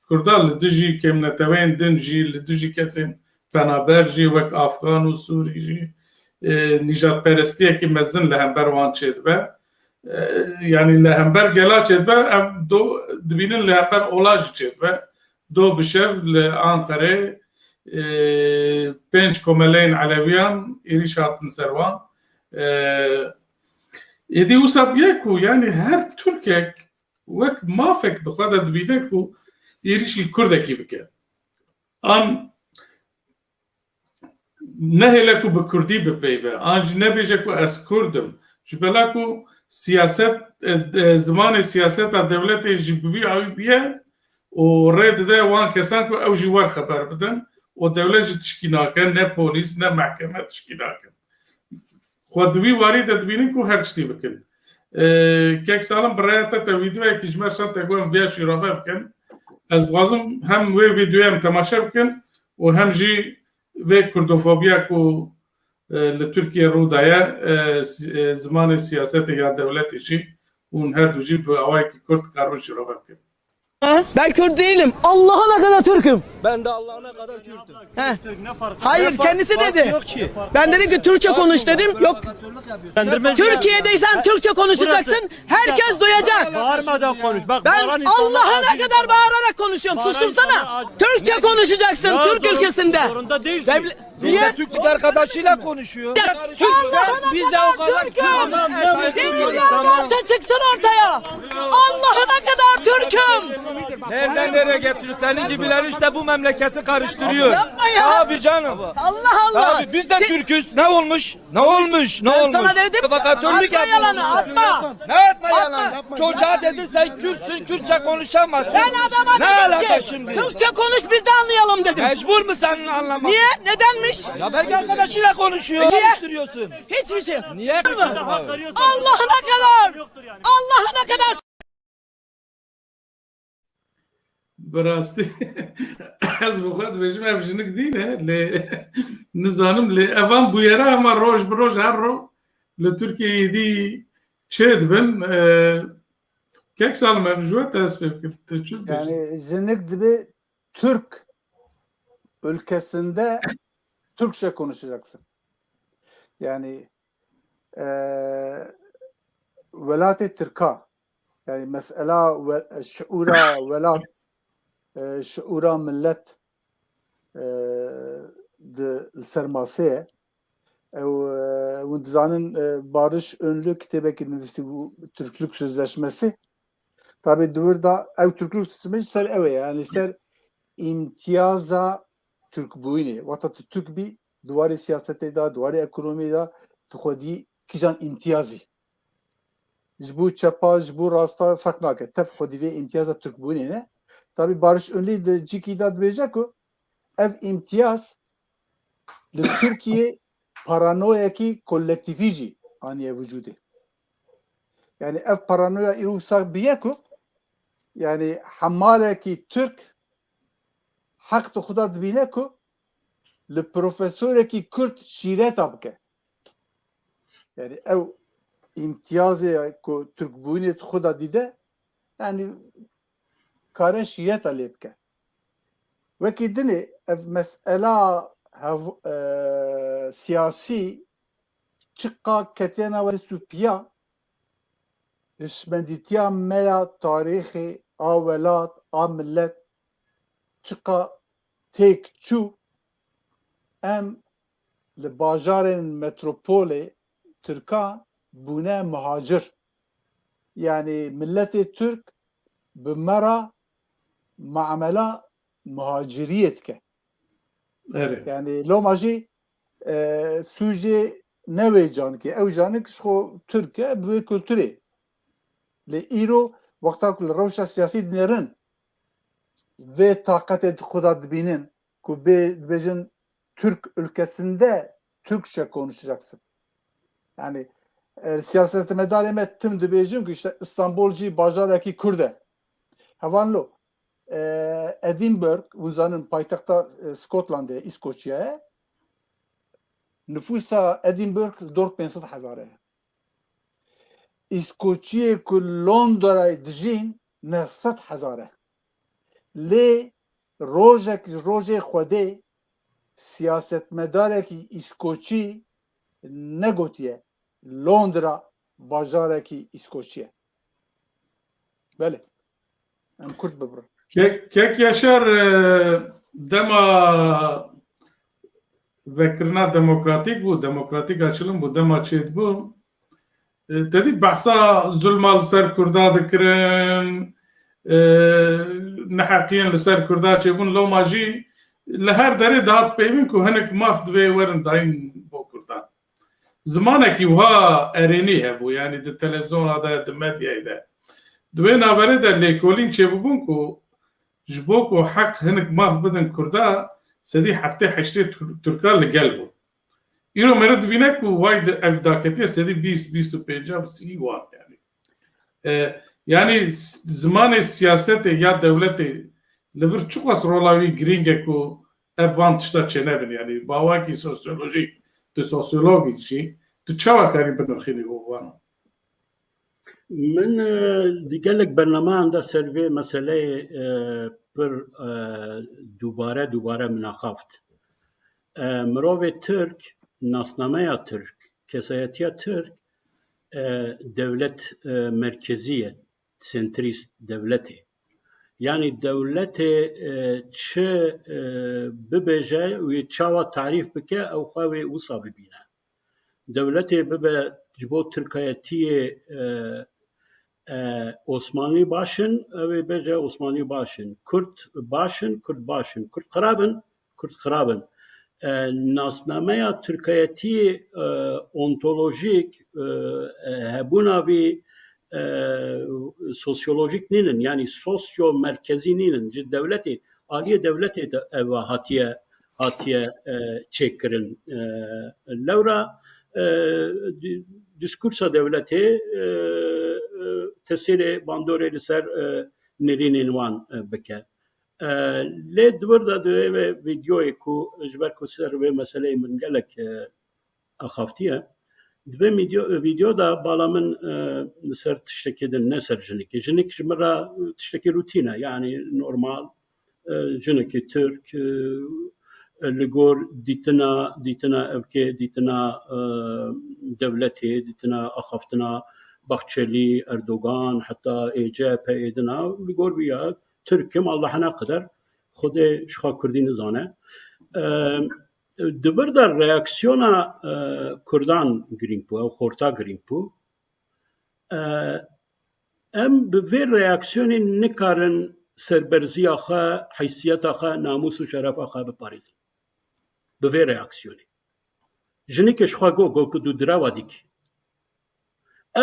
Kurda, li dijî kêmneteweyên din jî, li dijî kesên penaber jî, wek Afgan û Sûrî jî, e, nîjadperestiyekî mezin li hember wan çêdibe. E, yanî li hember gela çêdibe, em do, dibînin li hember ola jî çêdibe. Do bi şev li Anqerê, e, pênc komeleyên Elewiyan êrîş hatin ser wan. E, êdî wisa bûye ku, yanî her Tirkek wek mafek di xwe de dibîne ku êrîşî Kurdekî bike. An nehêle ku bi kurdî bipeyve, an jî nebêje ku ez kurd im. Ji bela ku siyaset, e, e, zimanê siyaseta dewletê jî bi vî awî bûye û rê dide wan kesan ku ew jî wer xeber bidin û dewlet jî tişkî nake, ne polîs, ne mehkeme tişkî nakin. Xwe di wî warî de dibînin ku her tiştî bikin. E, kek Salim, bi raya te te vîdeoyekî ji me şand te ku em viya şîrove bikin. Ez dixwazim hem wê vîdeoyê em temaşe bikin û hem jî vê kurdofobiya ku, e, li Tirkiyê rû daye, e, si-, e, zimanê siyasetê ya dewletê jî hûn her du jî bi awayekî kurt karin şîrove bikin. Ben Kürt değilim. Allah'ına kadar Türk'üm. Ben de Allah'ına kadar Kürt'üm. He. Hayır, kendisi dedi. Yok ki. Ben dedim ki Türkçe konuş dedim. Yok. Türkiye'deysen Türkçe konuşacaksın. Herkes duyacak. Bağırmadan konuş. Bak, ben Allah'ına kadar bağırarak konuşuyorum. Sustursana. Türkçe konuşacaksın Türk ülkesinde. Zorunda değil ki. Niye? Türk arkadaşıyla konuşuyor. Türk, biz de o kadar Türk'üm. Tamam, tamam, tamam. Varsa çıksın ortaya. Allah'ına kadar Türk'üm. Nereden nereye getiriyor? Senin gibileri işte bu memleketi karıştırıyor. Yapma ya. Tabii canım. Allah Allah. Tabii biz de Türk'üz. Ne olmuş? Ne olmuş? Ne olmuş? Sana dedim, provokatörlük yapma yalanı, yapıyorsun. Atma. Ne atma yalan? Çocuğa dedin sen Kürtsün, Kürtçe konuşamazsın. Ben adama dedim ki, şimdi? Türkçe konuş, biz de anlayalım dedim. Mecbur mu senin anlamak? Niye? Nedenmiş? Ya belki arkadaşıyla konuşuyor. Niye? Karıştırıyorsun. Hiçbir şey. Niye? Allah'ına kadar. Allah'ına kadar. Bi rastî ez bi xwe dibêjim ev jinik dî ne, lê nizanim, lê evan bûyera hema roj bi roj her ro li Tirkiyeyê dî çê dibin. E, kek Salim, em ji we te ez fê bikim. Tu çi dibêjî? Yani jinik dibe Türk ülkesinde Türkçe konuşacaksın. Yani, e, welatê Tirka, yani mesela we-, şiûra welat, e, şiûra millet, e, di, li ser masê ye. Ew, e, hûn dizanin, e, Barış Önlü kitêbekî nivîsî bû, Türklük Sözleşmesi. Tabi di wir de ew Türklük Sözleşmesi ser ew e, yani ser îmtiyaza Türkbûyînê. Wata tu Türk bî, di warê siyasetê de, di warê ekonomiyê de tu xwedî kîjan îmtiyazî. Ji bo çepa, ji bo rasta ferq nake. Tev xwedî vê îmtiyaza Tirkbûnê ne. Tabî Barış Önlü di cîkî de dibêje ku ev îmtiyaz li Tirkiyê paranoyekî kolektîfî jî aniye vücudê. Yani ev paranoya îro wisa biye ku, yani hemalekî Tirk heq di xwe de dibîne ku li profesorekî Kurd şîreta bike. Yani ew îmtiyazê ku Tirkbûyînê di xwe de dîde, yani kare şîreta lê bike. Wekî dinê ev mesela hev-, e, siyasî çiqa ketiye nava dest û piya, hişmendîtiya me ya tarîxê, a welat, a millet çiqa têk çû, em li bajarên metropolê Tirkan bûne muhacir. Yani milletê Tirk bi me re muamela muhaciriyê dike. Evet. Yani loma jî, e, sûcê ne wê canikê. Ew canik ji xwe Tirk e, bi wê kulturê. Lê îro wexta ku li rewşa siyasî dinêrin, vê taqetê di xwe de dibînin ku bê, dibêjin Türk ülkesinde Türkçe konuşacaksın. Yani, e, siyasetmedarê me tim dibêjin ku işte İstanbul jî bajarekî Kurd e. Hevalno, e, Edinburgh, hûn zanin paytexta, e, Scotlandê, Îskoçya ye. Nüfusa Edinburgh li dor pênc sed hezar e. Îskoçiyê ku Londrayê dijîn neh sed hezar e. Lê rojek ji rojê Xwedê siyasetmedarekî Îskoçî negotiye Londra bajarekî Îskoçî ye. Belê. Em kurt bibirin. Kek, Kek Yaşar, e, dema vekirina demokratîk bû, demokratîk açılım bû, dema çêdibû, e, te dî behsa zulma li ser Kurda dikirin, e, neheqiyên li ser Kurda çêbûn, loma jî Li her derê dihat peyvin ku hinek maf divê werin dayîn bo Kurdan. Zimanekî wiha erênî hebû, yanî di televîzyona de, di medyayê de. Di wê naberê de lêkolîn çêbûbûn ku ji bo ku heq hinek maf bidin Kurda, sedî heftê heştê Tur-, Turka li gel bûn. Îro meriv dibîne ku way di ev daketiye sedî bîst, bîst û pênc, sî wan yanî. E, yanî s-, zimanê siyasetê ya dewletê li vir çiqas rola wî girîng e ku ev van tişta çênebin? Yanî bawakî sosyolojîk, tu sosyologîk jî, tu çawa karî binirxînî û vana? Min, e, di gelek bernameyan de ser vê meseleyê, e, pir, e, dubare, dubare min axaft. E, mirovê Tirk, nasnameya Tirk, kesayetiya Tirk, e, dewlet, e, merkezî ye, sentrîst dewletê. Yanî dewletê, e, çi, e, bibêje, wê çawa tarîf bike, ew xwe wê wisa bibîne. Dewletê bibe ji bo Tirkayetiyê, e, e, Osmanlî baş in, ew ê bêje Osmanlî baş in. Kurd baş in, Kurd baş in. Kurd xirab in, Kurd xirab in. E, nasnameya Tirkayetiyê, e, ontolojîk, e, e, hebûna vî, e, sosyolojîk nînin, yanî sosyo-merkezî nînin. Ji dewletê, aliyê dewletê de ev hatiye, hatiye, e, çêkirin. E, lewra, e, di-, diskursa dewletê, e, e, tesîrê bandorê li ser, e, nêrînên wan, e, bike. E, lê di wir de divê vê vîdeoyê ku ji ber ku ser vê meseleyê min gelek, e, axaftiye. Di vê vîdeo, vîdeo de bala min, e, li ser tiştekî din, ne ser jinikê. Jinik ji min re tiştekî rutîn e, yanî normal, e, jinekî Tirk, e, li gor dîtina, dîtina evkê, dîtina, e, dewletê, dîtina axaftina Baxçelî, Erdogan, heta ê C H P ê dina, li gor vî ya Tirk im, Allah hena qeder, Xwedê ji xwe Kurdî nizane. E, di vir de reaksiyona, e, Kurdan girîng bû, ew xorta girîng bû. E, em bi vê reaksiyonê nikarin serberziya xwe, heysiyeta xwe, namûs û şerefa xwe biparêzin. Bi vê reaksiyonê. Jinikê ji xwe got, got ku tu direwa dikî.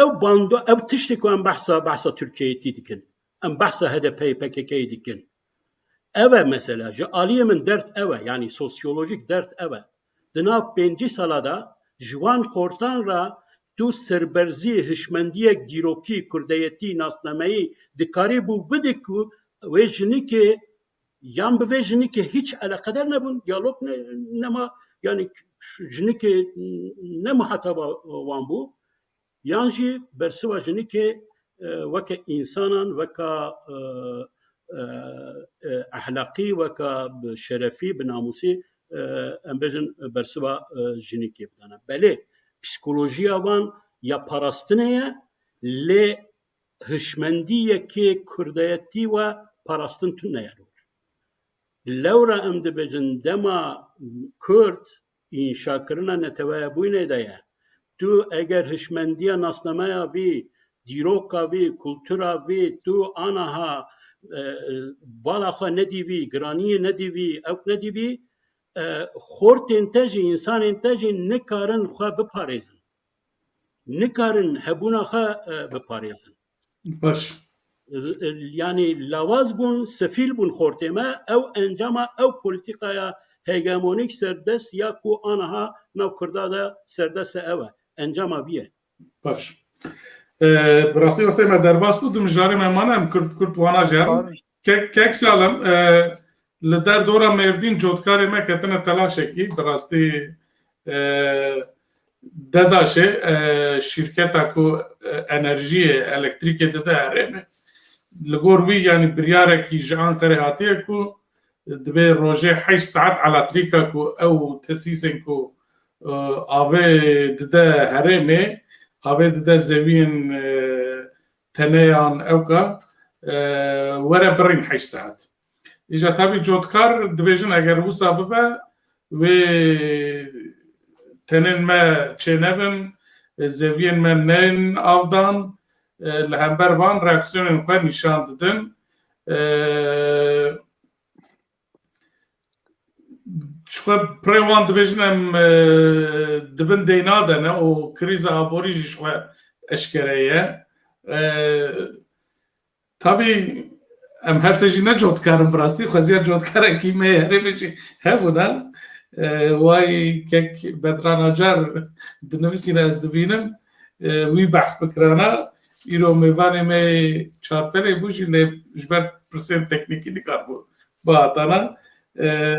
Ew bando, ew tiştê ku em behsa, behsa Tirkiyeyê tî dikin. Em behsa H D P, P K K dikin. Ev e mesela. Ji aliyê min dert ew e. Yanî sosyolojîk dert ew e. Di nav pêncî sala de ji wan xortan re tu serberzî, hişmendiyek dîrokî, kurdeyetî, nasnameyî dikarî bû bidî ku wê jinikê yan bi vê jinikê hîç eleqedar nebûn, diyalog ne-, nema, yanî jinikê ne muhataba wan bû, yan jî bersiva jinikê, e, weke însanan, weka, e, e, e, ehlaqî, weka bi şerefî, bi namûsî, e, em bêjin bersiva, e, jinikê bidane. Belê, psîkolojiya wan ya parastinê ye, lê hişmendiyekê kurdayetî we parastin tune ye li wir. Lewra em dibêjin dema Kurd înşakirina neteweyabûnê de ye. Tu eger hişmendiya nasnameya vî, dîroka vî, kultura vî, tu anaha, e, e, bala xwe nedî vî, giraniyê nedî vî, ewk nedî vî, e, xortên te jî, însanên te jî nikarin xwe biparêzin. Nikarin hebûna xwe, e, biparêzin. Baş. E, e, yanî lawaz bûn, sefîl bûn xortê me. Ew encama ew polîtîkaya hegemonîk serdest ya ku aniha nav Kurda de serdest e ew e. Encama vî ye. Baş. E, bi rastî wextê me derbas bû, di mijarê me mane, em kurt kurt wana jî herin. Kek, Kek Salem, e, li derdora Mêrdîn cotkarê me ketine telaşekî, bi rastî, e, DEDAŞê, e, şîrketa ku, e, enerjiyê, elektrîkê dide herêmê. Li gor wî, yanî biryarekî ji Anqerê hatiye ku divê rojê heşt saet elektrîka ku ew tesîsên ku, e, avê dide herêmê, avê dide zewiyên, e, teneyan ewka, e, were birîn heşt saet. Îja tabî cotkar dibêjin eger wisa bibe, wê tenên me çênebin, e, zeviyên me neyên avdan, e, li hember van reaksiyonên xwe nîşan didin. E, Ji xwe pirê wan dibêjin em, e, di bin deyna de ne û krîza aborî jî ji xwe eşkere ye. E, tabî em her sê jî ne cotkar in bi rastî, xweziya cotkarekî me yê herêmê jî hebûna. E, way kek Bedran Acar dinivîsîne ez dibînim, e, wî behs bikirana. Îro mêvanê me yê Çarpelê bû jî lê ji ber pirsên teknîkî nikaribû bihatana. E,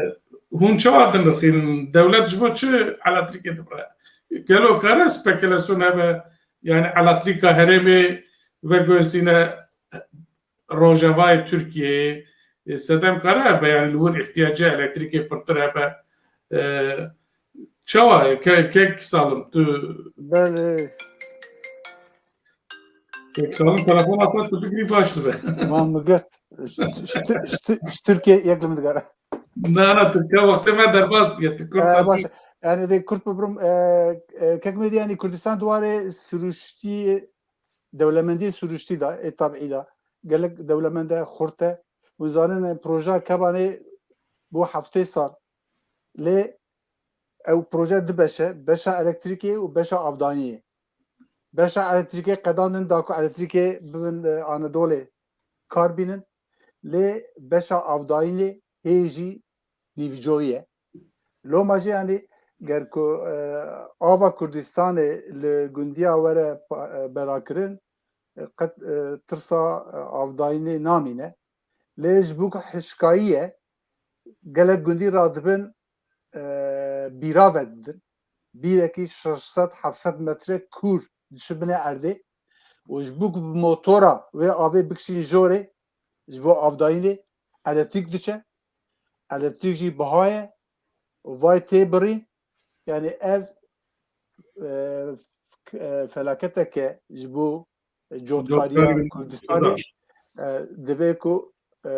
hûn çawa dinirxînin? Dewlet ji bo çi elektrîkê dibire? Gelo kare spekulasyon hebe? Yani elektrîka herêmê veguhestîne rojavayê Tirkiyeyê, e, sedem kare hebe? Yani li wir ihtiyaca elektrîkê pirtir hebe? E, çawa? Ke-, kek Salim, tu Belê. Kek Salim, telefona xwe tu bigirî baş dibe. Wan min girt. Ji, ji, ji, ji, ji Tirkiye yek li min digere. Na, na, Tirkiye wextê me derbas bûye. Tu kurt Ee, baş. Yani de kurt bibrim, e, e, kek Medî, yani Kurdistan di warê siruştî, dewlemendî siruştî de, ê tabî de. Gelek dewlemende xurt e. Hûn zanin, e, projeya Kebanê bû heftê sal. Lê ew proje du beş e, beşa elektrîkê û beşa avdayînê. Beşa elektrîkê qedandin da ku elektrîkê bibin, e, Anadolê kar bînin. Lê beşa avdayînê hê jî nîvcoyî ye. Loma jî, yanî, ger ku, e, ava Kurdistanê li gundiya were pa-, e, belakirin, e, qet, e, tirsa, e, avdayînê namîne. Lê ji bo ku hişkayî ye, gelek gundî radibin, e, bîra vedidin. Bîrekî şeş sed heft sed metre kûr diçe binê erdê û ji bo ku bi motora wê avê bikişîn jorê, ji bo avdayînê elektrîk diçe. Elektrîk jî biha ye û vay tê birîn. Yani ev, e, e, felaketeke ji bo cotkariya Kurdistanê, e, divê ku, e,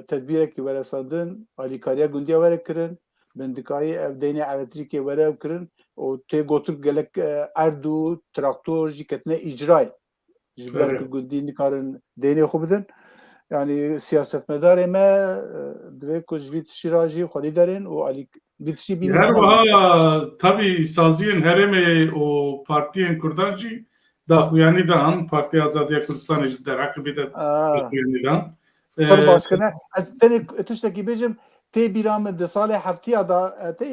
tedbîrekî were sandin, alîkariya gundiya were kirin, bindikayî ev deynê elektrîkê were kirin û tê gotin gelek, e, erd û traktor jî ketine îcrayê. Ji ber ku gundî nikarin deynê xwe bidin. Yani siyasetmedarê me, e, divê ku ji vî tiştî re jî xwedî derin û alî-, vî tiştî bînin. Her wiha tabî saziyên herêmê û partiyên Kurdan jî daxuyanî dan, Partiya Azadiya Kurdistanê ji derheqê vê de daxuyanî dan. Pir baş kirine. Ez tenê tiştekî bêjim, tê bîra min di salê heftiya de, e, tê,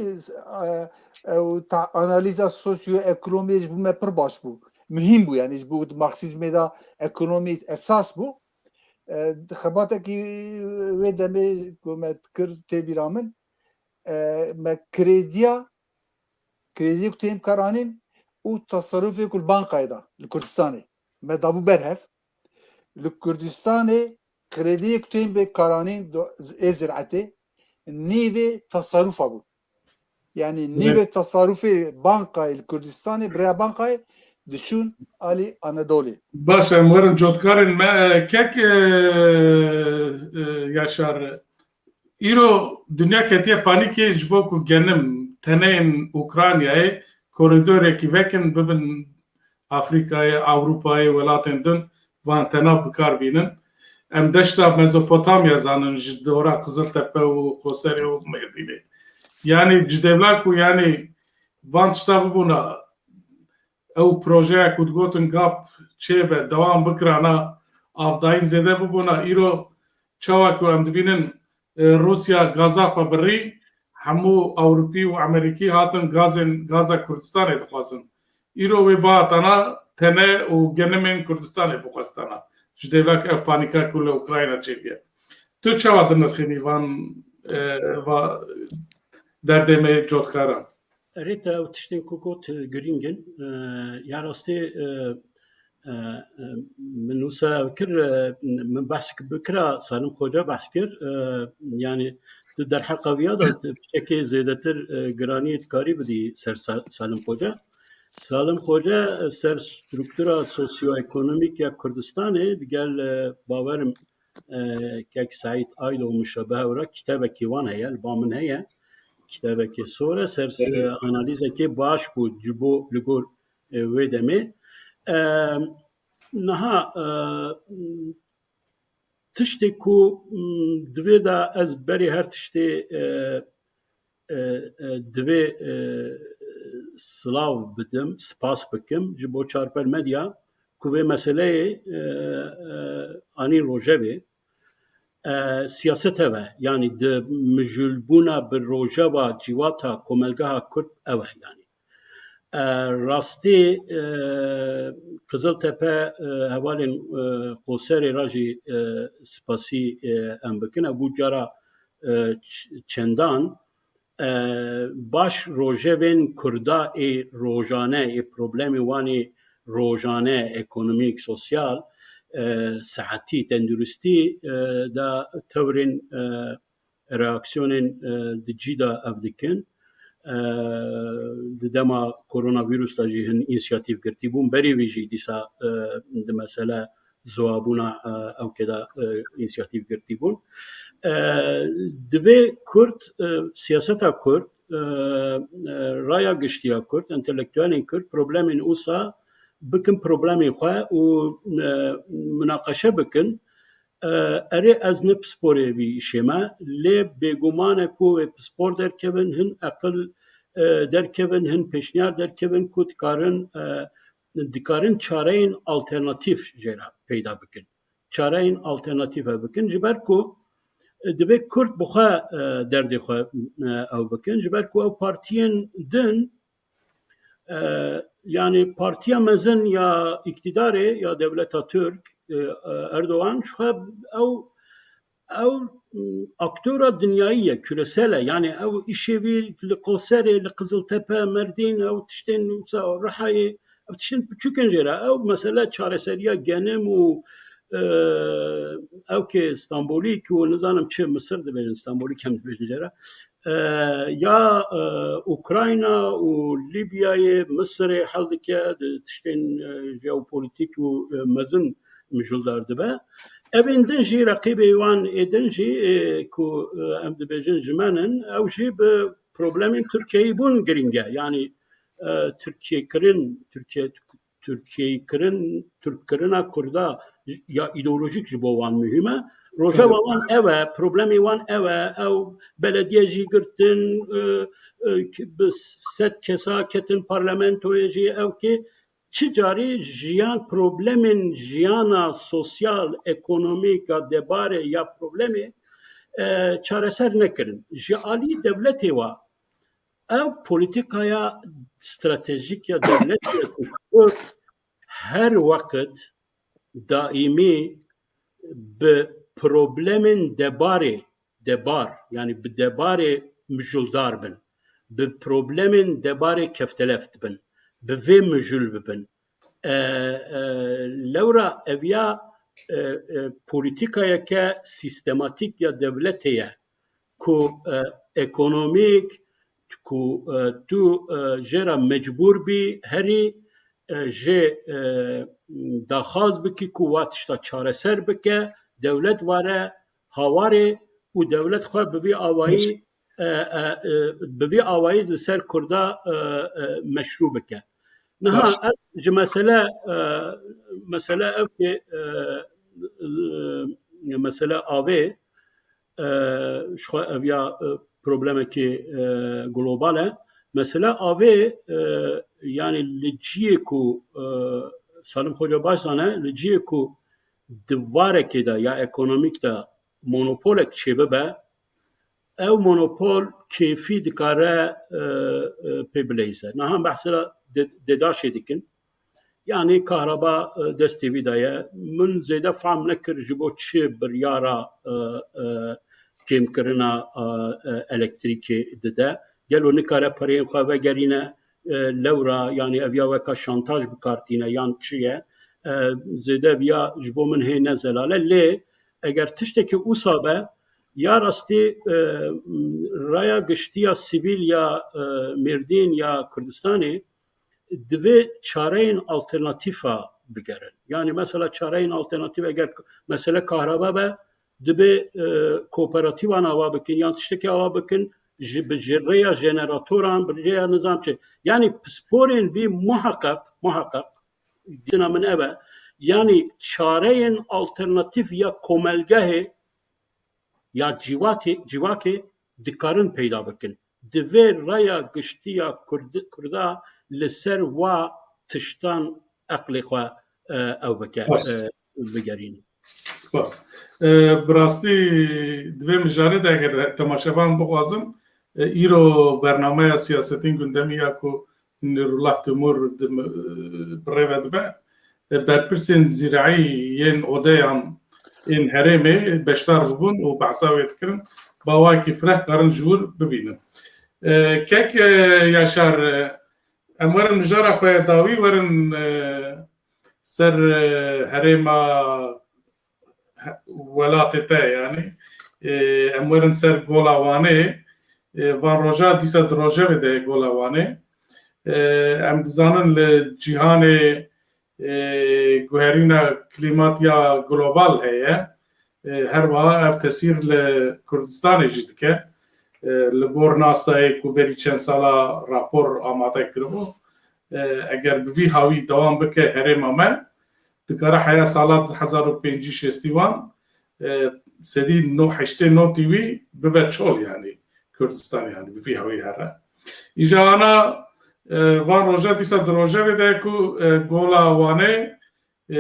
e, ew ta-, analîza sosyoekonomiyê ji bo me pir baş bû. Muhîm bû, yani ji bo Marksîzmê de ekonomî esas bû. E, xebatekî wê demê ku me kir tê bîra min, e, me krediya, krediyê ku tên karanîn û tasarrufê ku li bankayê de li Kurdistanê me dabû ber hev. Li Kurdistanê krediyê ku tên bê karanîn do-, ê ziraetê nîvê tasarrufa bû. Yani nîvê tasarrufê bankayê li Kurdistanê, bi rêya bankayê diçûn alî Anadolê. Baş, em werin cotkarên me, e, kek, e, e, Yaşar. Îro dinya ketiye panîkê ji bo ku genim teneyên Ukraynayê koridorekî vekin bibin Afrîkayê, Ewropayê, welatên din van tena bi kar bînin. Em deşta Mezopotamya zanin ji dora Qiziltepe û Qoserê û Mêrdînê. Yanî ji dewla ku yanî van tişta bibûna, ew projeya ku digotin gap çêbe, dewam bikirana, avdayîn zêde bibûna, îro çawa ku em dibînin, e, Rûsya gaza xwe birî, hemû Ewropî û Amerîkî hatin gazên, gaza Kurdistanê dixwazin. Îro wê bihatana tene û genimên Kurdistanê bixwestana. Ji dêvek ev panîka ku li Ukrayna çêbûye. Tu çawa dinirxînî van, e, va derdê me cotkaran? Erê, te ew tiştên ku got, e, girîng in. E, ya rastî, e, e, e, min wisa kir, e, min behs bikira, Salim Xoca behs kir. E, yani tu derheqa viya de piçekê zêdetir, e, giraniyê dikarî bidî ser Sa-, Salim Xoca. Salim Xoca, e, ser struktura sosyoekonomîk ya Kurdistanê digel, e, bawerim, e, kek Seîd Aydo û muşabehe wira kitêbekî wan heye, li ba min heye. Kitêbekê sor e, ser, e, analîzekê baş bû ji bo li gor, e, wê demê. E, niha, e, tiştê ku, m, divê de ez berê her tiştê, e, e, e, divê, e, silav bidim, spas bikim ji bo Çarper Medya ku vê meseleyê, e, e, anîn rojevê. E, siyaset ev e. Yanî di mijûlbûna bi rojeva civata komelgeha Kurd ew e yanî. E, rastî, e, Qiziltepe, e, hevalên, e, Qoserê re jî, e, spasî, e, em bikin. Ev bû cara, e, ç-, çendan. E, baş rojevên Kurda ê rojane, ê problemê wan ê rojane, ekonomîk, sosyal, e, sehetî, tenduristî, e, de tewrên, e, reaksiyonên, e, di cî de ev dikin. E, di dema koronavîrus de jî hin însiyatîf girtî bûn. Berî vî jî dîsa, e, di mesele ziwabûna, e, ew kê de, e, însiyatîf girtî bûn. E, divê Kurd, e, siyaseta Kurd, e, e, raya giştiya Kurd, entelektuelên Kurd problemên usa bikin problemên xwe û, e, minaqeşe bikin. E, erê ez ne pisporê vî îşê me, lê bêguman e ku wê pispor derkevin, hin eqil, e, derkevin, hin pêşniyar derkevin ku dikarin, e, dikarin çareyên alternatîf jê re peyda bikin. Çareyên alternatîf ev bikin. Ji ber ku, e, divê Kurd bi xwe, e, derdê xwe, e, ew bikin. Ji ber ku ew partiyên din, e, yanî partiya mezin ya îktîdarê ya dewleta Tirk, e, e, Erdogan, ji xwe ew, ew, m, aktora dinyayî ye, küresel e. Yanî ew îşê vî li Qoserê, li Qiziltepe, Merdîn, ew tiştên wisa Rihayê, ev tiştên piçûk in jê re. Ew mesele çareseriya genim û, e, ew kê Stenbolî ku nizanim çi Misir dibêjin, Stenbolî kem dibêjin jê re. E, ya, e, Ukrayna û Lîbyayê, Misirê hel dike, di tiştên, e, jeopolîtîk û, e, mezin mijûldar dibe. Evên din jî, reqîbê wan ê din jî, e, ku, e, em dibêjin ji me nin, ew jî bi problemên Tirkiyeyî bûn girîng e. Yanî, e, Tirkiyekirin, Tirkiye, Tirkiyekirin, Tirkkirina Kurda ya îdeolojîk ji bo wan muhîm e. Rojeva wan ev e, problemê wan ev e, ew belediye jî girtin, e, e, bi sed kesa ketin parlamentoyê jî ew kê çi carî jiyan, problemên jiyana sosyal, ekonomîk ya debarê ya problemê, e, çareser nekirin. Ji alî dewletê wa ev polîtîkaya stratejîk ya dewletê ku Kurd her weqt daîmî bi problemên debarê, debar, yanî bi debarê mijûldar bin, bi problemên debarê keftelef dibin, bi vê mijûl bibin. E, e, lewra ev ya, e, e, polîtîkayeke sîstematîk ya dewletê ye ku, e, ekonomîk, ku, e, tu, e, jê re mecbûr bî herî, e, jê, e, daxwaz bikî ku wa tişta çareser bike, dewlet were hawarê û dewlet xwe bi vî awayî, e, e, e, bi vî awayî li ser Kurda, e, e, meşrû bike. Niha Baş. ez ji mesele, e, mesele ev ki, e, e, mesele avê, e, ji xwe ev ya, e, problemekî, e, global e. Mesele avê, e, yanî li ciyê ku, e, Salim Xoca baş zane, li ciyê ku di varekê de ya ekonomîk de monopolek çêbibe, ew monopol kêfî dikare, e, e, pê bileyze. Niha behsera de-, dedaşê dikin. Yanî kahraba, e, destê wî de ye. Min zêde fehm nekir ji bo çi biryara, e, e, kêmkirina, e, e, elektrîkê dide. Gelo nikare pereyên xwe vegerîne, e, lewra, yanî ev ya weka şantaj bi kar tîne yan çi ye? E, zêde ev ya ji bo min hê ne zelal e. Lê eger tiştekî wisa be, ya rastî, e, raya giştî ya sivîl ya, e, Mêrdîn ya Kurdistanê, divê çareyên alternatîfa bigerin. Yanî mesela çareyên alternatîf, eger mesele kahraba be, divê, e, kooperatîvan ava bikin yan tiştekî ava bikin, ji, bi, ji rêya jeneratoran, bi rêya nizam çi. Yanî pisporên vî muheqeq, muheqeq, dîtina min ev e. Yanî çareyên alternatîf ya komelgehê ya civakê, civakê dikarin peyda bikin. divê raya giştî ya Kurd-, Kurda li ser wa tiştan eqlê xwe, e, ew bike, Baş. e, bigerîne. Spas. E, bi rastî di vê mijarê de eger temaşevan bixwazin, e, îro bernameya siyasetên gundemî ya ku Nurullah Timur di, e, bi rê ve dibe, e, berpirsên zîraî yên odeyan ên herêmê beşdar bibûn û behsa wê dikirin, bi awayekî fireh karin ji wir bibînin. E, kek, e, Yaşar, e, em werin mijara xwe ya dawî werin, e, ser, e, herêma he-, welatê te, yanî, e, em werin ser Gola Wanê. E, van roja dîsa di rojevê de ye Gola Wanê. E, em dizanin li cîhanê, e, guherîna klîmatiya global heye. E, her wiha ev tesîr li Kurdistanê jî dike. E, li gor NASA'yê ku berî çend sala rapor amade kiribû, e, eger bi vî hawî dewam bike herêma me, dikare heya sala du hezar û pêncî şêstî wan, e, sedî no-, heştê notî wî bibe çol, yanî Kurdistan, yanî bi vî hawî here. Îja ana, e, van roja dîsa di rojevê de ku, e, Gola Wanê, e,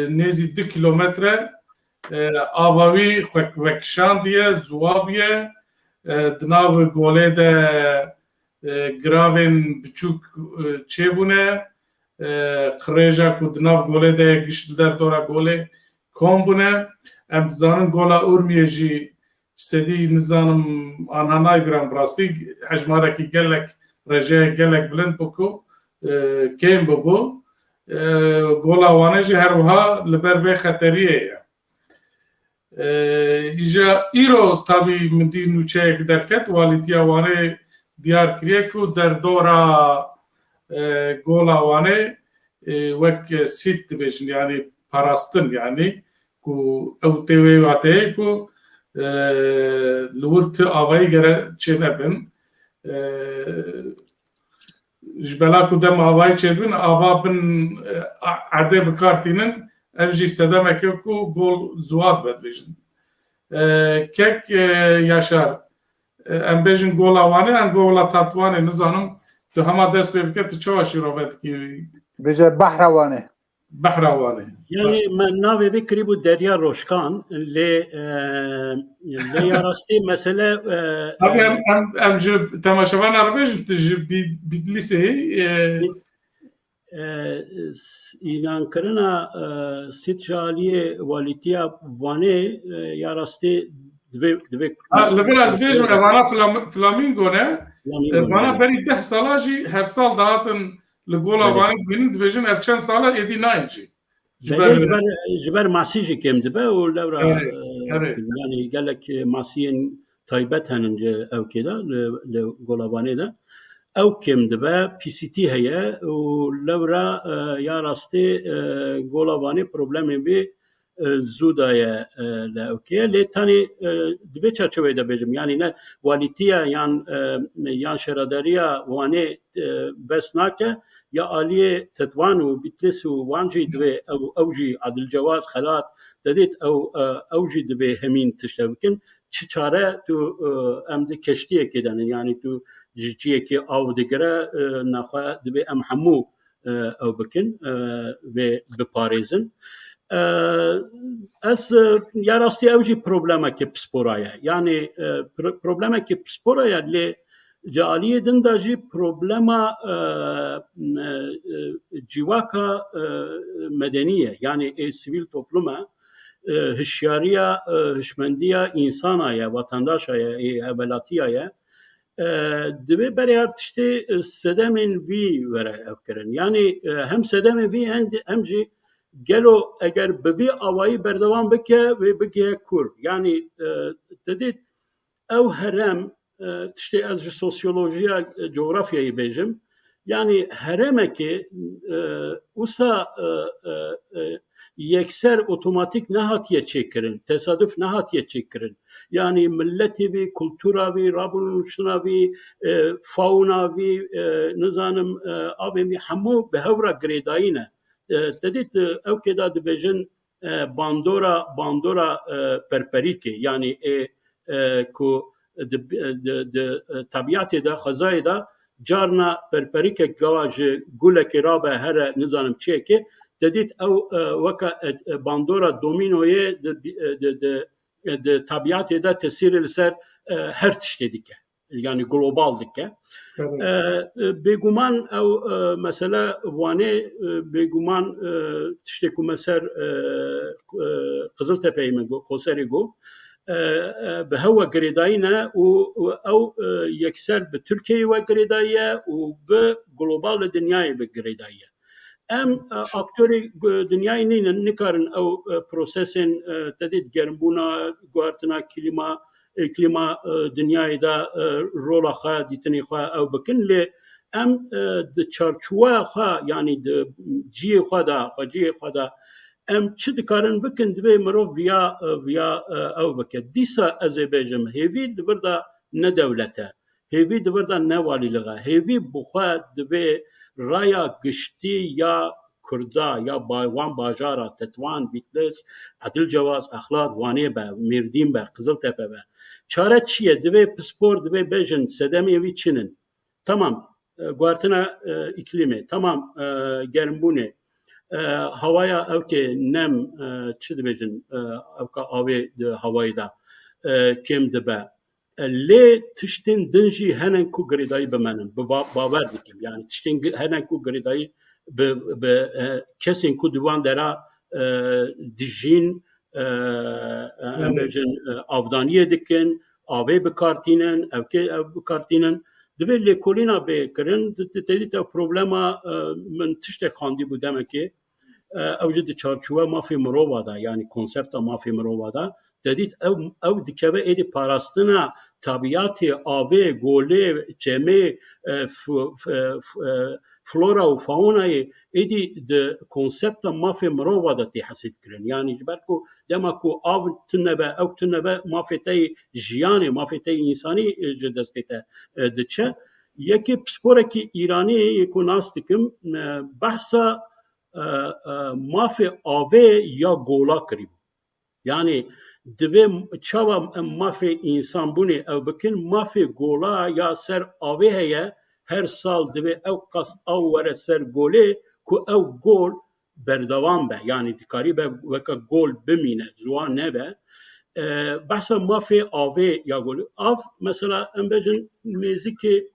nêzî du kilometre, e, ava wî xwe vekişandiye, ziwa bûye, e, di nav golê de, e, giravên biçûk, e, çêbûne, e, qirêja ku di nav golê de ye giş li derdora golê kom bûne. Em dizanin Gola Urmiyê jî sedî, nizanim, anha nayê bîra min bi rastî, hejmarekî gelek, rejeyek gelek bilind bû ku, e, kêm bûbû. E, Gola Wanê jî her wiha li ber vê xeteriyê ye. E, îja îro tabî min dî nûçeyek derket, Walîtiya Wanê diyar kiriye ku derdora, e, Gola Wanê, e, wek sît dibêjin, yanî parastin, yanî ku ew tê wê wateyê ku, e, li wir ti avayî gere çênebin. E, ji bela ku dem avayî çêdibin, ava bin, e, a-, erdê bi kar tînin, ev jî sedemeke ku gol ziwa dibe dibêjin. E, kek, e, Yaşar, e, em bêjin Gola Wanê, em Gola Tatwanê, nizanim, tu hema dest pê bike, tu çawa şîrove dikî? Bêje Behra Wanê. Behra Wanê. Yanî Baş. Me navê vê kirîbû Derya Roşkan, lê, e, lê ya rastî mesele, e, Tabii e, em, em, em ji temaşevana re bêjin, tu ji Bî-, Bîdlîsê, e, e, s-, îlankirina, e, sît ji aliyê Walîtiya Wanê, e, ya rastî divê, divê Ha, li vir ez bêjim, evana flam-, flamingo ne. Flamingo E, vana ne. Berî deh sala jî her sal dihatin li Gola Evet. Wanê dibînin, dibêjin ev çend sala êdî nayên jî. Ji Belê ber ji ber, ji ber masî jî kêm dibe û lewra, Evet, e, evet. yanî gelek masiyên taybet henin li ewkê de, li, li Gola Wanê de. Ew kêm dibe, P C T heye û lewra, e, ya rastî, e, Gola Wanê problemê bî, e, zû daye, e, li ewkê. Lê tenê, e, di vê çerçeveyê de bêjim, yanî ne walîtiya yan, e, yan şaredariya Wanê, e, bes nake, ya aliyê Tetwan û Bîtlis û wan jî divê ew, ew jî Adil Cewaz, Xelat, te dît ew, e, ew jî divê hemîn tişte bikin. Çi çare tu, e, em di keştiyekê de ne, yanî tu ji ciyekê av digire, e, nexwe divê em hemû, e, ew bikin, e, vê biparêzin. E, ez, e, ya rastî ew jî problemekê pispora ye. Yanî, e, pro-, problemekê pispora ye, lê ji aliyê din de jî problema, e, e, e, civaka, e, medenî ye. Yanî ê sivîl toplum e, e, hişyariya, e, hişmendiya însana ye, vatandaşa ye, ê hevelatiya ye. E, divê berê her tiştê, e, sedemên vî were ev kirin. Yanî, e, hem sedemên vî hem, hem jî gelo eger bi vî awayî berdewam bike, wê bigihe kur. Yanî, e, te dît ew herem, e, tiştê ez ji sosyolojiya, e, cografyayê bêjim. Yanî herêmekê, e, wisa, e, e, e, yekser otomatik nehatiye çêkirin, tesaduf nehatiye çêkirin. Yanî miletê vî, kultura vî, rabûniştina vî, e, fauna vî, e, nizanim, e, avên vî hemû bi hev re girêdayî ne. E, te dît, e, ew kê de dibêjin, e, bandora, bandora, e, perperîkê, yanî ê, e, ku di, di, di, e, tebîetê de, xwezayê de, carna perperikek gava ji gulekê rabe here, nizanim çiyekê, te dît ew, e, weke, e, e, bandora domînoyê di, e, di, di, e, di tebîetê de tesîrê li ser, e, her tiştê dike. Yanî global dike. Tabii. E, e, bêguman ew, e, mesele Wanê, e, bêguman, e, tiştê ku me ser, e, e, Qiziltepeyê me got, Qoserê got, e, e, bi hewa girêdayî ne û, û ew, e, yekser bi Tirkiyeyê we girêdayî ye û bi global dinyayê bi girêdayî ye. Em, e, aktorê, e, dinyayê nînin, nikarin ew, e, prosesên, e, te dît germbûna, guhertina klîma, e, klîma, e, dinyayê de, e, rola xwe, dîtinê xwe ew bikin, lê em, e, di çarçoweya xwe, yanî di cihê xwe de, xwecihê xwe de em çi dikarin bikin, divê mirov viya, e, viya, e, ew bike. Dîsa ez ê bêjim, hêvî li vir de ne dewlet e. Hêvî di vir de ne walîlixe. Hêvî bi xwe divê raya giştî ya Kurda, ya ba-, wan bajara, Tetwan, Bîtlis, Edilcewaz, Exlat, Wanê be, Mêrdîn be, Qiziltepe be. Çare çi ye? Divê pispor, divê bêjin, sedemê wî çi nin? Tamam, e, guhertina, e, îklîmê, tamam, e, germbûnê, e, hawaya ewkê nem, e, çi dibêjin, e, ewka avê di hawayê de, e, kêm dibe. E, lê tiştên din jî henen ku girêdayî bimenin. Bi ba-, bawer dikim. Yani tiştên gi-, henen ku girêdayî bi, bi, e, kesên ku di wan dera, e, dijîn, e, e, em Evet. bêjin, e, avdaniyê dikin, avê bikartînin, ewkê ev bikartînin. Divê lêkolîna bê kirin, di, di, te dît ew problema, e, min tiştek xwendî bû demekê. E, ew jî di çarçowe mafê mirova de, yanî konsepta mafê mirova de, te dît ew, ew dikeve êdî parastina tabîatê, avê, golê, çemê, e, f-, f-, f-, e, flora û faunayê êdî di konsepta mafê mirova de tê hesibkirin. Yanî ji ber ku dema ku av tune be, ew tune be, mafê te yê jiyanê, mafê te yê însanî, e, ji destê te, e, diçe. Yekê pisporekî Îranî yê ku nas dikim, e, behsa, e, e, mafê avê ya gola kirîbû. Yani divê çawa em mafê însanbûnê ew bikin, mafê gola ya ser avê heye, her sal divê ew qas av were ser golê ku ew gol berdewam be. Yani dikarî be weke gol bimîne, ziwan nebe. E, behsa mafê avê ya golê. Av, mesela em bêjin nêzîkê,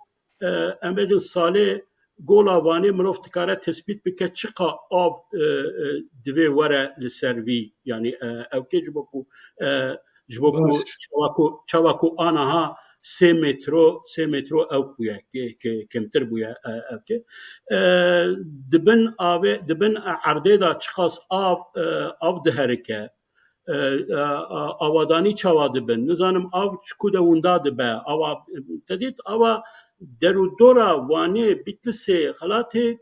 e, em bêjin salê Gola Wanê mirov dikare tespît bike çiqa av, e, e, divê were li ser vî. Yani, e, ew kê ji bo ku, e, ji bo ku Baş. çawa ku, çawa ku anaha sê metro, sê metro ew bûye, ke-, ke-, kêmtir bûye, e, ew kê. E, di bin avê, di bin erdê de çiqas av, e, av diherike. E, e, e, avadanî çawa dibin? Nizanim av çi ku de winda dibe. Ava, te dît ava derûdora Wanê, Bîtlisê, Xelatê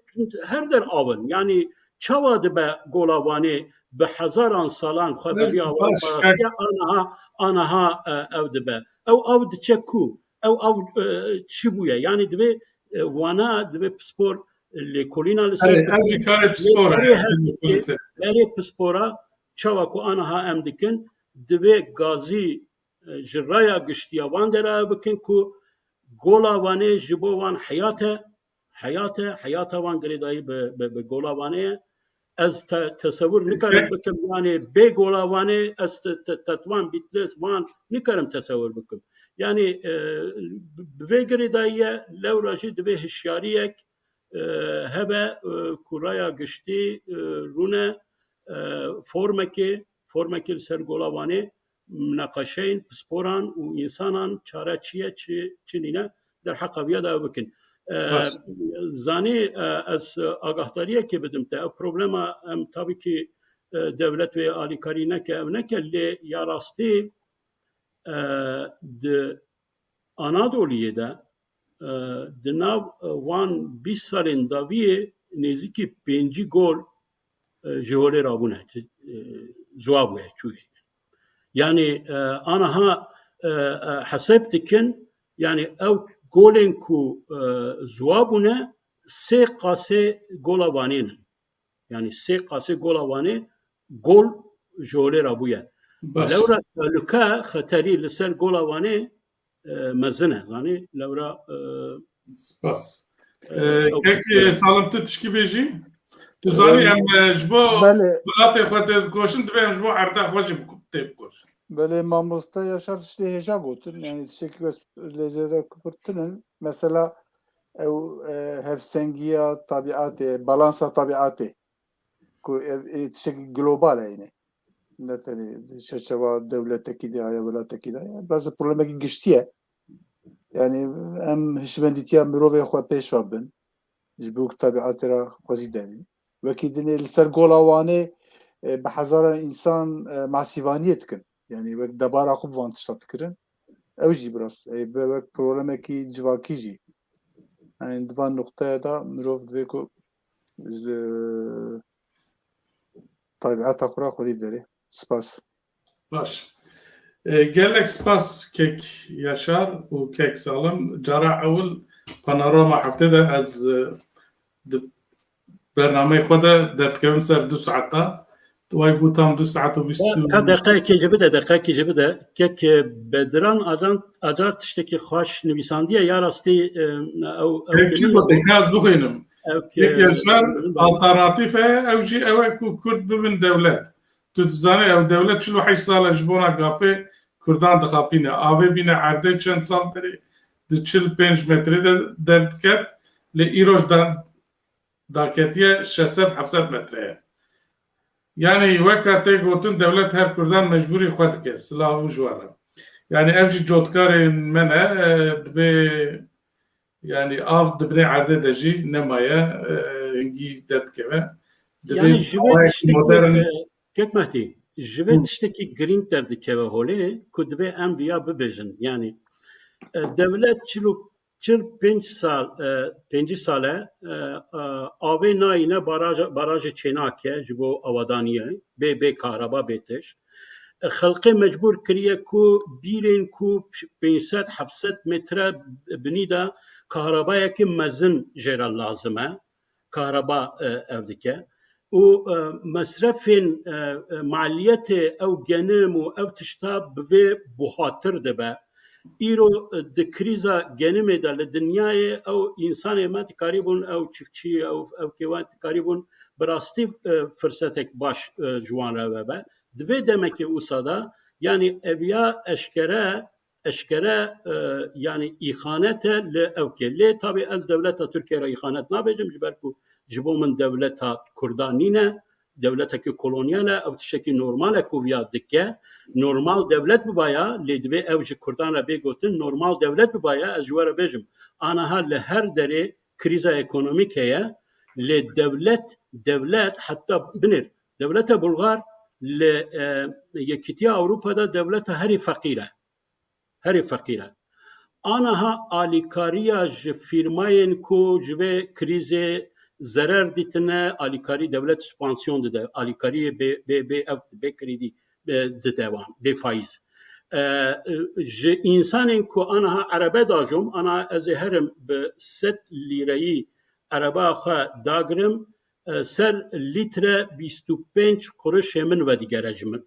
her der av in. Yani çawa dibe Gola Wanê bi hezaran salan xwe bi Evet, vî ava baş, parastiye, anaha, anaha, e, ev dibe. Ew av diçe ku? Ew av, e, çi bûye? Yani divê, e, wana, divê pispor, e, lêkolîna li ser Erê, ev bikin. jî karê Lê pispor e, berê her yani tiştê, polîsê. Berê pispora çawa ku aniha em dikin, divê gazî, e, ji raya giştiya van dera bikin ku Gola Wanê ji bo wan heyat e, heyat e, heyata wan girêdayî bi, bi, bi Gola Wanê ye. Ez te-, tesewir nikarim bikim, yani bê Gola Wanê ez te-, te-, Tetwan, Bîtlis, Van nikarim tesewir bikim. Yani, e, bi vê girêdayî ye, lewra jî divê hişyariyek, e, hebe, e, ku raya giştî, e, rûne, e, formekê, formekê li ser Gola Wanê, minaqeşeyên pisporan û însanan çare çi ye, çi, çi nîne, derheqa viya de ew bikin. E, Baş. Zanî, e, ez agahdariyekê bidim te. Ev problema em tabii ki, e, dewlet wê alîkarî neke, ev neke, lê ya rastî, e, di Anadoliyê de, e, di nav, e, wan bîst salên dawiyê nêzîkî pêncî gol, e, ji holê rabûne, e, ziwa bûye, çûye. Yani, e, aniha, e, e, hesab dikin, yani ew golên ku, e, ziwa bûne, sê qasê Gola Wanê ne. Yani sê qasê Gola Wanê gol ji holê rabûye. Baş. Lewra tehlike, xeterî li ser Gola Wanê, e, mezin e, zanî, lewra, e, Spas. E, Kek, e, Salim, tu tişkî bêjî? Tu zanî, em, e, ji bo Belê. Welatê xwe têbikoşin, divê em ji bo erda xwe jî biku-, têbikoşin. Belê, mamoste Yaşar tiştê hêja gotin. Yani tiştekî wes lê zêde kupirtin in. Mesela ew, e, hevsengiya tabiatê, balansa tabiatê. Ku ev, e, tiştekî global e yine. Ne tenê di çerçeva dewletekî de ya welatekî de ya. Biraz problemekî giştî ye. Yani em hişmendîtiya mirovê xwe pêş ve bin. Ji bo ku tabiatê re xwezî derî. Wekî dinê li ser gola Wanê, e, bi hezaran însan, e, masîvaniyê dikin. Yani wek debara xwe bi van tişta dikirin. Ew jî biraz, e, bi wek problemekî civakî jî. Yani di van noqteye de mirov divê ku ji tabiata xwe re xwedî derê. Spas. Baş. E, gelek spas Kek Yaşar û Kek Salim. Cara ewil panorama heftê de ez, e, di bernameyê xwe de derdikevim ser du saeta. Way bû tam du saet û bîst û Ka deqeyekê ji bide, deqeyekê ji bide. Kek, e, Bedran Acar, Acar tiştekî xweş nivîsandiye ya rastî, e, ew, ew Kek çi kelîme gote, ka ez bixwînim. Ew ke-, Kek Yaşar, alternatîf heye, ew jî ew e ku Kurd bibin dewlet. Tu dizanî ew dewlet çil û heşt sal e ji bona gapê Kurdan dixapîne. Avê bîne erdê çend sal berê di çil pênc metrê de derdiket, lê îroj da-, daketiye şeş sed heft sed metre ye. Yanî weka tê gotin dewlet her Kurdan mecbûrî xwe dike. Silav û ji we re. Yanî ev jî cotkarên me ne, e, dibê, yanî av di binê erdê de jî nemaye, e, hingî derdikeve. Dibê Yanî ji vê awayekî tiştekî, modern e, Kek Mehdî, ji vê Hı. tiştekî girîng derdikeve holê ku divê em viya bibêjin. Yanî, e, dewlet çil û, çil pênc sal, e, pêncî sal e, e, e, avê nayîne baraja-, barajê Çênakê ji bo avadaniyê, bê, bê kahraba, bê tişt. E, xelqê mecbûr kiriye ku bîrên ku pênc sed heft sed metre binî de kahrabayekî mezin jê re lazim e. Kahraba, e, ev dike. Û, e, mesrefên, e, e, maliyetê ew genim û ev tişta bi vê buhatir dibe. Îro, e, di krîza genimê de li dinyayê ew însanê me dikarîbûn, ew çiftçî, ew, ew kêwan dikarîbûn bi rastî, e, firsetek baş, e, ji wan re vebe. Di vê demekê wisa de, yanî ev ya eşkere eşkere, e, yanî îxanet e li ewkê. Lê tabî ez dewleta Tirkiye re îxanet nabêjim, ji ber ku ji bo min dewleta Kurdan nîne, dewletekî kolonyal e, ew tiştekî normal e ku viya dike. Normal dewlet bibaya, lê divê ew ji Kurdan re bê gotin, normal dewlet bibaya, ez ji we re bêjim. Aniha li her derê krîza ekonomîk heye, lê dewlet, dewlet heta binêr, dewleta Bulgar li, e, Yekîtiya Ewropa de dewleta herî feqîr e. Herî feqîr e. Aniha alîkariya ji fîrmayên ku ji vê krîzê zerer dîtine, alîkarî dewlet spansiyon dide, alîkariyê bê, bê, bê ev, bê krîdî, bê dide wan, bê faiz. E, ji însanên ku aniha erebe dajom, aniha ez ê herim bi sed lîreyî ereba xwe dagirim, e, ser lître bîst û pênc qurişê min vedigere ji min,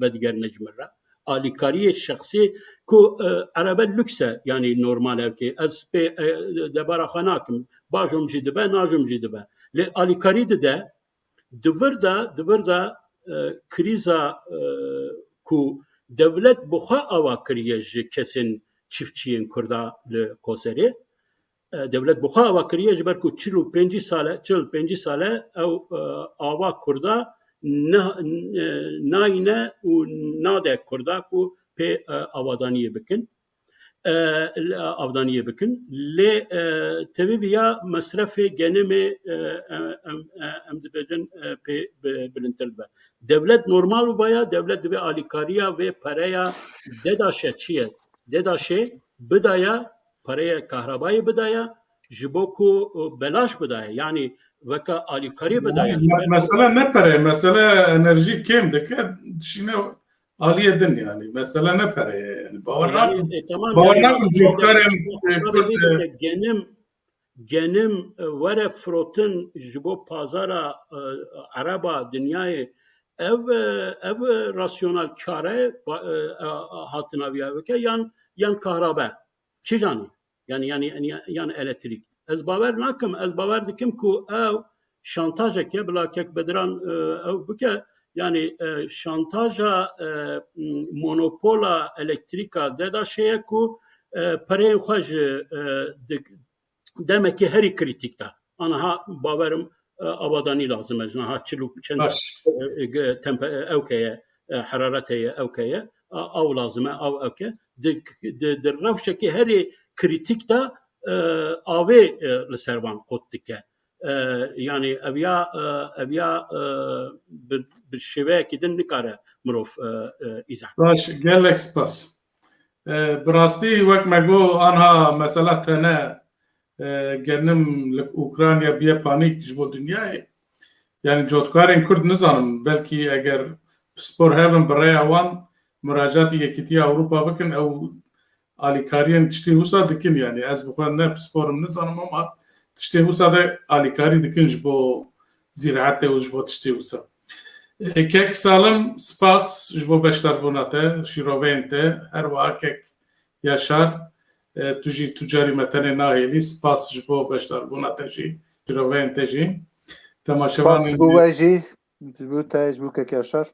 vedigerine ji min re. Alîkariyê şexsî ku, e, erebe lüks e, yanî normal e ki ez pê, e, debara xwe nakim. Bajom jî dibe, najom jî dibe. Lê alîkarî dide, di vir de, di vir de, e, krîza, e, ku dewlet bi xwe ava kiriye ji kesên çiftçiyên Kurda li Qoserê, e, dewlet bi xwe ava kiriye, ji ber ku çil û pêncî sale, çil pêncî sale ew, e, ava Kurda ne, e, nayîne û nade Kurda ku pê, e, avadaniyê bikin. E, avdaniyê bikin. Lê, e, tevî viya mesrefê genimê, e, em, em, e, em dibêjin, e, pê bi-, bilindtir dibe. Dewlet normal bibaya, dewlet divê alîkariya vê pereya DEDAŞ'e çi ye? DEDAŞ'ê bidaya, pereyê kahrabayê bidaya, ji bo ku, e, belaş bidaya, yanî weke alîkarî bidaya. Me-, mesele ne pere, mesele enerjî kêm dike, dişîne aliyê din yanî. Mesele ne pere ye yanî. Bawer nakim, e, tamam, bawer nakim cotkarên, e, Kurd, e, genim, genim, e, were firotin ji bo pazara, e, ereba dinyayê. Ev, e, ev rasyonel kare, e, e, hatina viya bike, yan yan kahrabe. Çi janî? Yani, yani, yani, yani elektrik. Ez bawer nakim, ez bawer dikim ku ew şantajeke, bila kek Bediran, e, ew bike, yani, e, şantaja, e, m, monopola elektrika de da şeye ku, e, pereyên xwe ji, e, dik-, demekî herî krîtîk de. Aniha bawerim, e, avadanî lazim e. Niha çil û çend, Baş. e, e, ge-, tempe-, e, ewke ye, e, heraret heye, ewke ye. A-, ew lazim e, ew ewke. Di, di, di rewşekî herî krîtîk de, e, avê, e, li ser van qut dike. E, yani ev ya, e, ev ya, e, bi, bi şêweyekî din nikare mirov, e, e, îzah. Baş, gelek spas. E, bi rastî wek me got, anha mesela tene, e, genim li Ukrayna biye panîk ji bo dinyayê. Yani cotkarên Kurd nizanim, belkî eger pispor hebin bi rêya wan, muracatî Yekîtiya Ewropa bikin, ew alîkariyên tiştê wisa dikin, yani ez bi xwe ne pispor im, nizanim, ama tiştê wisa de alîkarî dikin ji bo zîraetê û ji bo tiştê wisa. E, Kek Salim, spas ji bo beşdarbûna te, şîroveyên te, her wiha Kek Yaşar, e, tu jî tu carî me tenê nahêlî, spas ji bo beşdarbûna te jî, şîroveyên te jî. Spas ji bo we jî, ji bo te, ji bo Kek Yaşar.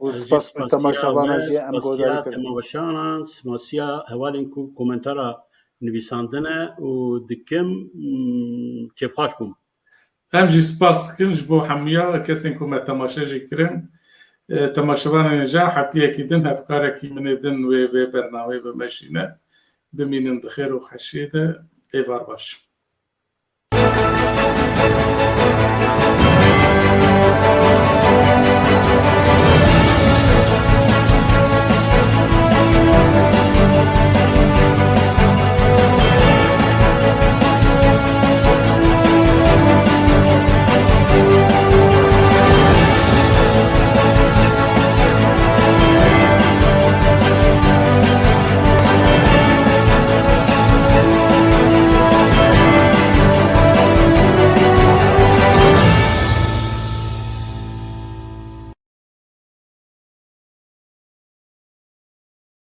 Û spas bi temaşevana jî, em godarî kirin. Temaşevanan, spasiya hevalên ku komentara nivîsandine û dikim, mm, kêfxweş bûm. Em jî spas dikin ji bo hemiya kesên ku me temaşe jî kirin. E, temaşevanên hêja, heftiyekî din hevkarekî min ê din wê vê bernameyê bimeşîne. Bimînin di xêr û xweşiyê de. Êvar baş.